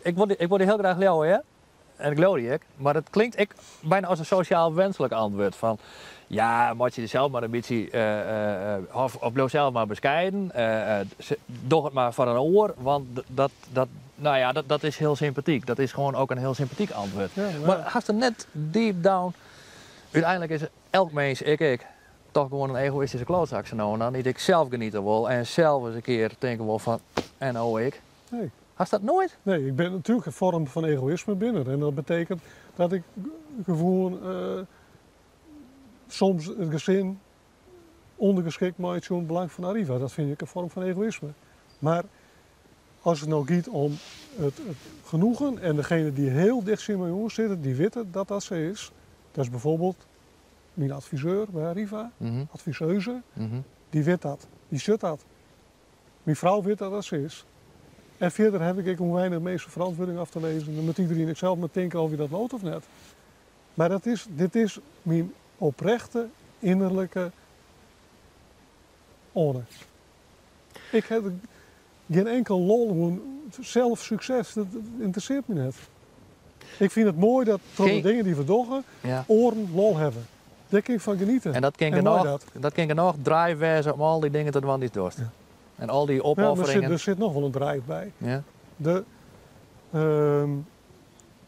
ik wol dy hiel graach leauwe, hear. En ik leau dy ek, mar it klinkt ek byna as in sosjaal wenslik antwurd fan ja, meitsje dysels mar in bytsje, of bliuw sels mar beskeiden, doch it mar foar in oar, want dat, dat, no ja, dat is hiel sympatyk. Dat is gewoan ek in hiel sympatyk antwurd. Mar hast der net deep down, úteinlik is elk mins, ik ek, toch gewoan in egoïstyske klootzak sa no en dan, dy't ek sels geniete wol en sels ris in kear tinke wol fan en no ik. Nee. Hast dat noait? Nee, ik bin natuerlik in foarm fan egoïsme binnen en dat betekent dat ik gewoan soms it gesin ûndergeskikt meitsje oan it belang fan Arriva. Dat fyn ik in foarm fan egoïsme. Mar as it no giet om it genoegen en degene dy't hiel dicht tsjin my oan sitte, dy witte dat dat sa is. Dat is bijvoorbeeld myn adviseur by Arriva, adviseuze, dy wit dat, dy sjocht dat. Myn frou wit dat dat sa is. En fierder haw ik ek oan weinich minsken ferantwurding ôf te lizzen. Dan moat iderien ek sels mar tinke oft je dat leaut of net. Mar dat is, dit is myn oprechte ynnerlike oane. Ik haw gjin inkel lol oan sels sukses, dat ynteressearret my net. Ik fyn it moai dat troch de dingen dy't we dogge, oaren lol hawwe. Dêr kin ik fan geniete. En dat kin genôch, dat kin genôch drive wêze om al dy dingen te dwaan dy'tst dochst. En al dy opofferingen. Ja, der sit noch wol in drive by. De,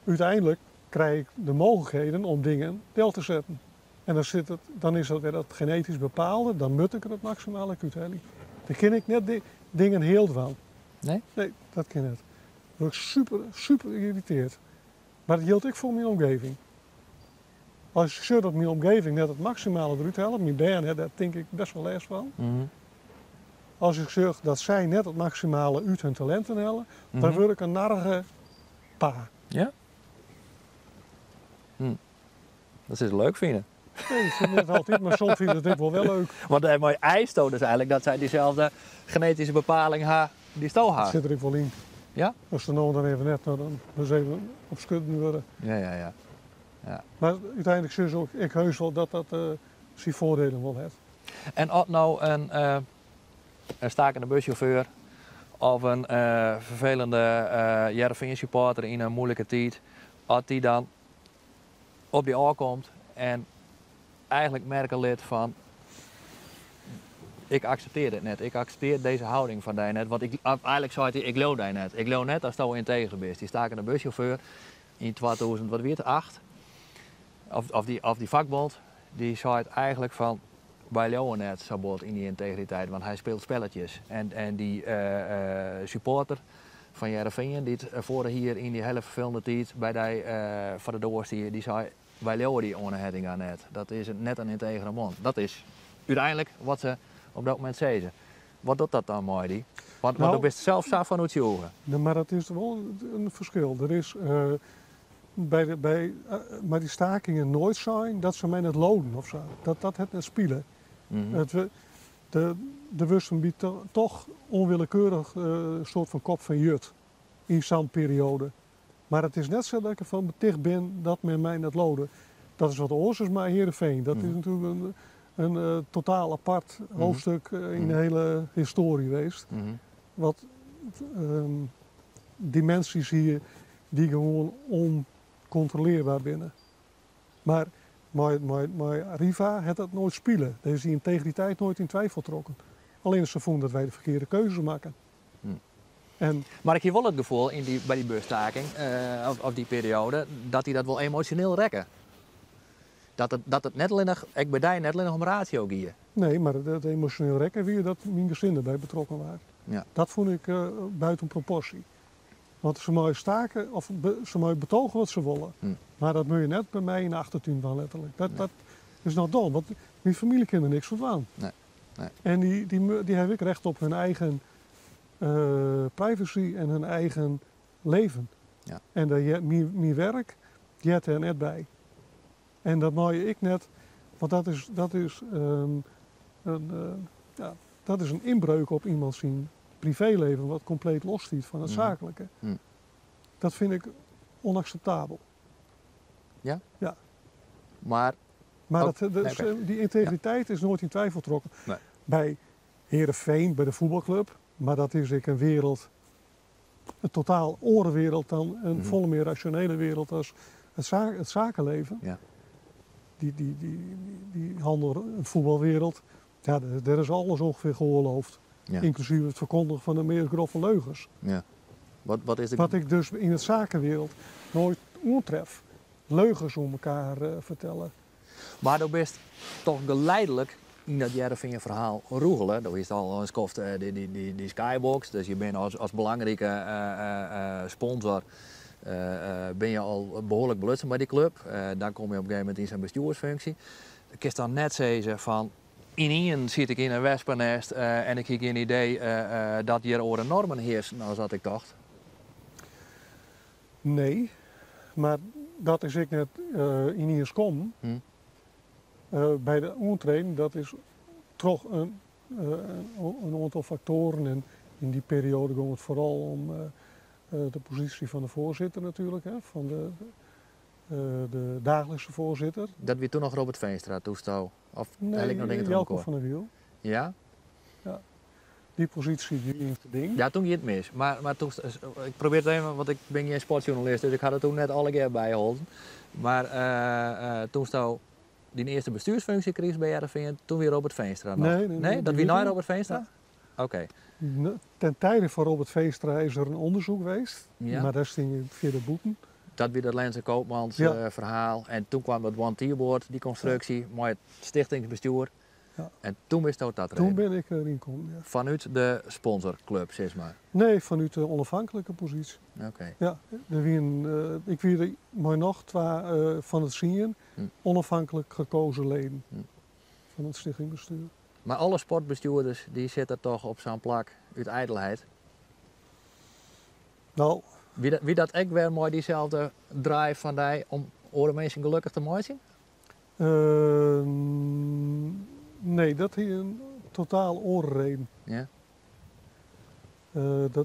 úteinlik krij ik de mooglikheden om dingen del te setten. En dan, sit it, dan is dat wer dat genetysk bepaalde, dan moat ik der it maksimale úthelje. Dan kin ik net dingen heal dwaan. Nee? Nee, dat kin net. Wurd ik super, super yrritearre. Mar dat jildt ek foar myn omgeving. As ik sjoch dat myn omgeving net it maksimale derút hellet, myn bern, dêr tink ik best wol lêst fan. As ik sjoch dat sy net it maksimale út hun talinten helle, dan wurd ik in narrige pa. Ja? Dat is leuk fine. Nee, dat fyn ik net altyd, mar soms fyn ik it ek wol wer leuk. Want dêrmei eisto dus eigenlik dat sy dyselde genetyske bepaling ha dy'tsto hast. Dat sit der ek wol yn. Ja? As se no dan even net, no dan ris even opskodden wurde. Ja, ja, ja. Ja. Mar úteinlik sizze se ek heus wol dat dat syn foardielen wol hat. En as no in stakende bussjauffeur of in ferfelende Hearrenfean-supporter yn in moeilike tiid, as dy dan op dy ôfkomt en eigenlik merke lit fan ik akseptearje dit net, ik akseptearje dizze hâlding fan dy net, want ik, eigenlik seit hy ik leau dy net, ik leau net datsto ynteger bist. Dy stakende bussjauffeur yn 2000, wat wie it, acht, of, of, dy, of dy fakbond, dy seit eigenlik fan. Wy leauwe net sa bot yn dy yntegriteit, want hy spilet spelletjes. En dy supporter fan Hearrenfean dy't foarich jier yn dy hiele ferfelende tiid by dy foar de doar stie, dy sei, Wy leauwe dy Oane Hettinga net. Dat is net in yntegere man. Dat is úteinlik wat se op dat momint sizze. Wat docht dat dan mei dy? Want do bist sels sa fan oertsjûge. No, mar dat is wol in ferskil. Der is by de, by, mei dy stakingen noait sein dat se my net loden of sa. Dat, dat hat net spile. Het, de, der wurdt in bytsje toch onwillekeurig in soart fan kop fan jut yn sa'n perioade. Mar it is net sa dat ik derfan beticht bin dat men my net lode. Dat is wat oars as mei Heerenveen. Dat is natuerlik in totaal apart hoofdstuk yn de hiele histoarje west. Wat dimensies hie dy't gewoan oncontroleerbaar binne. Mar mei Arriva hat dat noait spile. Dêr is dy yntegriteit noait yn twifel trokken. Allinne se fûnen dat wy de ferkearde keuzes makken. En Mar ik hie wol it gefoel yn dy, by dy busstaking, of dy perioade, dat dy dat wol emosjoneel rekke. Dat it, dat it net allinnich, ek by dy, net allinnich om ratio gie. Nee, mar it emosjoneel rekke wie dat myn gesin derby betrokken waard. Dat fûn ik buiten proportie. Want se meie stake of se meie betoge wat se wolle. Mar dat moat je net by my yn de achtertún dwaan, letterlik. Dat, dat is noch dom, want myn famylje kin der niks fan dwaan. Nee. Nee. En dy hawwe ek recht op hun eigen privacy en hun eigen leven. En dêr heart myn werk heart dêr net by. En dat mei ik net, want ja, dat is in ynbreuk op iemand syn privéleven wat kompleet los stiet fan it saaklike. Dat fyn ik ûnakseptabel. Ja? Ja. Mar Mar dy yntegriteit is noait yn twifel trokken. Nee. By Heerenveen, by de fuotbalklup, mar dat is ek in wereld, in totaal oare wereld dan in folle mear rasjonele wereld as it sakenleven. Dy hannel, in fuotbalwereld, ja, dêr is alles ûngefear geoorloofd. Ynklusyf it ferkondigen fan de meast groffe leugens. Wat, wat is de Wat ik dus yn it sakenwereld noait oantref. Leugens oer mekaar fertelle. Mar do bist toch geleidelijk yn dat Hearrenfean-ferhaal rûgele. Do hiest al in skoft dy skybox, dus je binne as belangrike sponsor binne je al behoarlik belutsen by dy klup. Dan komme je op in gegeven momint yn sa'n bestjoersfunksje. Kinst dan net sizze fan ynienen siet ik yn in wespenêst en ik hie gjin idee dat hjir oare normen hearsten as dat ik tocht? Nee, mar dat is ek net yniens kommen. By de oantreden, dat is troch in oantal faktoaren en yn dy perioade gong it foaral om de posysje fan de foarsitter natuerlik, fan de daaglikse foarsitter. Dat wie toen noch Robert Veenstra, toesto? Of Nee, ik no dingen troch Jelko elkoar? van der Wiel. Ja? Ja. Dy posysje wie yn it geding. Ja, toen gie it mis. Mar toen, ik probearje it even, want ik bin gjin sportsjoernalist, dus ik ha dat toen net allegear byholden. Mar toensto dyn earste bestuursfunksje krigest by Hearrenfean, toen wie Robert Veenstra noch. Nee, nee, Nee, nee, dat die wie nei wie Robert Veenstra? Ja. Oké. Ten tijde fan Robert Veenstra is der in ûndersyk west, mar dêr stean je fierder bûten. Dat wie dat Lense Koopmans ferhaal. En toen kwam dat One Team Board, dy konstruksje, mei it stichtingsbestjoer. En toen bisto tatreden? Toen bin ik deryn kommen, ja. Fanút de sponsorklup, sis mar? Nee, fanút de onafhankelijke posysje. Oké. Ja, der wienen, ik wie der mei noch twa fan de tsien onafhankelijk gekozen leden fan it stichtingbestuur. Mar alle sportbestjoerders dy sitte toch op sa'n plak út ijdelheid? No. Wie dat ek wer mei dyselde drive fan dy om oare minsken gelokkich te meitsjen? Nee, dat hie in totaal oare reden.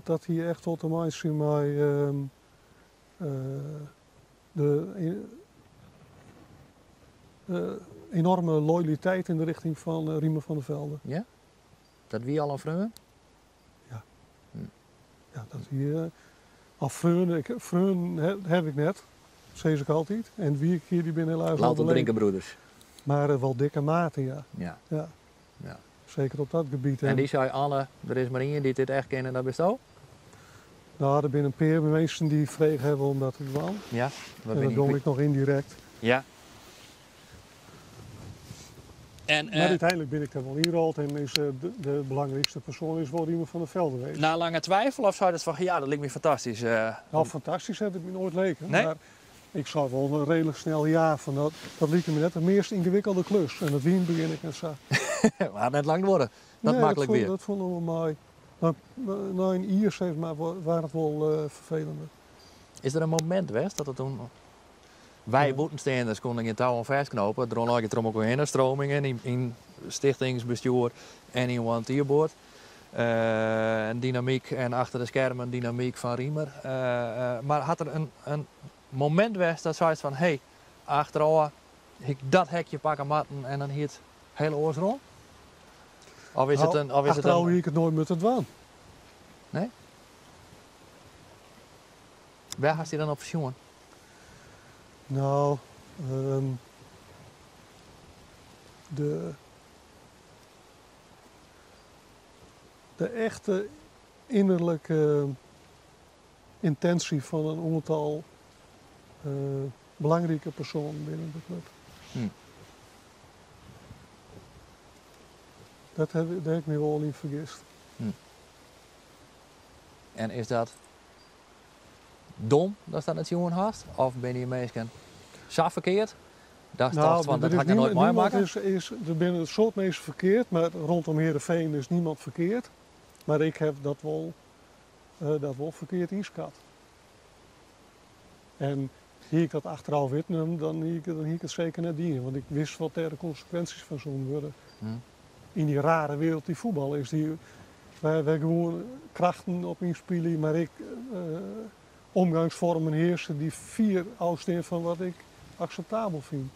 Dat hie echt wol te meitsjen mei de enorme loyaliteit yn de richting fan Riemer van der Velde. Ja? Dat wie al in freon? Ja. Ja, dat wie al freon. Ik, freon heb ik net, sis ik altyd. En wie ik hjir, dy binne helaas Louter al drinkenbroeders. Mar wol dikke maten, ja. Ja. Seker op dat gebiet. En dy sei, Anne, der is mar ien dy't dit echt kin en dat bisto? No, der binne in pear minsken dy't frege hawwe om dat te dwaan. Ja, En dat dong ik noch yndirekt. Ja. En, Maar úteinlik bin ik der wol ynrold en is de belangrykste persoan is wol Riemer van der Velde west. Na lange twijfel of sei dat fan ja, dat liket my fantastysk? Nou, fantastysk hat it my noait leken. Nee? Mar ik sei wol reedlik snel ja, fan dat, dat like my net de meast yngewikkelde klus. En dat wie yn it begjin ek net sa. Mar hat net lang duorre, dat Nee, maklik wie. Dat foel noch wol mei. Nei in jier sis mar waard it wol ferfelender. Is der in momint west dat it toen Wy bûtensteanders koene gjin tou oan fêstknope. Der rûn allegear troch elkoar hinne, stromingen yn stichtingsbestjoer en yn One-Tier-Board. En dynamyk en achter de skermen dynamyk fan Riemer. Mar hat der in momint west dat seist fan hé, achterôf hie ik dat hekje pakke moatten en dan hie it hiel oars rûn? Of is it in, of is it in... Achterôf hie ik it noait moatte dwaan. Nee? Wêr hast dy dan op fersjoen? No, de, de echte ynnerlike yntinsje fan in oantal belangrike persoanen binnen de klup. Dat ha, dêr ha ik my wol yn fergist. En is dat dom datst dat net sjoen hast? Of binne dy minsken sa ferkeard datst tochtst fan dat ha ik noch noait meimakke? Is, der binne in soad minsken ferkeard, mar rondom Heerenveen is niemand ferkeard. Mar ik haw dat wol ferkeard ynskat. En hie ik dat achterôf witten, dan hie ik it seker net dien. Want ik wist wat dêr de konsekwinsjes fan soene wurde. Yn dy rare wereld dy't fuotbal is, dy, wêr gewoan krachten op ynspylje, mar ek omgangsfoarmen hearse dy't fier ôfstean fan wat ik akseptabel fyn.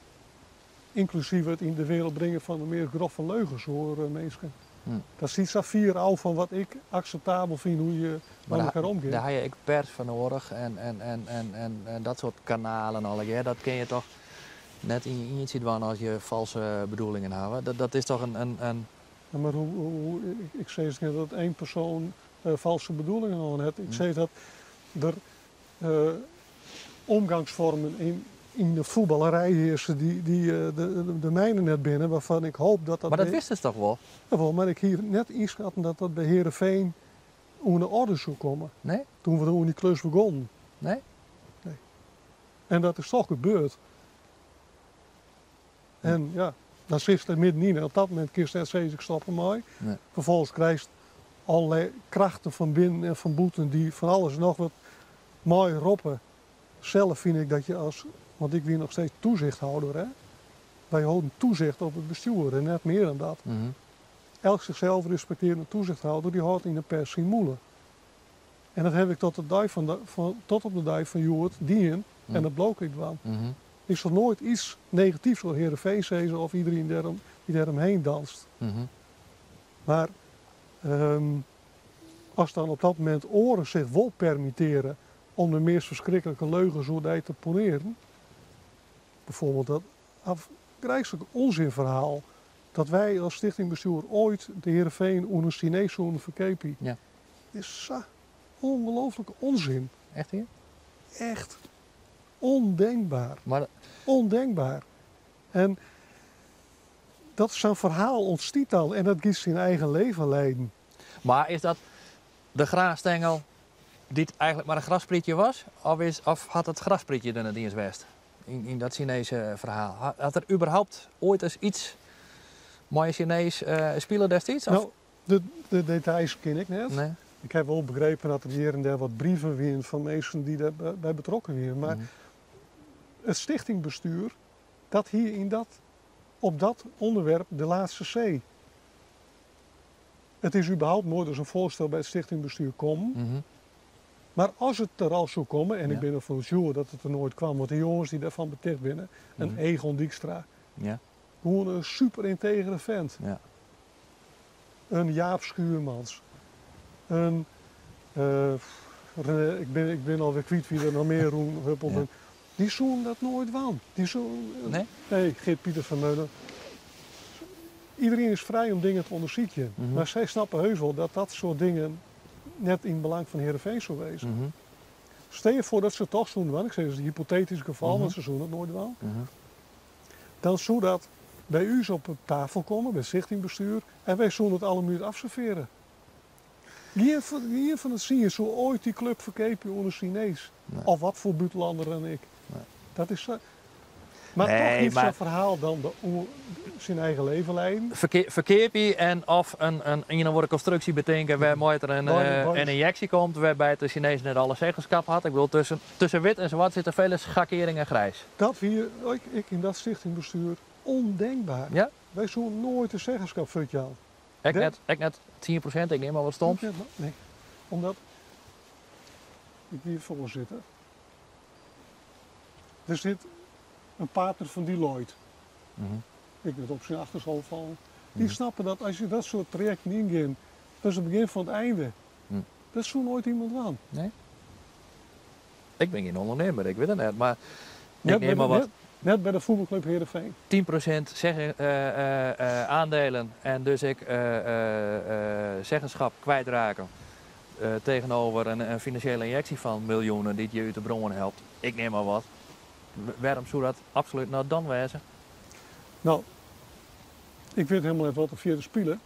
Ynklusyf it yn de wereld bringen fan de meast groffe leugens oer minsken. Dat stiet sa fier ôf fan wat ik akseptabel fyn hoe je mei elkoar omgean. Dêr ha je ek pers foar noadich en dat soart kanalen allegear. Dat kin je toch net yn je ientsje dwaan as je falske bedoelingen hawwe. Dat is toch in. Ja, mar hoe, ik sis net dat één persoan falske bedoelingen hân hat. Ik sis dat der omgangsfoarmen yn de fuotballerij hearse dy't de mijne net binne, wêrfan ik hoop dat dat. Mar dat wistest toch wol? Jawol, mar ik hie net ynskatten dat dat by Heerenveen oan de oarder soe komme. Nee? Toen we oan dy klus begonnen. Nee? Nee. En dat is toch gebeurd. En ja, dan sitst der middenyn en op dat momint kinst net sizze ik stop dermei. Nee. Ferfolgens krijst allerlei krachten fan binnen en fan bûten dy't fan alles en noch wat mei roppe. Sels fyn ik dat je as, want ik wie noch steeds toezichthouder, hè. Wy holden toezicht op it bestjoer en net mear dan dat. Elk zichzelf respecterende toezichthouder dy hâldt yn de pers syn mûle. En dat haw ik tot de dei fan de, fan, tot op de dei fan hjoed dien en dat bliuw ik dwaan. Ik sil noait iets negatyfs oer Heerenveen sizze of iedereen dy't dêromheen danst. Mar as dan op dat momint oaren sich wol permitteare om de meast ferskriklike leugens oer dy te ponearen, bijvoorbeeld dat afgrijselijke onzinverhaal dat wy as stichtingbestjoer oait de Heerenveen oan in Sinees soene ferkeapje, is sa ongelooflike onzin. Echt wier? Echt ondenkbaar. Maar Ondenkbaar. En dat sa'n ferhaal ûntstiet dan en dat giet syn eigen leven leiden. Mar is dat de graasstengel dy't eigenlik mar in grassprietje was? Of, is, of hat it grassprietje der net iens west yn dat Sinese ferhaal? Hat der überhaupt oait ris iets mei in Sinees spile destiids? Of? No, de details ken ik net. Nee. Ik haw wol begrepen dat der hjir en dêr wat brieven wienen fan minsken dy't dêrby betrokken wienen. Mar it stichtingbestuur, dat hie yn dat, op dat ûnderwerp de laatste see. It is überhaupt noait ris in foarstel by it stichtingbestuur kommen. Mar as it der al soe komme, en ik bin derfan oertsjûge dat it der noait kwam, want de jonges dy't dêrfan beticht binne, in Egon Dijkstra, gewoan in super yntegere fent. In Jaap Schuurmans, in, René, ik bin alwer kwyt wie der noch mear rûn huppelden. Dy soenen dat noait dwaan. Dy soenen, Nee? Nee, Geert Pieter Vermeulen. Iedereen is frij om dingen te ûndersykjen, mar sy snappe heus wol dat dat soart dingen net yn it belang fan Heerenveen soe wêze. Stel je foar dat se it toch soenen dwaan, ik sis it is in hypotetysk gefal, want se soenen it noait dwaan, dan soe dat by ús op tafel komme, by it stichtingbestuur, en wy soene it alle afserveren. Ien fan de tsien soe oait dy klup ferkeapje oan in Sinees. Nee. Of wat foar bûtenlanner dan ek. Nee. Dat is sa. Mar Nee, toch heeft mar zo'n verhaal dan de syn eigen leven leiden. Ferkeapje en of in of oare konstruksje betinke wêrmei't der in ynjeksje komt wêrby't de Sinees net alle zeggenskap hat. Ik bedoel, tusken wit en swart sitte vele schakeringen grijs. Dat wie ek yn dat stichtingbestuur ondenkbaar. Ja? Wy soene noait de zeggenskap fuortjaan. Ek net 10%, ik neam mar wat stoms. Nee, omdat ik wie foarsitter. Der sit in partner fan Deloitte. Ik wurd op syn achterhoofd fallen. Dy snappe dat as je dat soart trajekten yngean, dat is it begjin fan it einde. Dat soe noait iemand dwaan. Nee. Ik bin gjin ûndernimmer, ik wit it net, mar ik Net neam by mar de, wat. net by de voetbalclub Heerenveen. 10% zeggen, aandelen en dus ik zeggenschap kwijtraken tegenover een financiële injectie van miljoenen dy't je út de brân helpt. Ik neam mar wat. Wêrom soe dat absolút net dien wêze? No, ik wit hielendal net wat der fierder spile.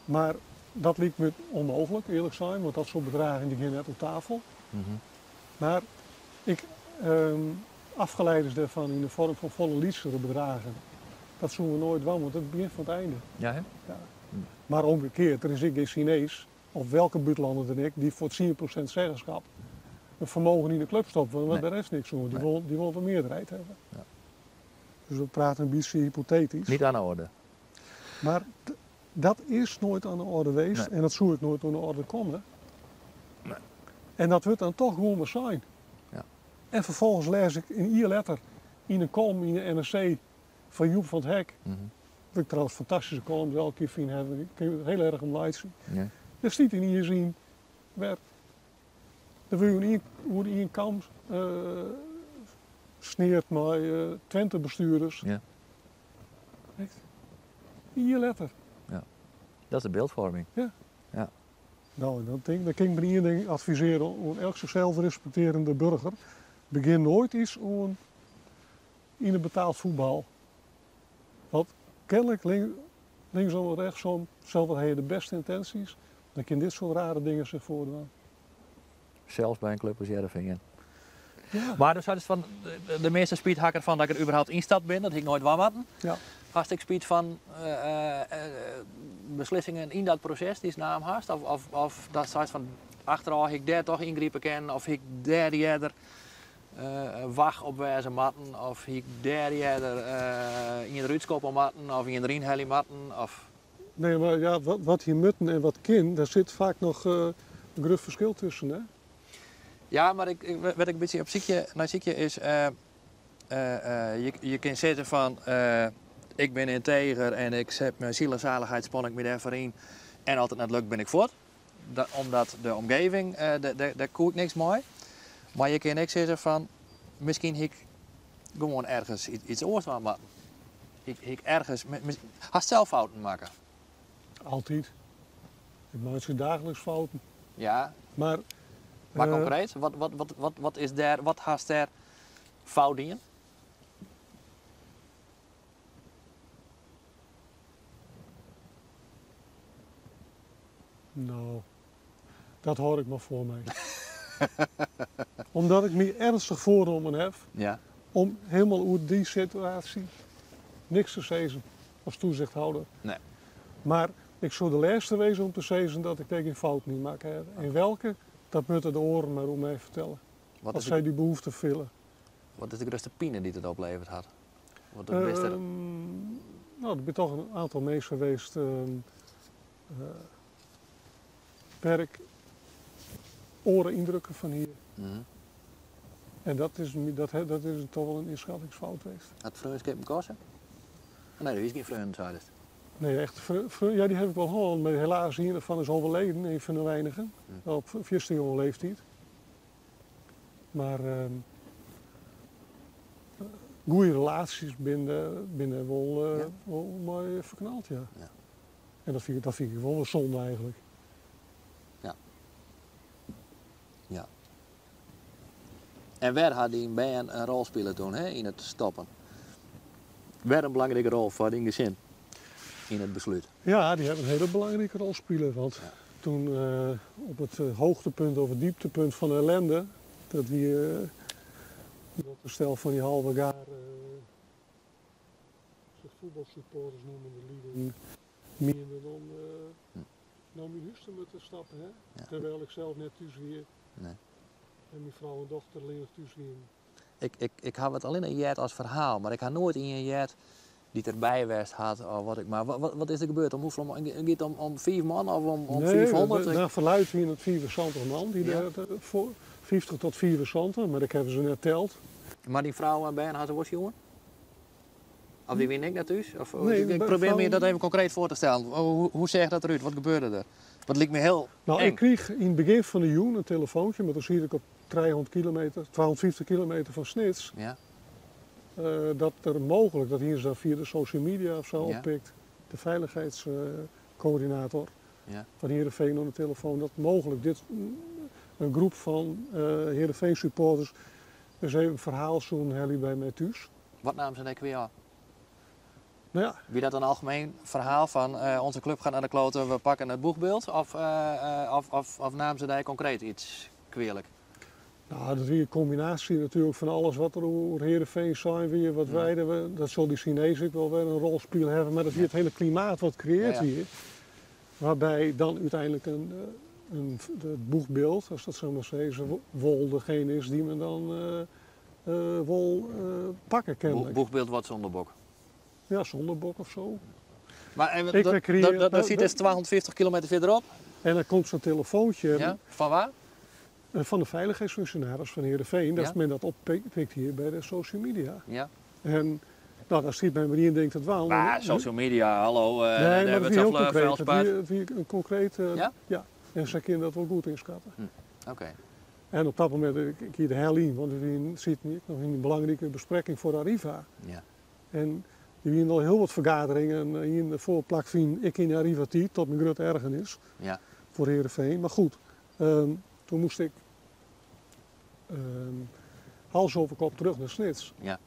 Mar dat liket my ûnmooglik, earlik sein, want dat soart bedraggen dy gean net op tafel. Mar ik, afgeleiders dêrfan yn de foarm fan folle lytsere bedraggen, dat soene we noait dwaan, want dat is it begjin fan it einde. Ja, hè? Ja. Mar omkeard, der is ek gjin Sinees, of welke bûtenlanner dan ek, dy't foar 10% zeggenskap in fermogen yn de klup stopt, want Nee. de rest niks oan. Dy Nee. wol de mearderheid hawwe. Dus we prate in bytsje hypotetysk. Niet aan de orde. Mar dat is noait oan de oarder west Nee. en dat soe ek noait oan de oarder komme. Nee. En dat wurdt dan toch gewoan mar sein. En ferfolgens lês ik in jier letter yn in column yn de NRC fan Youp van 't Hek. Wat ik trouwens fantastyske columns elke kear fyn, ik kin der hiel erch om laitsje. Dêr stiet yn ien sin wer, der wurdt oer ien kam sneard mei Twente-bestjoerders. Echt. In jier letter. Ja. Dat is de beeldvorming. Ja. No, dan tink, dan kin ik mar ien ding advisearje oan elk zichzelf respecterende burger. Begjin noait iets oan yn it betaald fuotbal. Want kennelijk linksom of rechtsom, zelfs al ha je de beste intenties, dan kin dit soart rare dingen sich foardwaan. Sels by in klup as Hearrenfean. Ja. Mar dus fan de measte spyt ha ik derfan dat ik der überhaupt ynstapt bin, dat hie ik noait dwaan moatten. Hast ek spyt fan beslissingen yn dat proses dy'tst naam hast? Of dat seist fan achterôf hie ik dêr toch yngripe kinnen, of hie ik dêr earder wach op wêze moatten, of hie ik dêr earder ien derút skoppe moatten, of ien deryn helje moatten? Of... Nee, mar ja, wat hie moatten en wat kin, dêr sit faak noch in grut ferskil tusken, hè? Ja, mar wat ik in bytsje op sykje, nei sykje is, je kinne sizze fan, ik bin ynteger en ik set myn siel en salichheid span ik my dêrfoar yn en as it net lukt bin ik fuort. Omdat de omgeving, dêr koe ik niks mei. Mar je kinne ek sizze fan, miskien hie ik gewoan ergens iets oars dwaan moatten. Hie ik ergens, hast sels fouten makke? Altyd. Ik meitsje daagliks fouten. Mar, Mar konkreet, wat is dêr, wat hast dêr fout dien? No, dat hâld ik mar foar my. Omdat ik my earnstich foarnommen haw om hielendal oer dy situaasje niks te sizzen as toezichthouder. Mar ik soe de lêste wêze om te sizzen dat ik dêr gjin fouten yn makke haw. En welke, dat moatte de oaren mar oer my fertelle. Wat As is sy de dy behoefte fiele. Wat is de grutste pine dy't it oplevere hat? Wat it bêste? No, der binne toch in oantal minsken west, wêr't ik oare yndrukken fan hie. En dat is toch wol in ynskattingsfout west. Hat freonskip koste? Nee, der wie gjin freonen, seidest. Nee, echt, ja, dy haw ik wol hân, mar helaas ien derfan is overleden, ien fan de weinigen, op fierste jonge leeftiid. Mar goede relaasjes binne wol mei ferknald, ja. En dat fyn ik wol in sonde eigentlik. Ja. Ja. En wêr hat dyn bern in rol spile doe, hè, yn it stoppen? Wer in belangrike rol foar dyn gesin yn it beslút. Ja, dy hawwe in hiele belangrike rol spile. Want toen op it hoogtepunt of it dieptepunt fan de ellende, dat wie dat in stel fan dy halve gare sich fuotbalsupporters noemende lieden mienden om nei myn hús te stappen. Hè? Terwijl ik zelf net thús wie en myn frou en dochter allinnich thús wienen. Ik haw it allinne heard as ferhaal, mar ik ha noait ien heard dy't derby west hat of wat ek mar. Wat is der gebeurd? Om hoefolle man? Giet it om fiif man of om 500? Nee, naar verluidt wienen it 75 man dy't dêr 50 tot 75, mar ik haw se net teld. Mar dyn frou en bern ha se wol sjoen? Of dy wienen ek net thús? Of, nee, ik probeer my dat even konkreet foar te stellen. Hoe seach dat derút? Wat gebeurde der? Wat liket my hiel Nou, ik kriich yn it begjin fan de jûn in telefoontje, mar doe siet ik op 300 kilometer, 250 kilometer fan Snits. Ja. Dat der mooglik, dat hiene se dan fia de social media of sa oppikt, de feilichheidskoördinator fan Heerenveen oan de telefoon, dat mooglik dit in groep fan Heerenveen supporters ris even ferhaal soenen helje by my thús. Wat namen se dêr kwea ôf? Nou ja. Wie dat in algemeen ferhaal fan onze club gaat naar de kloten, we pakken het boegbeeld? Of, of namen se dêr konkreet iets kwealik? Nou, dat wie in kombinaasje natuerlik fan alles wat der oer Heerenveen sein wie, wat wy der, dat sil dy Sinezen ek wol wer in rol spile hawwe, mar dat wie it hiele klimaat wat kreëard wie, wêrby dan úteinlik in, in, it boechbyld, as dat sa mar sizze, wol degene is dy't men dan wol pakke kenlik. Boechbyld wat sûnderbok? Ja, sûnderbok of so. Mar even, dat, dat sit dus 250 kilometer fierderop? En dan komt sa'n telefoontje. Ja, fan wa? Fan de feilichheidsfunksjonaris fan Heerenveen, dat men dat oppikt hie by de social media. Ja. En nou, dan stiet men mar ien ding te dwaan. Mar social media, hallo, nee, mar dat wie hiel konkreet. Dat wie in konkreet, ja? Ja. En sy kinne dat wol goed ynskatte. Hm. Oké. En op dat momint, ik hie de hel yn, want we sieten ek noch yn in belangrike besprekking foar Arriva. Ja. En der wienen al hiel wat fergaderingen yn de foarplak fyn ik yn Arriva tiid, tot myn grutte ergernis. Ja. Foar Heerenveen. Mar goed, toen moast ik hals over kop terug nei Snits. Ja.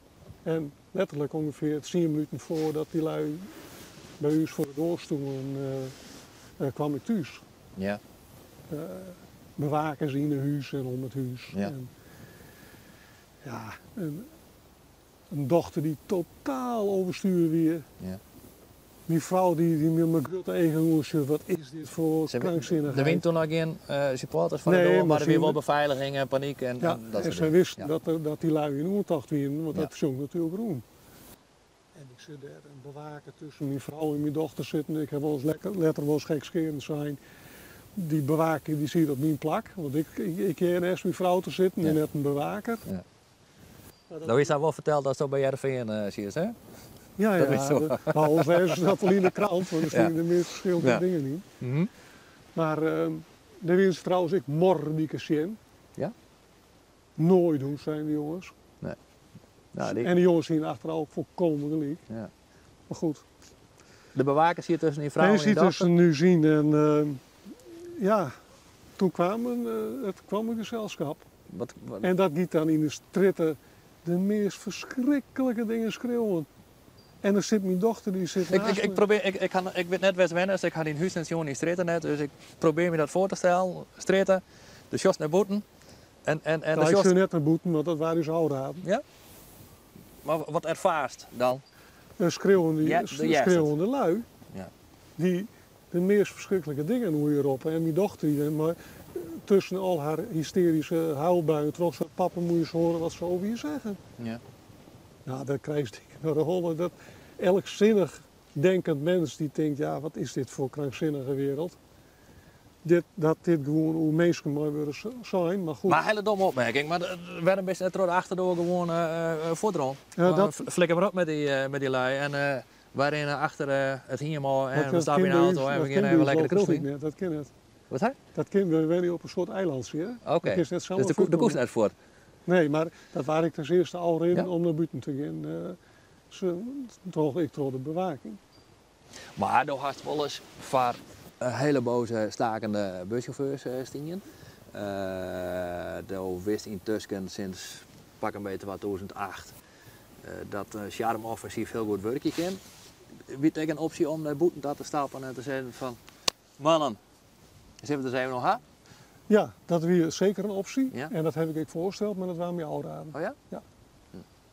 En letterlik ûngefear tsien minuten foardat dy lui by ús foar de doar stoenen, kwam ik thús. Ja. Bewakers yn 'e hús en om it hús. Ja. En, ja, en in dochter dy't totaal overstuur wie. Ja. Myn frou dy't my mei grutte eagen oansjocht, wat is dit foar krankzinnichheid. Der wienen toen noch gjin supporters foar de doar, mar der wie wol befeiliging en panyk en ja, dat en soart sy dingen. wisten dat dy lui yn oantocht wienen, want dat sjong natuerlik rûn. En ik sit dêr in bewaker tusken myn frou en myn dochter sitten. Ik ha wolris letter wolris gekskerend sein, dy bewaker dy siet op myn plak, want ik ik hear neist myn frou te sitten en net in bewaker. Ja. No is dat wol ferteld datsto by Hearrenfean siest, hè? Ja, Dat ja. is zo. Nou, anders lêze se dat wol yn de krant, want der steane de meast ferskillende dingen yn. Mar dêr wienen se trouwens ek mordike tsjin. Ja? Noait doen, seinen de jonges. Nee. Nou, die... En de jonges hienen achterôf ook volkomen gelyk. Ja. Mar goed. De bewaker siet tusken dyn frou en Nee, dyn siet dochter? tusken ús yn en ja, toen kwam it kwam in geselskap. Wat, wat? En dat giet dan yn de strjitte de meast ferskriklike dingen skriuwen. En dan sit myn dochter, dy sit Ik, naast ik, ik my. probeer, ik, ik, ha, ik wit net wêr'tst wennest, ik ha dyn hús net sjoen, dyn strjitte net, dus ik probeer my dat foar te stellen. Strjitte, do sjochst nei bûten en, en, en Nou, do ik sjochst... sjoch net nei bûten, want dat waard ús ôfraden. Ja? Mar wat erfaarst dan? Een skreeuwende, Ja, de juiste. skreeuwende lui. Ja. Die de meest verschrikkelijke dingen oer je roppen. En mijn dochter, die, maar tussen al haar hysterische huilbuien troch zei, papa moet je eens horen wat ze over je zeggen. Ja. Nou, dan krijg je naar de holle. Dat elk zinnig denkend mens die denkt, ja, wat is dit voor krankzinnige wereld. Dit, dat dit gewoon hoe mensen mooi willen zijn, maar goed. Maar hele domme opmerking, maar waarom is het door de achterdoor gewoon voordron? Ja, dat Flikker maar op met die lui en wij rennen achter het hiem al en Dat we dat stappen in de kind auto bij en u- we dat gaan kind even bij u lekker de kroeg logisch in. niet, dat kan het. Wat zei? Dat kind, we wennen op een soort eilandje, hè? Oké. Dat is net Dus de koest net voor. Nee, maar dat waar ik ten eerste al in Ja. om naar buiten te gaan. Ze, toch, ik trof de bewaking. Maar do hast wol ris foar hele boze stakende buschauffeurs stien. Do wist yntusken sinds pak 'm beet 2008. Dat sjarme-offensyf hiel goed wurkje kin. Wie it ek in opsje om nei bûten ta te stappen en te sizzen fan mannen, sille we it ris even oer ha? Ja, dat wie seker in opsje en dat haw ik ek foarsteld, mar dat waard my ôfraden. Oh ja? Ja.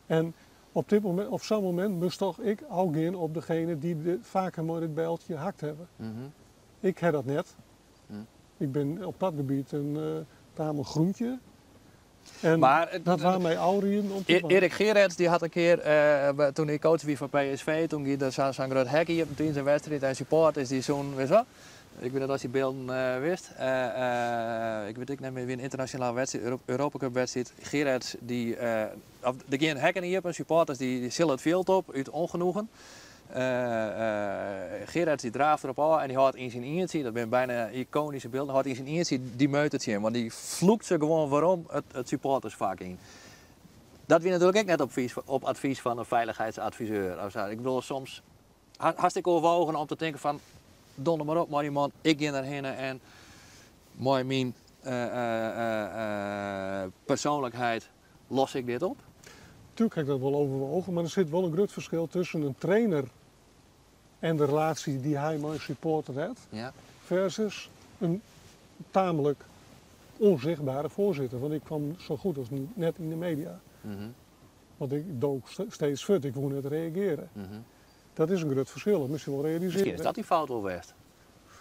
En op dit momint, op sa'n momint moast toch ek ôfgean op degene dy't faker mei dit bijltje hakt hawwe. Ik ha dat net. Ik bin op dat gebiet in tamelijk groentje. En Maar, dat waard my ôfrieden om te dwaan. Erik Gerets die hat in kear, toen hy coach wie foar PSV, toen gie der sa'n grut hek iepen tidens in wedstriid en supporters dy soenen, witst wat, ik wit net oftst dy bylden witst, ik wit ek net mear, wie in ynternasjonale wedstriid, Europa Cup wedstriid, Gerets dy, of der gean hekken iepen, supporters dy sille it fjild op út ongenoegen. Gerets dy draaft derop ôf en dy hâldt yn syn ientsje, dat binne byna ikoanyske bylden, hâldt yn syn ientsje dy meute tsjin, want dy flûkt se gewoan werom it supportersfak yn. Dat wie natuerlik ek net op advys fan in feilichheidsadviseur of sa. Ik bedoel, soms hast ek oerwogen om te tinken fan donder mar op mei dy man, ik gean derhinne en mei myn persoanlikheid los ik dit op? Tuurlijk ha ik dat wol overwogen, mar der sit wol in grut ferskil tusken in trainer en de relaasje dy't hy mei in supporter hat, versus in tamelijk ûnsichtbere foarsitter. Want ik kwam zo goed als net yn de media. Want ik dook steeds fuort, ik woe net reagearje. Dat is in grut ferskil, dat moatst je wol realisearje. Miskien is dat dy fout wol west.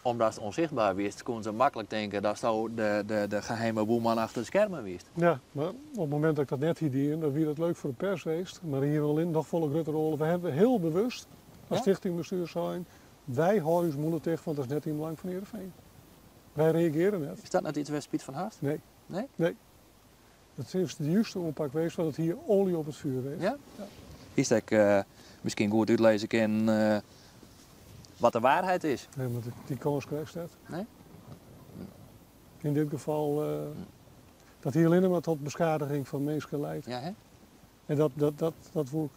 Omdatst ûnsichtber wiest, koenen se maklik tinke datsto de geheime boeman achter de skermen wiest. Ja, mar op it momint dat ik dat net hie dien, dan wie dat leuk foar de pers west, mar hie wol in noch folle gruttere rol. We hawwe hiel bewust as stichtingbestuur sein, wy hâlde ús mûle ticht, want dat is net yn it belang fan Heerenveen. Wy reagearje net. Is dat net iets wêr'tst spyt fan hast? Nee. Nee? Nee. Dat is de juste oanpak west, want it hie oalje op it fjoer west. Ja? Ja. Hiest ek miskien goed útlizze kinnen wat de waarheid is? Nee, want dy kâns krijst net. Nee? Yn dit gefal, dat hie allinnich mar tot beskadiging fan minsken leid. Ja, hè? En dat woe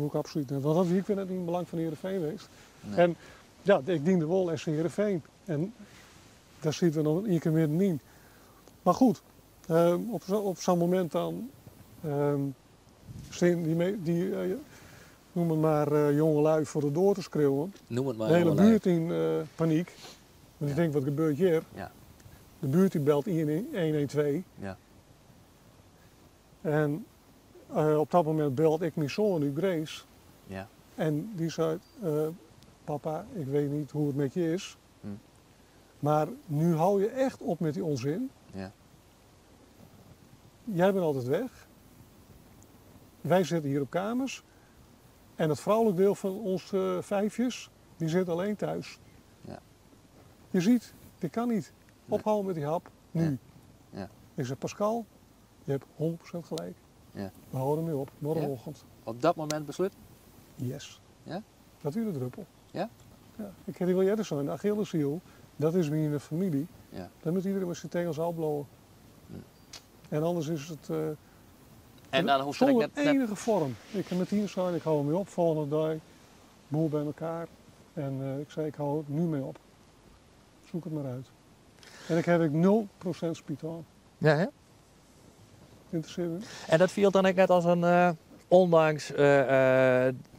ik absolút net. Want dat wie ek wer net yn it belang fan Heerenveen west. Nee. En ja, ik diende wol SC Heerenveen. En dêr sieten we noch ien kear middenyn. Mar goed, op sa'n momint dan stean dy, noem it mar, jongelui foar de doar te skriuwen. Noem it mar De hiele jongelui. buert yn panyk. Want dy tinkt, wat gebeurt hjir? De buert dy belt 112. En op dat momint belt ik myn soan út Grins. En dy seit, papa, ik weet niet hoe het met je is. Maar nu hou je echt op met die onzin. Jij bent altijd weg. Wij zitten hier op kamers. En het vrouwelijk deel van onze vijfjes, die zit alleen thuis. Je ziet, dit kan niet. Ophouden met die hap, nu. Ik zeg, Pascal, je hebt 100% gelijk. We houden ermee op, morgenochtend. Op dat moment besluit? Yes. Ja? Dat is de druppel. Ja? Ja. Ik heb die wel eerder zo, de Achilleshiel, dat is mijn familie. Dan moet iedereen met zijn tegels afblowen. En anders is het, En dan hoeft er zonder net, net enige vorm. Ik heb met tien zijn, ik hou ermee op, volgende dag, boel bij elkaar. En ik zei, ik hou het nu mee op. Zoek het maar uit. En ik heb ik 0% spijt aan. Ja, hè? Interesseert me. En dat viel dan ook net als een, ondanks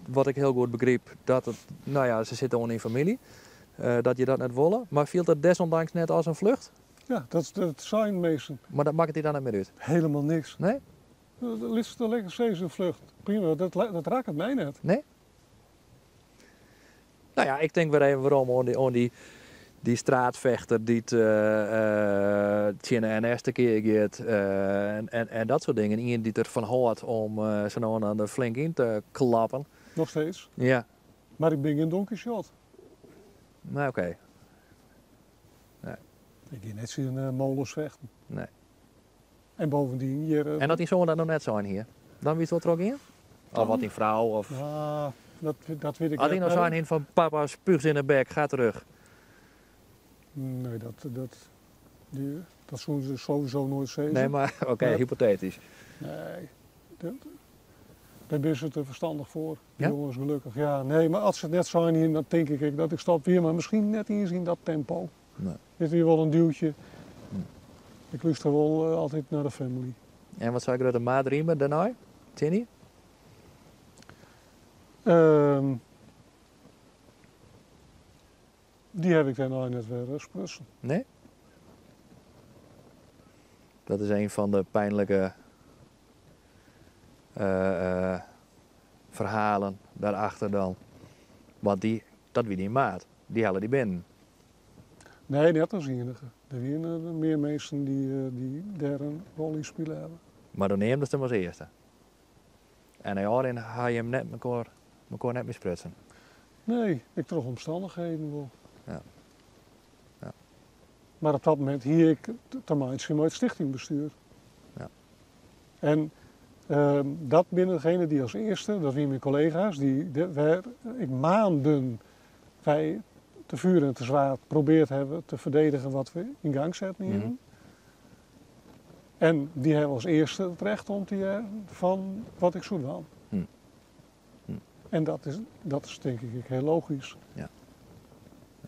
wat ik heel goed begreep, dat het, nou ja, ze zitten al in familie, dat je dat net willen. Maar viel dat desondanks net als een vlucht? Ja, dat zijn meesten. Maar dat maakt het dan niet meer uit? Helemaal niks. Nee? Dat ligt er lekker steeds een vlucht. Prima, dat raakt het mij net. Nee? Nou ja, ik denk weer even waarom aan die straatvechter die het tegen de NS te keer gaat en dat soort dingen. Iemand die ervan houdt om zo nou en dan er flink in te klappen. Nog steeds? Ja. Maar ik ben geen Don Quixote. Nou, oké. Nee. Ik ga net zien molens vechten. Nee. En bovendien hier En dat die zoon dat nog net zijn hier? Dan wie het wel trok in? Of wat die vrouw? Of... Ja, dat weet ik Had hij net. nog zijn in van papa spuugt in de bek, ga terug. Nee, dat zullen ze sowieso nooit zeggen. Nee, maar oké, hypothetisch. Nee, daar ben ze te verstandig voor. Die Ja? jongens, gelukkig. Ja, nee, maar als ze het net zijn hier, dan denk ik dat ik stap weer, maar misschien net eens in dat tempo. Nee. Dit hier wel een duwtje. Ik luister wel altijd naar de family. En wat zou ik de maat riemen daarna? Tinny? Ehm, dy haw ik dêrnei net wer sprutsen. Nee? Dat is een van de pijnlijke ferhalen daarachter dan. Want dy, dat wie dyn maat. Dy helle dy binnen. Nee, net as ienige. Der wiene mear minsken dy't dêr in rol yn spile hawwe. Mar do neamdest him as earste. En nei ôfrin ha jim net mekoar, mekoar net mear sprutsen? Nee, ek troch omstannichheden wol. Ja. Ja. Mar op dat momint hie ik te meitsjen mei it stichtingbestuur. Ja. En dat binne degenen dy't as earste, dat wiene myn kollega's, dy't wêr ik maanden by te vuur en te zwaard probeerd hawwe te verdedigen wat we yn gang setten hienen. En dy hawwe as earste it recht om te hearren fan wat ik soe dwaan. En dat is tink ik ek hiel logysk. Ja.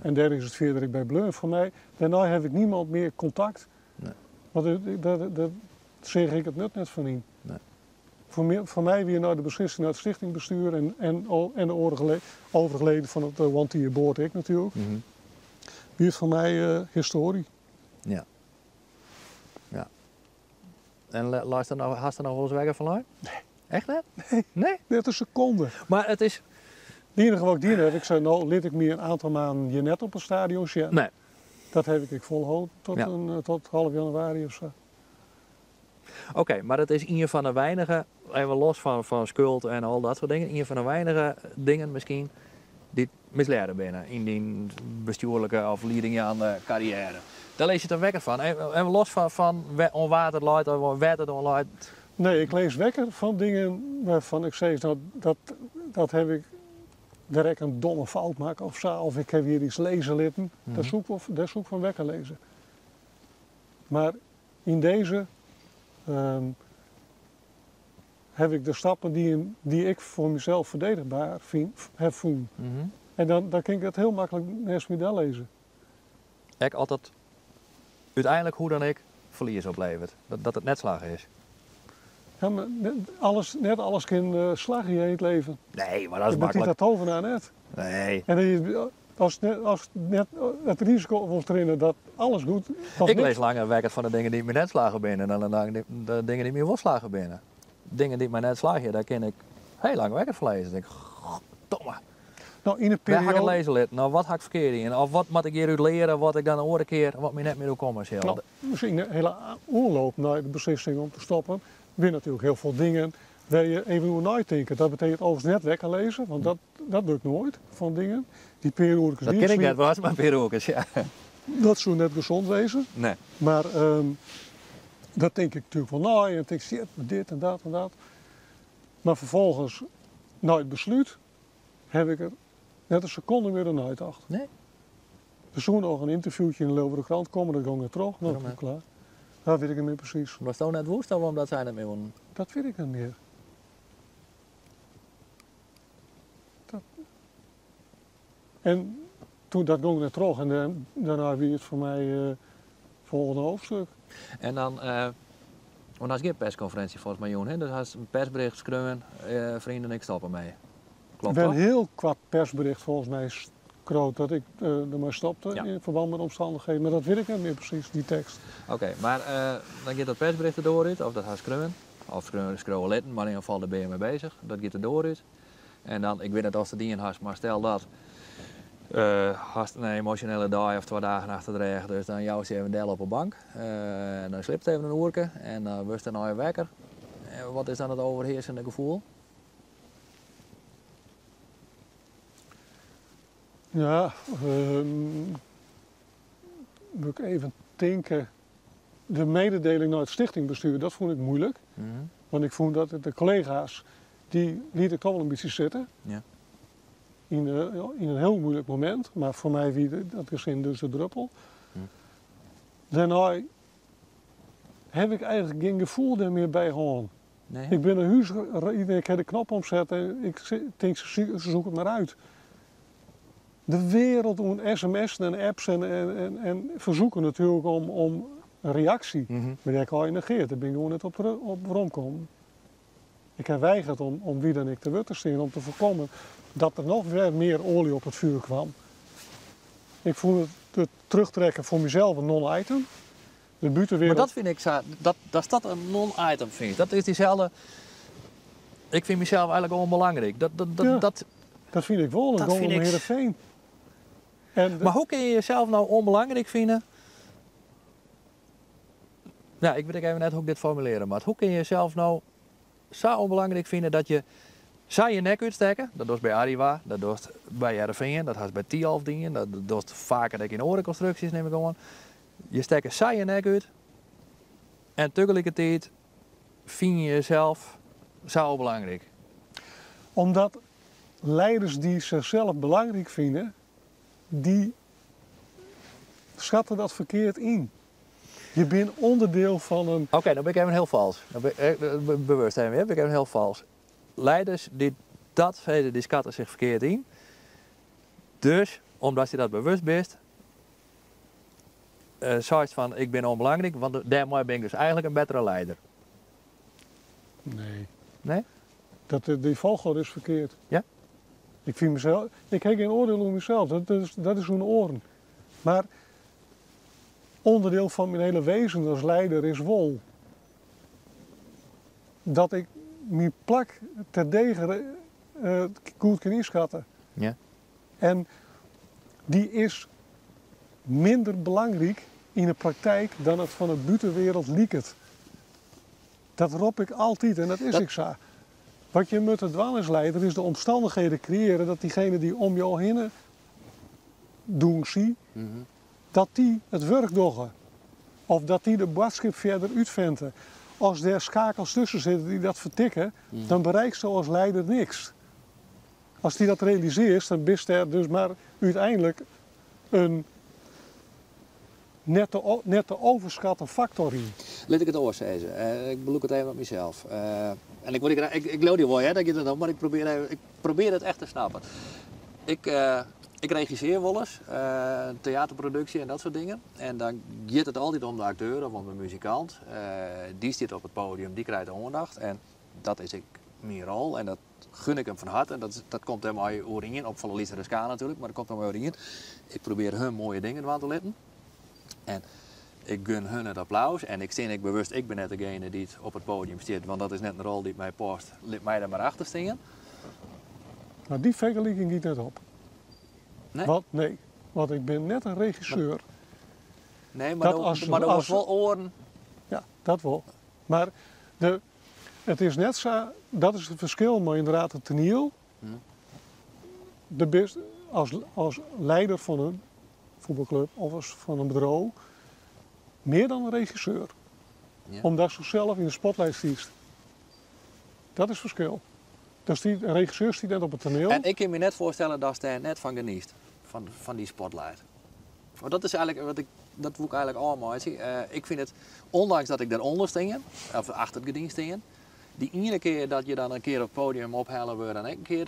En dêr is it fierder ek by bleaun foar my. Dêrnei haw ik niemand mear kontakt. Nee. Want dêr seach ik it nut net fan yn. Nee. Foar my wie nei de beslissing nei it stichtingbestuur en en de oare overige leden fan it One Tier Board ek natuerlik, wie it foar my histoary. Ja. Ja. En leist der noch, hast der noch wolris wekker fan lein? Nee. Echt net? Nee. Nee? Net in sekonde. Mar it is. It iennige wat ik dien haw, ik sei no lit ik my in oantal maanden hjir net op it stadion sjen. Nee. Dat haw ik ek folholden tot, Ja. in, tot half januari of sa. Oké, mar it is ien fan de weinige, even los fan skuld en al dat soart dingen, ien fan de weinige dingen miskien dy't mislearre binne yn dyn bestjoerlike of liedingjaande karriêre. Dêr lizze je toch wekker fan? Even los fan oan wa't it leit of wêr't it oan leit. Nee, ik lis wekker fan dingen wêrfan ik sis, no, dat haw ik direkt in domme fout makke of sa, of ik haw hjir yts lizze litten. Dêr soe ik wol, dêr soe ik fan wekker lizze. Mar yn dizze haw ik de stappen dien dy't ik foar mysels ferdedigber fyn, haw fûn. En dan kin ik dat hiel maklik neist my dellizze. Ek as dat úteinlik hoe dan ek ferlies opleveret, dat it net slagge is. Ja, mar net alles, net alles kin slagje yn it leven. Nee, mar dat is Ik ben maklik. Tita Tovenaar net. Nee. En dan, as net, as net it risiko wolst rinne dat alles goed, of Ik niks. lis langer wekker fan de dingen dy't my net slagge binne dan de dingen dy't my wol slagge binne. Dingen dy't my net slagje, dêr kin ik hiel lang wekker fan lizze. Dan tink ik, goddomme. No, yn 'e Wêr ha ik it perioade lizze litten? Of wat ha ik ferkeard dien? Of wat moat ik hjirút leare wat ik dan in oare kear, wat my net mear oerkomme sil? No, dus yn de hiele oanloop nei de beslissing om te stoppen, binne natuerlik hiel folle dingen wêr je even oer neitinke. Dat betekent overigens net wekker lizze, want dat doch ik noait fan dingen. Dy pear oerkes Dat kin ik net, was mar in pear oerkes, ja. Dat soe net gezond wêze. Nee. Mar dat tink ik natuerlik wol nei en tink, shit, dit en dat en dat. Mar ferfolgens, nei it beslút, haw ik der net in sekonde mear oer neitocht. Nee. Der soe noch in ynterviewtje yn de Leeuwarder Krant komme, dat gong net troch. No, Waarom net? klaar. Dat wit ik net mear presys. Omdatsto net woest of omdat sy net mear woenen? Dat wit ik net mear. Dat... En toen dat gong net troch en dêrnei wie it foar my folgjende hoofdstuk. En dan, want hast gjin perskonferinsje folgens my jûn, hè? Dus hast in persbericht skreaun, vrienden, ik stop ermee. Klopt Ik ben dat? heel koart persbericht folgens my skreaun dat ik dermei stopte yn ferbân mei de omstannichheden, mar dat wit ik net mear presys, dy tekst. Oké, mar dan giet dat persbericht de doar út, of dat hast skreaun, of skriuwe litten, mar yn ieder gefal dêr binne je mei bezich. Dat giet de doar út. En dan, ik wit net oftst it dien hast, mar stel dat hast in emosjonele dei of 2 dagen achter de rêch, dus dan joust je even del op 'e bank. En dan sliepst even in oerke en dan wurdst dêrnei wekker. En wat is dan it overheersende gefoel? Ja, moet ik even tinke. De mededeling nei it stichtingbestuur, dat fûn ik moeilik. Want ik fûn dat de kollega's, dy liet ik toch wol in bytsje sitte. Yn in hiel moeilik momint, mar foar my wie dat gesin dus de druppel. Dêrnei haw ik eigentlik gjin gefoel dêr mear by hân. Nee. Ik bin nei hûs riden, ik ha de knop omset en ik tink, ze zoeken het maar uit. De wereld oan sms'en en apps en fersoeken natuerlik om in reaksje. Mar dy ha ik al negeard, dêr bin ik gewoan net op weromkommen. Ik ha weigerd om, om wie dan ek te wurd te stean om te foarkommen dat der noch wer mear oalje op it fjoer kwam. Ik fûn it, it terugtrekken foar mysels in non-item. De bûtenwereld. Maar dat fyn ik sa, dat, dat dat in non-item fynst. Dat is dyselde. Ik fyn mysels eigenlik ûnbelangryk. Dat, dat, dat, Ja. dat, Dat fyn ik wol, it Dat gong fyn om ik- Heerenveen. En Maar hoe kinne je jesels no ûnbelangryk fine? Ja, ik wit ek even net hoe't ik dit formulearje moat. Hoe kinne je jesels no sa ûnbelangryk fine dat je sa je nek útstekke? Dat dochst by Arriva, dat dochst by Hearrenfean, dat hast by Thialf dien, dat dochst faker ek yn oare konstruksjes, nim ik oan. Je stekke sa je nek út en tagelikertiid fine je jesels sa ûnbelangryk. Omdat leiders dy't sichsels belangryk fine, dy skatte dat ferkeard yn. Je binne ûnderdiel fan in. Oké, dan bin ik even hiel falsk. Dan bin ik, bewust even, bin ik even hiel falsk. Leiders dy't dat sizze, dy skatte sich ferkeard yn. Dus, omdatst dy dat bewust bist, seist fan ik bin ûnbelangryk, want dêrmei bin ik dus eigenlik in bettere leider. Nee. Nee? Dat, dy folchoarder is ferkeard. Ja? Ik fyn mysels, ik ha gjin oardiel oer mysels, dat is oan oaren. Mar ûnderdiel fan myn hiele wezen as leider is wol dat ik myn plak terdege goed kin ynskatte. En dy is minder belangryk yn 'e praktyk dan it fan 'e bûtenwereld liket. Dat rop ik altyd en dat is Dat ek sa. Wat je moatte dwaan as leider is de omstannichheden kreëarje dat diegene dy't om jo hinne dûnsje, dat dy it wurk dogge. Of dat dy de boadskip fierder útfinte. As dêr skakels tusken sitte dy't dat fertikke, dan bereiksto as leider niks. Ast dy dat realisearrest, dan bist dêr dus mar úteinlik in net te overschatten faktor yn. Lit ik it oars sizze. Ik belûk it even op mysels. En ik wol dy graach, ik leau dy wol, hear, dat giet it om, mar ik probearje even, ik probearje it echt te snappen. Ik regissearje wolris, teaterproduksje en dat soart dingen. En dan giet it altyd om de akteur of om de muzikant. Dy stiet op it poadium, dy krijt de oandacht. En dat is ek myn rol en dat gun ik him fan herte. En dat komt dêrmei oerien, op folle lytsere skaal natuerlik, mar dat komt dêrmei oerien. Ik probearje hun moaie dingen dwaan te litten. En ik gun hun it applaus en ik stean ek bewust, ik bin net degene dy't op it poadium stiet, want dat is net in rol dy't my past. Lit my der mar achter stean. Mar dy fergeliking giet net op. Nee? Want, nee, want ik bin net in regisseur. Nee, mar Dat do, as, mar do as, wolst wol oaren. Ja, dat wol. Mar it is net sa, dat is it ferskil mei ynderdaad it toaniel. Do bist as leider fan in fuotbalklup of as fan in bedriuw mear dan in regisseur. Omdatsto sels yn de spotlight stiest. Dat is it ferskil. Dan stiet, in regisseur stiet net op it toaniel. En ik kin my net foarstelle datst dêr net fan genietst, fan dy spotlight. Want dat is eigenlik wat ik, dat woe ik eigenlik ôfmeitsje. Ik fyn it, ûndanks dat ik dêrûnder stean, of achter it gerdyn stean, dy iene kear dat je dan in kear op it podium ophelle wurde en ek in kear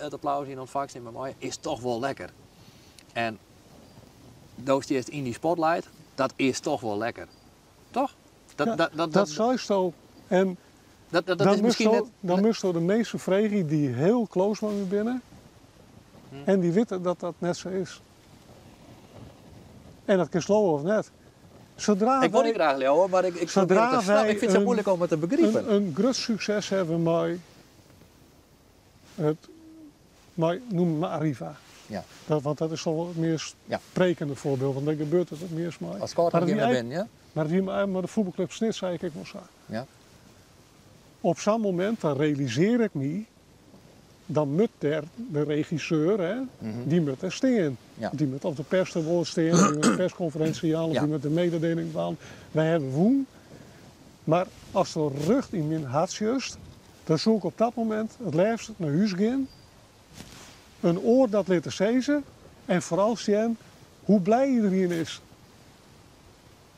it applaus yn ûntfangst nimme meie, is toch wol lekker. En do stiest yn dy spotlight, dat is toch wol lekker. Toch? Dat, Ja, dat, dat, dat seisto. En dat dan is miskien net dan moatsto de minsken freegje dy't hiel close mei my binne. En dy witte dat dat net sa is. En dat kinst leauwe of net. Sadra Ik wol wy dy graach leauwe, mar ik sadra probearje it te snappen. wy Ik fyn it sa moeilik om it te begripen. in grut sukses hawwe mei it, mei, noem it mar Arriva. Want dat is al it meast prekende foarbyld, want dêr gebeurt it it meast mei. As kâld Mar dan it gean wie we binnen, ja? Mar it wie mei de fuotbalklup Snits sei ik ek wol sa. Op sa'n momint, dan realisearje ik my, dan moat dêr de regisseur, hè, dy moat dêr stean. Dy moat op de pers te woord stean, dy moat de perskonferinsje jaan, of dy moat de mededeling dwaan. Wy hawwe wûn. Mar ast de rjocht yn myn hert sjochst, dan soe ik op dat momint it leafst nei hûs gean, in oar dat litte sizze en foaral sjen hoe blij iderien is.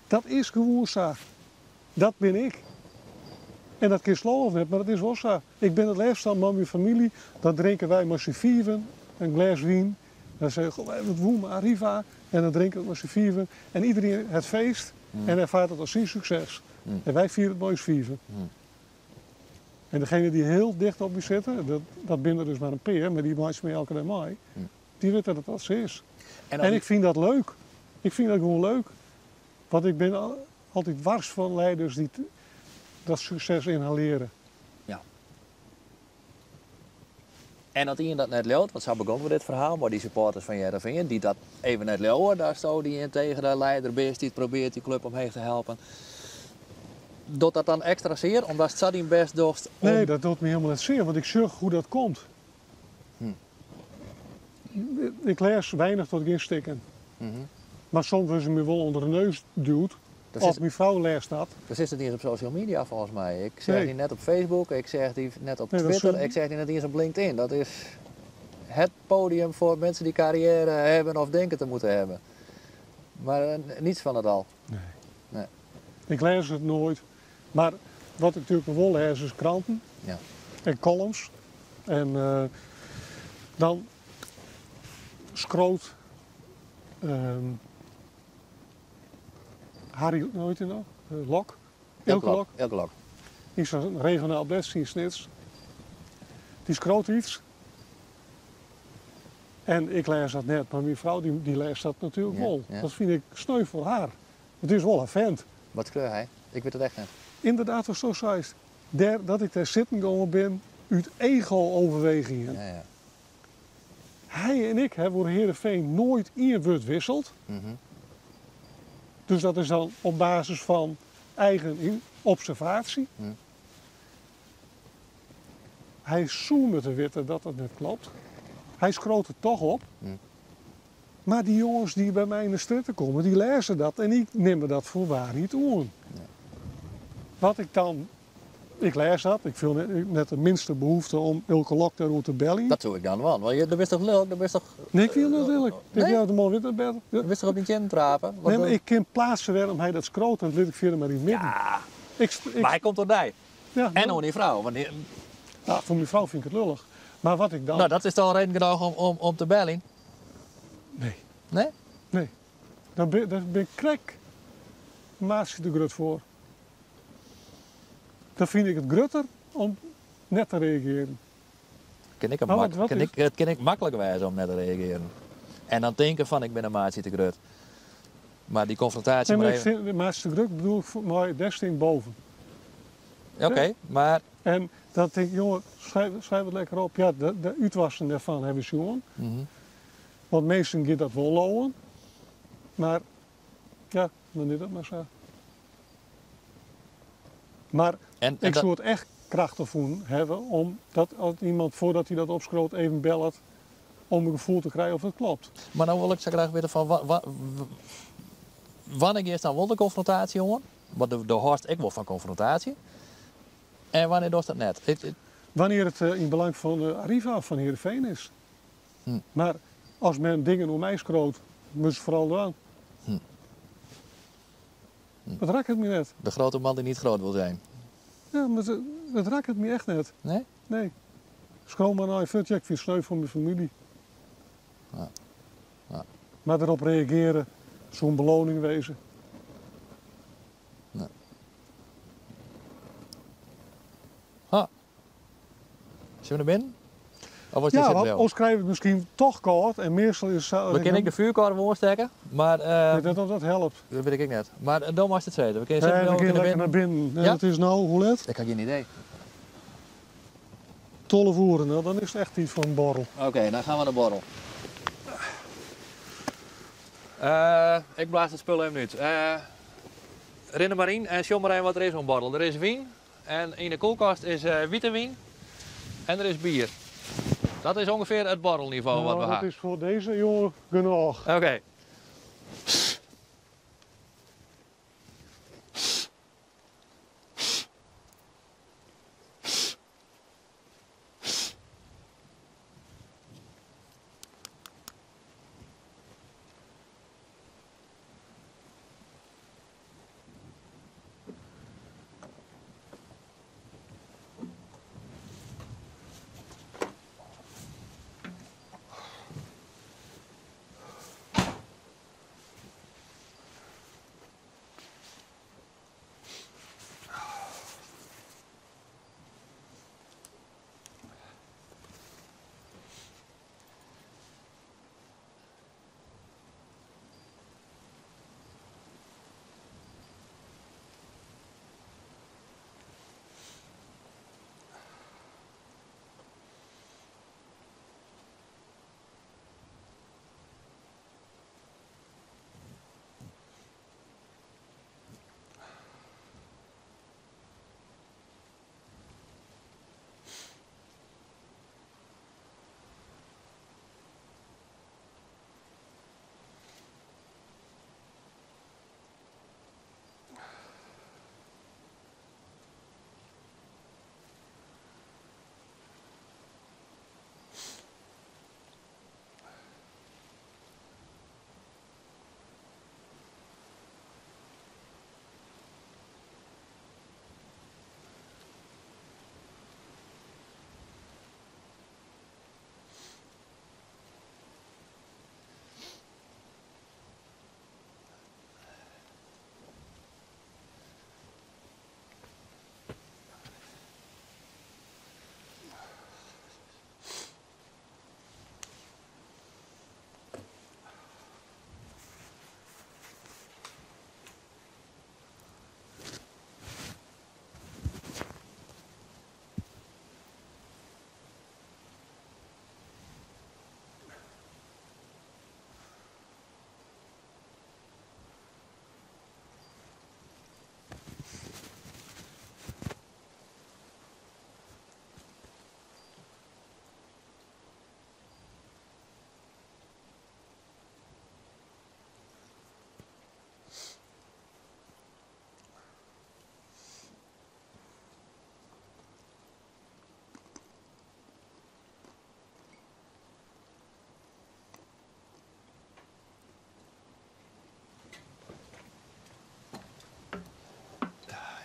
Dat is gewoan sa. Dat bin ik. En dat kinst leauwe of net, mar dat is wol sa. Ik bin it leafst dan mei myn famylje, dan drinke wy mei syn fiven in glês wyn. Dan sizze we, goh, wy hawwe wûn mei Arriva. En dan drinke we mei syn fiven. En iderien hat feest en erfaart it as syn sukses. En wy fiere it mei ús fiven. En degene die hiel dicht op my sitte, dat binne der dus mar in pear, mar dy meitsje my elke dei mei, dy witte dat dat sa is. En ik fyn dat leuk. Ik fyn dat gewoan leuk. Want ik bin altyd wars fan leiders dy't dat sukses ynhalearje. Ja. En as ien dat net leaut, want sa begûnen we dit ferhaal mei dy supporters fan Hearrenfean, dy't dat even net leauwe, datsto dy yntegere leider bist dy't probearret dy klup omheech te helpen. Docht dat dan ekstra sear, omdatst sa dyn bêst dochst om... Nee, dat docht my hielendal net sear, want ik sjoch hoe't dat komt. Ik lês weinich tot gjin stikken. Mar soms wurde se my wol ûnder de neus duwd. Of myn frou lêst dat. Do sitst net iens op social media folgens my. Ik seach dy net op Facebook, ik seach dy net op Twitter, ik seach dy net iens op LinkedIn. Dat is het podium voor mensen die carrière hebben of denken te moeten hebben. Maar niets van het al. Nee. Nee. Ik lês it noait. Mar wat ik natuerlik wol lês is kranten en columns. En dan skriuwt Harry, hoe hjit hy no? Lok? Eelke Lok. Eelke Lok. Yn sa'n regionaal blêd yn Snits. Dy skriuwt iets. En ik lês dat net, mar myn frou dy lêst dat natuerlik wol. Dat fyn ik sneu foar har. It is wol in fent. Wat skreau hy? Ik wit it echt net. Ynderdaad, watsto seist. Dêr dat ik dêr sitten gongen bin út ego-overwegingen. Hy en ik hawwe oer Heerenveen noait ien wurd wisseld. Dus dat is dan op basis fan eigen observaasje. Hy soe moatte witte dat dat net klopt. Hy skriuwt it toch op. Mar dy jonges dy't by my yn de strjitte komme, dy lêze dat en dy nimme dat foar waarheid oan. Wat ik dan, ik lês dat, ik fiel net de minste behoefte om Eelke Lok dêroer te beljen. Dat soe ik dan dwaan, want do bist toch lilk, do bist toch... Nee, ik wie net lilk. Ik jou de man wit net better. Do bist toch op dyn teannen trape? Nee, mar ik kin plaatse wêrom hy dat skriuwt en dat lit ik fierder mar yn it midden. Ja, mar hy komt oan dy. En oan dyn frou. Want Ja, foar myn frou fyn ik it lullich. Mar wat ik dan. No, dat is toch al reden genôch om te beljen? Nee. Nee? Nee. Dêr bin ik krekt in maatsje te grut foar. Dan fyn ik it grutter om net te reagearjen. Kin ik, kin ik, it kin ek maklik wêze om net te reagearjen. En dan tinke fan ik bin in maatsje te grut. Mar dy konfrontaasje nee, mar even... De maatsje te grut bedoel ik mei dêr stean ik boven. Oké, mar... En dan tink ik, jonge, schrijf it lekker op. Ja, de útwassen dêrfan ha we sjoen. Want minsken gean dat wol leauwen. Mar ja, dan is dat mar sa. Mar ik soe it echt krachtich fûn hawwe om dat as iemand foardat hy dat opskriuwt even bellet om in gefoel te krijen oft it klopt. Mar no wol ik sa graach witte fan wannear giest dan wol de konfrontaasje oan? Want do hâldst ek wol fan konfrontaasje. En wannear dochst dat net? Wannear it yn belang fan Arriva of fan Heerenveen is. Mar as men dingen oer my skriuwt, moat se foaral dwaan. Dat rakket my net. De grote man die niet groot wil zijn. Ja, mar dat rakket my echt net. Nee? Nee. Skriuw mar nei fuort, ja, ik fyn it sneu foar myn famylje. Ja. Ja. Mar derop reagearje soe in beloning wêze. Nee. Ha. Sille we nei binnen? Of was Ja, want oars krije we it miskien toch kâld en meastal is it sa. We kinne ek de fjoerkorf oanstekke, mar. Ik wit net oft dat helpt. Dat wit ik ek net. Mar do meist it sizze. We kinne nee, we kinne lekker nei binnen. En it is no, hoe let? Ik ha gjin idee. 12 oere, no dan is it echt tiid foar in borrel. Oké, dan gean we nei de borrel. Ik blaas it spul even út. Rin der mar yn en sjoch mar even wat der is oan borrel. Der is wyn en yn de kuolkast is wite wyn en der is bier. Dat is ûngefear it borrelnivo wat we ha. Dat is foar dizze jonge genôch. Oké.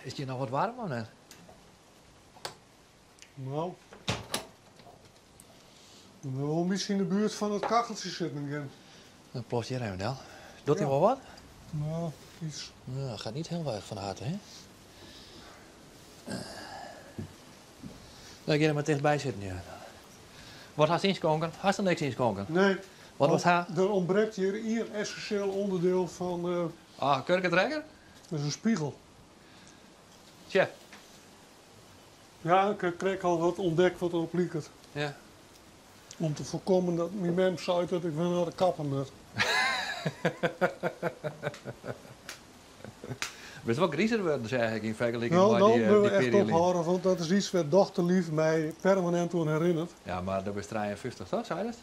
Is it hjir noch wat waarm of net? Nou, ik bin wol in bytsje yn de buert fan it kacheltsje sitten gean. Dan ploft hjir even del. Docht hy wol wat? Nou, iets. Nou, gaat niet heel erg van harte, hè? Dan gean der mar tichtby sitten, ja. Wat hast ynskonken? Hast der niks ynskonken? Nee. Wat was ha? Der ûntbrekt hjir ien essensjeel ûnderdiel fan. Ah, kurkentrekker? Dat is in spegel. Tsja. Ja, ik ha krekt al wat ûntdekt wat derop liket. Ja. Om te foarkommen dat myn mem seit dat ik wer nei de kapper moat. Bist wol grizer wurden, seach ik yn fergeliking No, mei no dy, moatte we dy echt pear jier lyn. ophâlde, want dat is iets wêr't dochterlief my permanint oan herinnert. Ja, mar do bist 53 toch, seidest?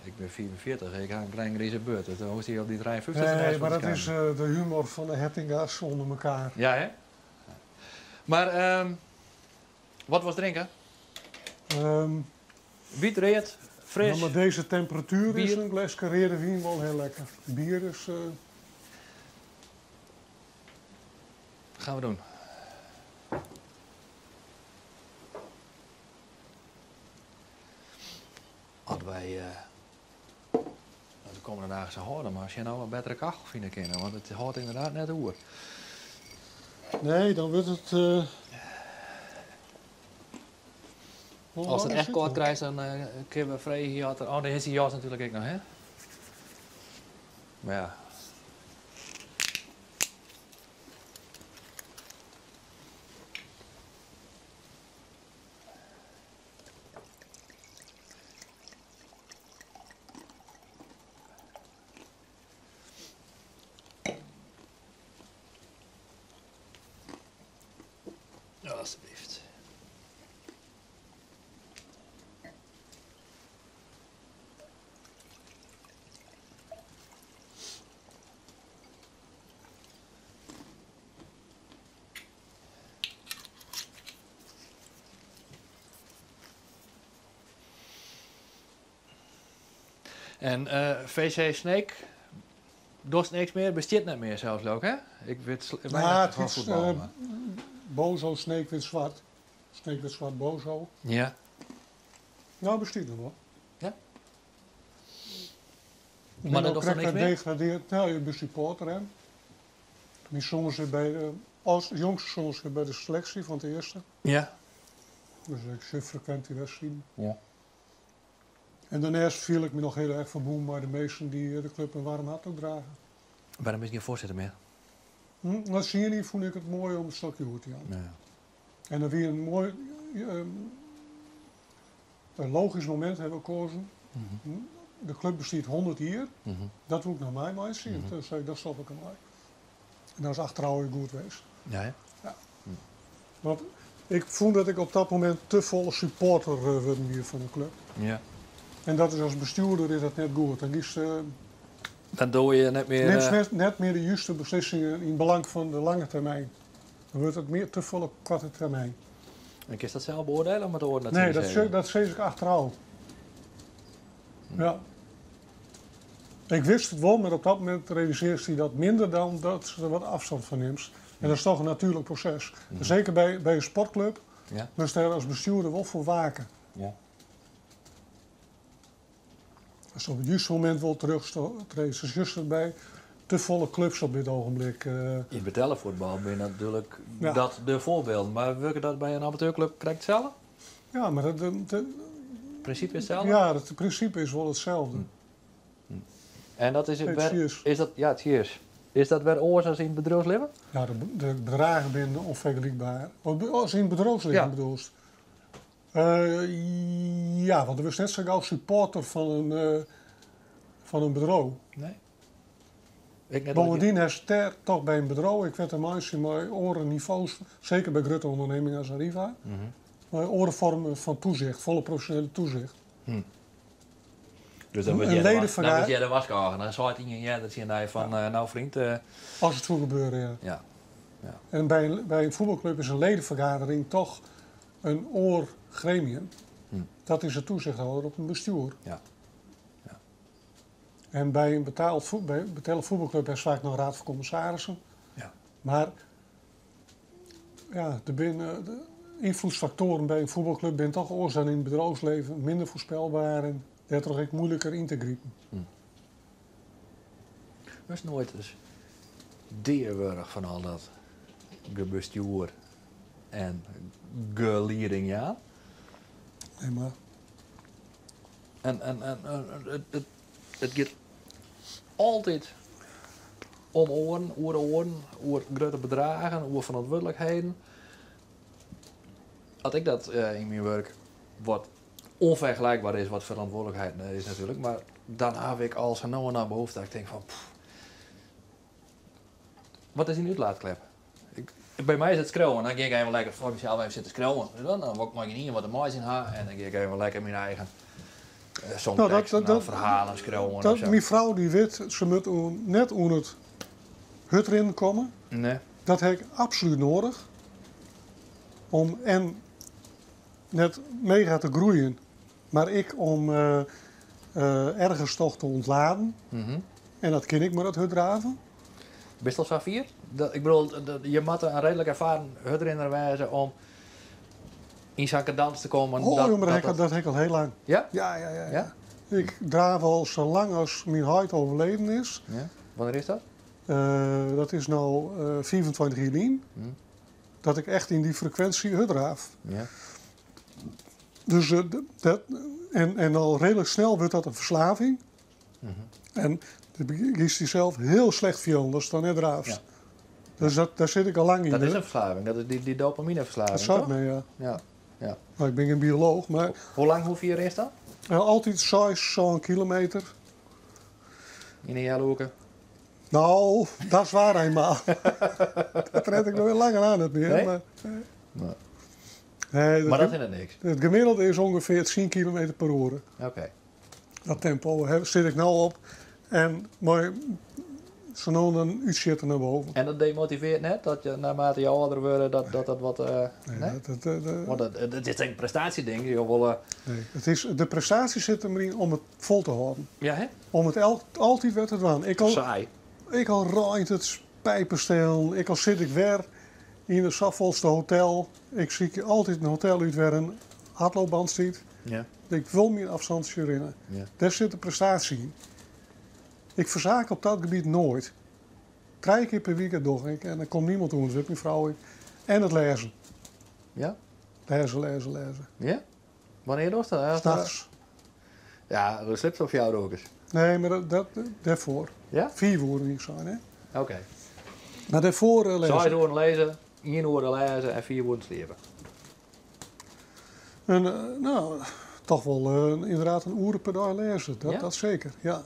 Ik bin 45, ik ha in klein grize beurt. Dus dan hoechst dy op dy 53 Nee, mar dat is de humor fan de Hettinga's ûnder mekaar. Ja, hè? Mar ehm, wat wolst drinke? Wyt, read, fris? Nou, mar dizze temperatuer is Bier? in gleske reade wyn wol hiel lekker. Bier is. Gaan we doen. As wy de kommende dagen sa hâlde, mar as je no wat bettere kachel fine kinne, want it hâldt ynderdaad net oer. Nee, dan wurdt it. As it echt kâld krijst, dan kinne we freegje oft er. Oh, dêr is dy jas natuerlik ek noch, hè? Mar ja. Alsjeblieft. En VC Sneek dochst niks mear, bestiet net mear sels leau ik, hè? Ik wit Ja, weinig it fan is fuotbal, mar. Bozo Sneek Wit Swart. Sneek Wit Swart Bozo. Ja. Nou, bestiet noch wol. Ja? Ik Maar bin dat no dochst dan krekt niks wer mear? degradeerd. No, ik bin supporter, hè. Myn soan sit by de, as jongste soan sit by de seleksje fan it earste. Ja. Dus ik sjoch frekwint dy wedstriden. Ja. En dêrneist fiel ik my noch hiel erch ferbûn mei de minsken dy't de klup in waarm hart opdrage. Wêrom bist gjin foarsitter mear? Nei tsien jier fûn ik it moai om it stokje oer te jaan. Ja. En dat wie in moai, in logysk momint hawwe we koazen. De klup bestiet 100 jier. Dat woe ik noch meimeitsje. En toen sei ik, dan stop ik dermei. En dat is achterôf ek goed west. Ja, hè? Ja. Want ik fûn dat ik op dat momint te folle supporter wurden wie fan de klup. Ja. En dat is as bestjoerder is dat net goed. Dan giest, Dan doe je net mear, nimst net mear de juste beslissingen yn belang fan de lange termyn. Dan wurdt it mear te folle koarte termyn. En kinst dat sels beoardielje of moatte oaren dat Nee, tsjin dy sizze? dat sis ik achterôf. Ja. Ik wist it wol, mar op dat momint realisearrest dy dat minder dan dat se der wat afstand fan nimst. En dat is toch in natuerlik proses. Seker by in sportklup moatst dêr as bestjoerder wol foar wake. Ast op it juste momint wol terugtreedt, sa sjochst it by te folle klups op dit ogenblik. Yn it betelle fuotbal binne natuerlik Ja. dat de foarbylden, mar wurket dat by in amateurklup krekt itselde? Ja, mar dat, dat, dat Prinsipe is itselde? Ja, it prinsipe is wol itselde. En dat is it Hey, wer, cheers. is dat, ja, cheers. Is dat wer oars as yn it bedriuwslibben? Ja, de bedragen binne ûnfergelykber. As yn it bedriuwslibben bedoelst? Ja, want do wurdst net sa gau supporter fan in bedriuw. Nee. Ik net dat je- Bovendien hast dêr toch by in bedriuw ek wer te meitsjen mei oare nivo's, seker by grutte ûndernimmingen as Arriva, mei oare foarmen fan toezicht, folle profesjoneler toezicht. Dus dan Een wurdt earder ledenverga- dan wurdt earder warskôge. Dan seit ien earder tsjin dy fan, nou vriend, As it soe gebeure, ja. Ja. Ja. En by in fuotbalklup is in ledenfergadering toch in oar gremium. Dat is de toezichthouder op in bestjoer. Ja. En by in by in betelle fuotbalklup hast faak noch raad fan kommissarissen. Ja. Mar Ja, der binne de ynfloedsfaktoaren by in fuotbalklup binne toch oars dan yn it bedriuwslibben, minder foarspelber en dêrtroch ek muoiliker yn te gripen. Wurdst noait ris deawurdich fan al dat gebestjoer en gelieding jaan? Nee, mar. En it giet altyd om oaren, oer oaren, oer grutte bedragen, oer ferantwurdlikheden. As ik dat yn myn wurk, wat onvergelijkbaar is wat verantwoordelijkheid is natuurlijk, mar dan haw ik al sa no en dan behoefte dat ik tink fan, pff, wat is dyn útlaatklep? By my is it skriuwen, dan gean ik even lekker foar mysels even sitten skriuwen. Dan wol ik mei gjinien wat te meitsjen ha en dan gean ik even lekker myn eigen songteksten of ferhalen skriuwen. Dat, myn frou dy wit, se moat net oan it hurdrinnen komme. Nee. Dat ha ik absolút nedich. Om en net mega te groeien, mar ek om ergens toch te ûntladen. En dat kin ik mei dat hurddraven. Bist al safier? Ik bedoel, je moatte in reedlik erfaren hurdrinner wêze om yn sa'n kadans te kommen. Oh, dat, maar dat, dat, dat ik al hiel lang. Ja? Ja. Ja? Ik draaf al sa lang as myn heit overleden is. Ja. Wannear is dat? Dat is no 25 jier lyn. Dat ik echt yn dy frekwinsje hurddraaf. Ja. Dus dat, en al reedlik snel wurdt dat in ferslaving. En dan giest dysels hiel slecht fielen ast dan net draafst. Ja. Dus dat, dêr sit ik al lang yn. Dat is in ferslaving, dat is dy dopamineferslaving. Dat seit men, ja. Ja. Nou, ik bin gjin biolooch, mar. Hoe lang, hoe fier is dat? Altyd 6, 7 kilometer. Yn in healoerke? Nou, dat is waar eenmaal. Dat red ik nog langer aan net mear. Nee? Maar, Nee. Nee, Maar dat is het niks. Het gemiddelde is ongeveer 10 kilometer per uur. Oké. Dat tempo hè, zit ik nou op. En maar zo nou dan útsjitten nei boven. En dat demotiveert net, dat je naarmate je ouder wordt, dat dat wat... Nee, nee? dat Want dat is een prestatieding. Je wil, nee. Het is, de prestatie sit der yn om it fol te hâlden. Ja, hè? Om it altyd wer te dwaan. Ik al, Saai. Ik al reint it pijpenstelen, ik al sit ik wer yn it safolste hotel. Ik sykje altyd in hotel út wêr in hardloopband stiet. Ik wol myn afstandsje rinne. Dêr sit de prestaasje yn. Ik fersaak op dat gebiet noait. Trije kear per wike doch ik en dan komt niemand oan, dat wit myn frou ek. En it lêzen. Lêze, lêze, lêze. Ja? Wannear dochst dat? Nachts. Ja, do sliepst op fjouwer oerkes. Nee, mar dat, dêrfoar. Ja? 5 oeren hie ik sein, hè? Oké. Mar dêrfoar lêze. 6 oeren lêze, 1 oere lêze en 4 oeren sliepe. En, no, toch wol inderdaad in oere per dei lêze. Dat, Ja? dat seker, ja.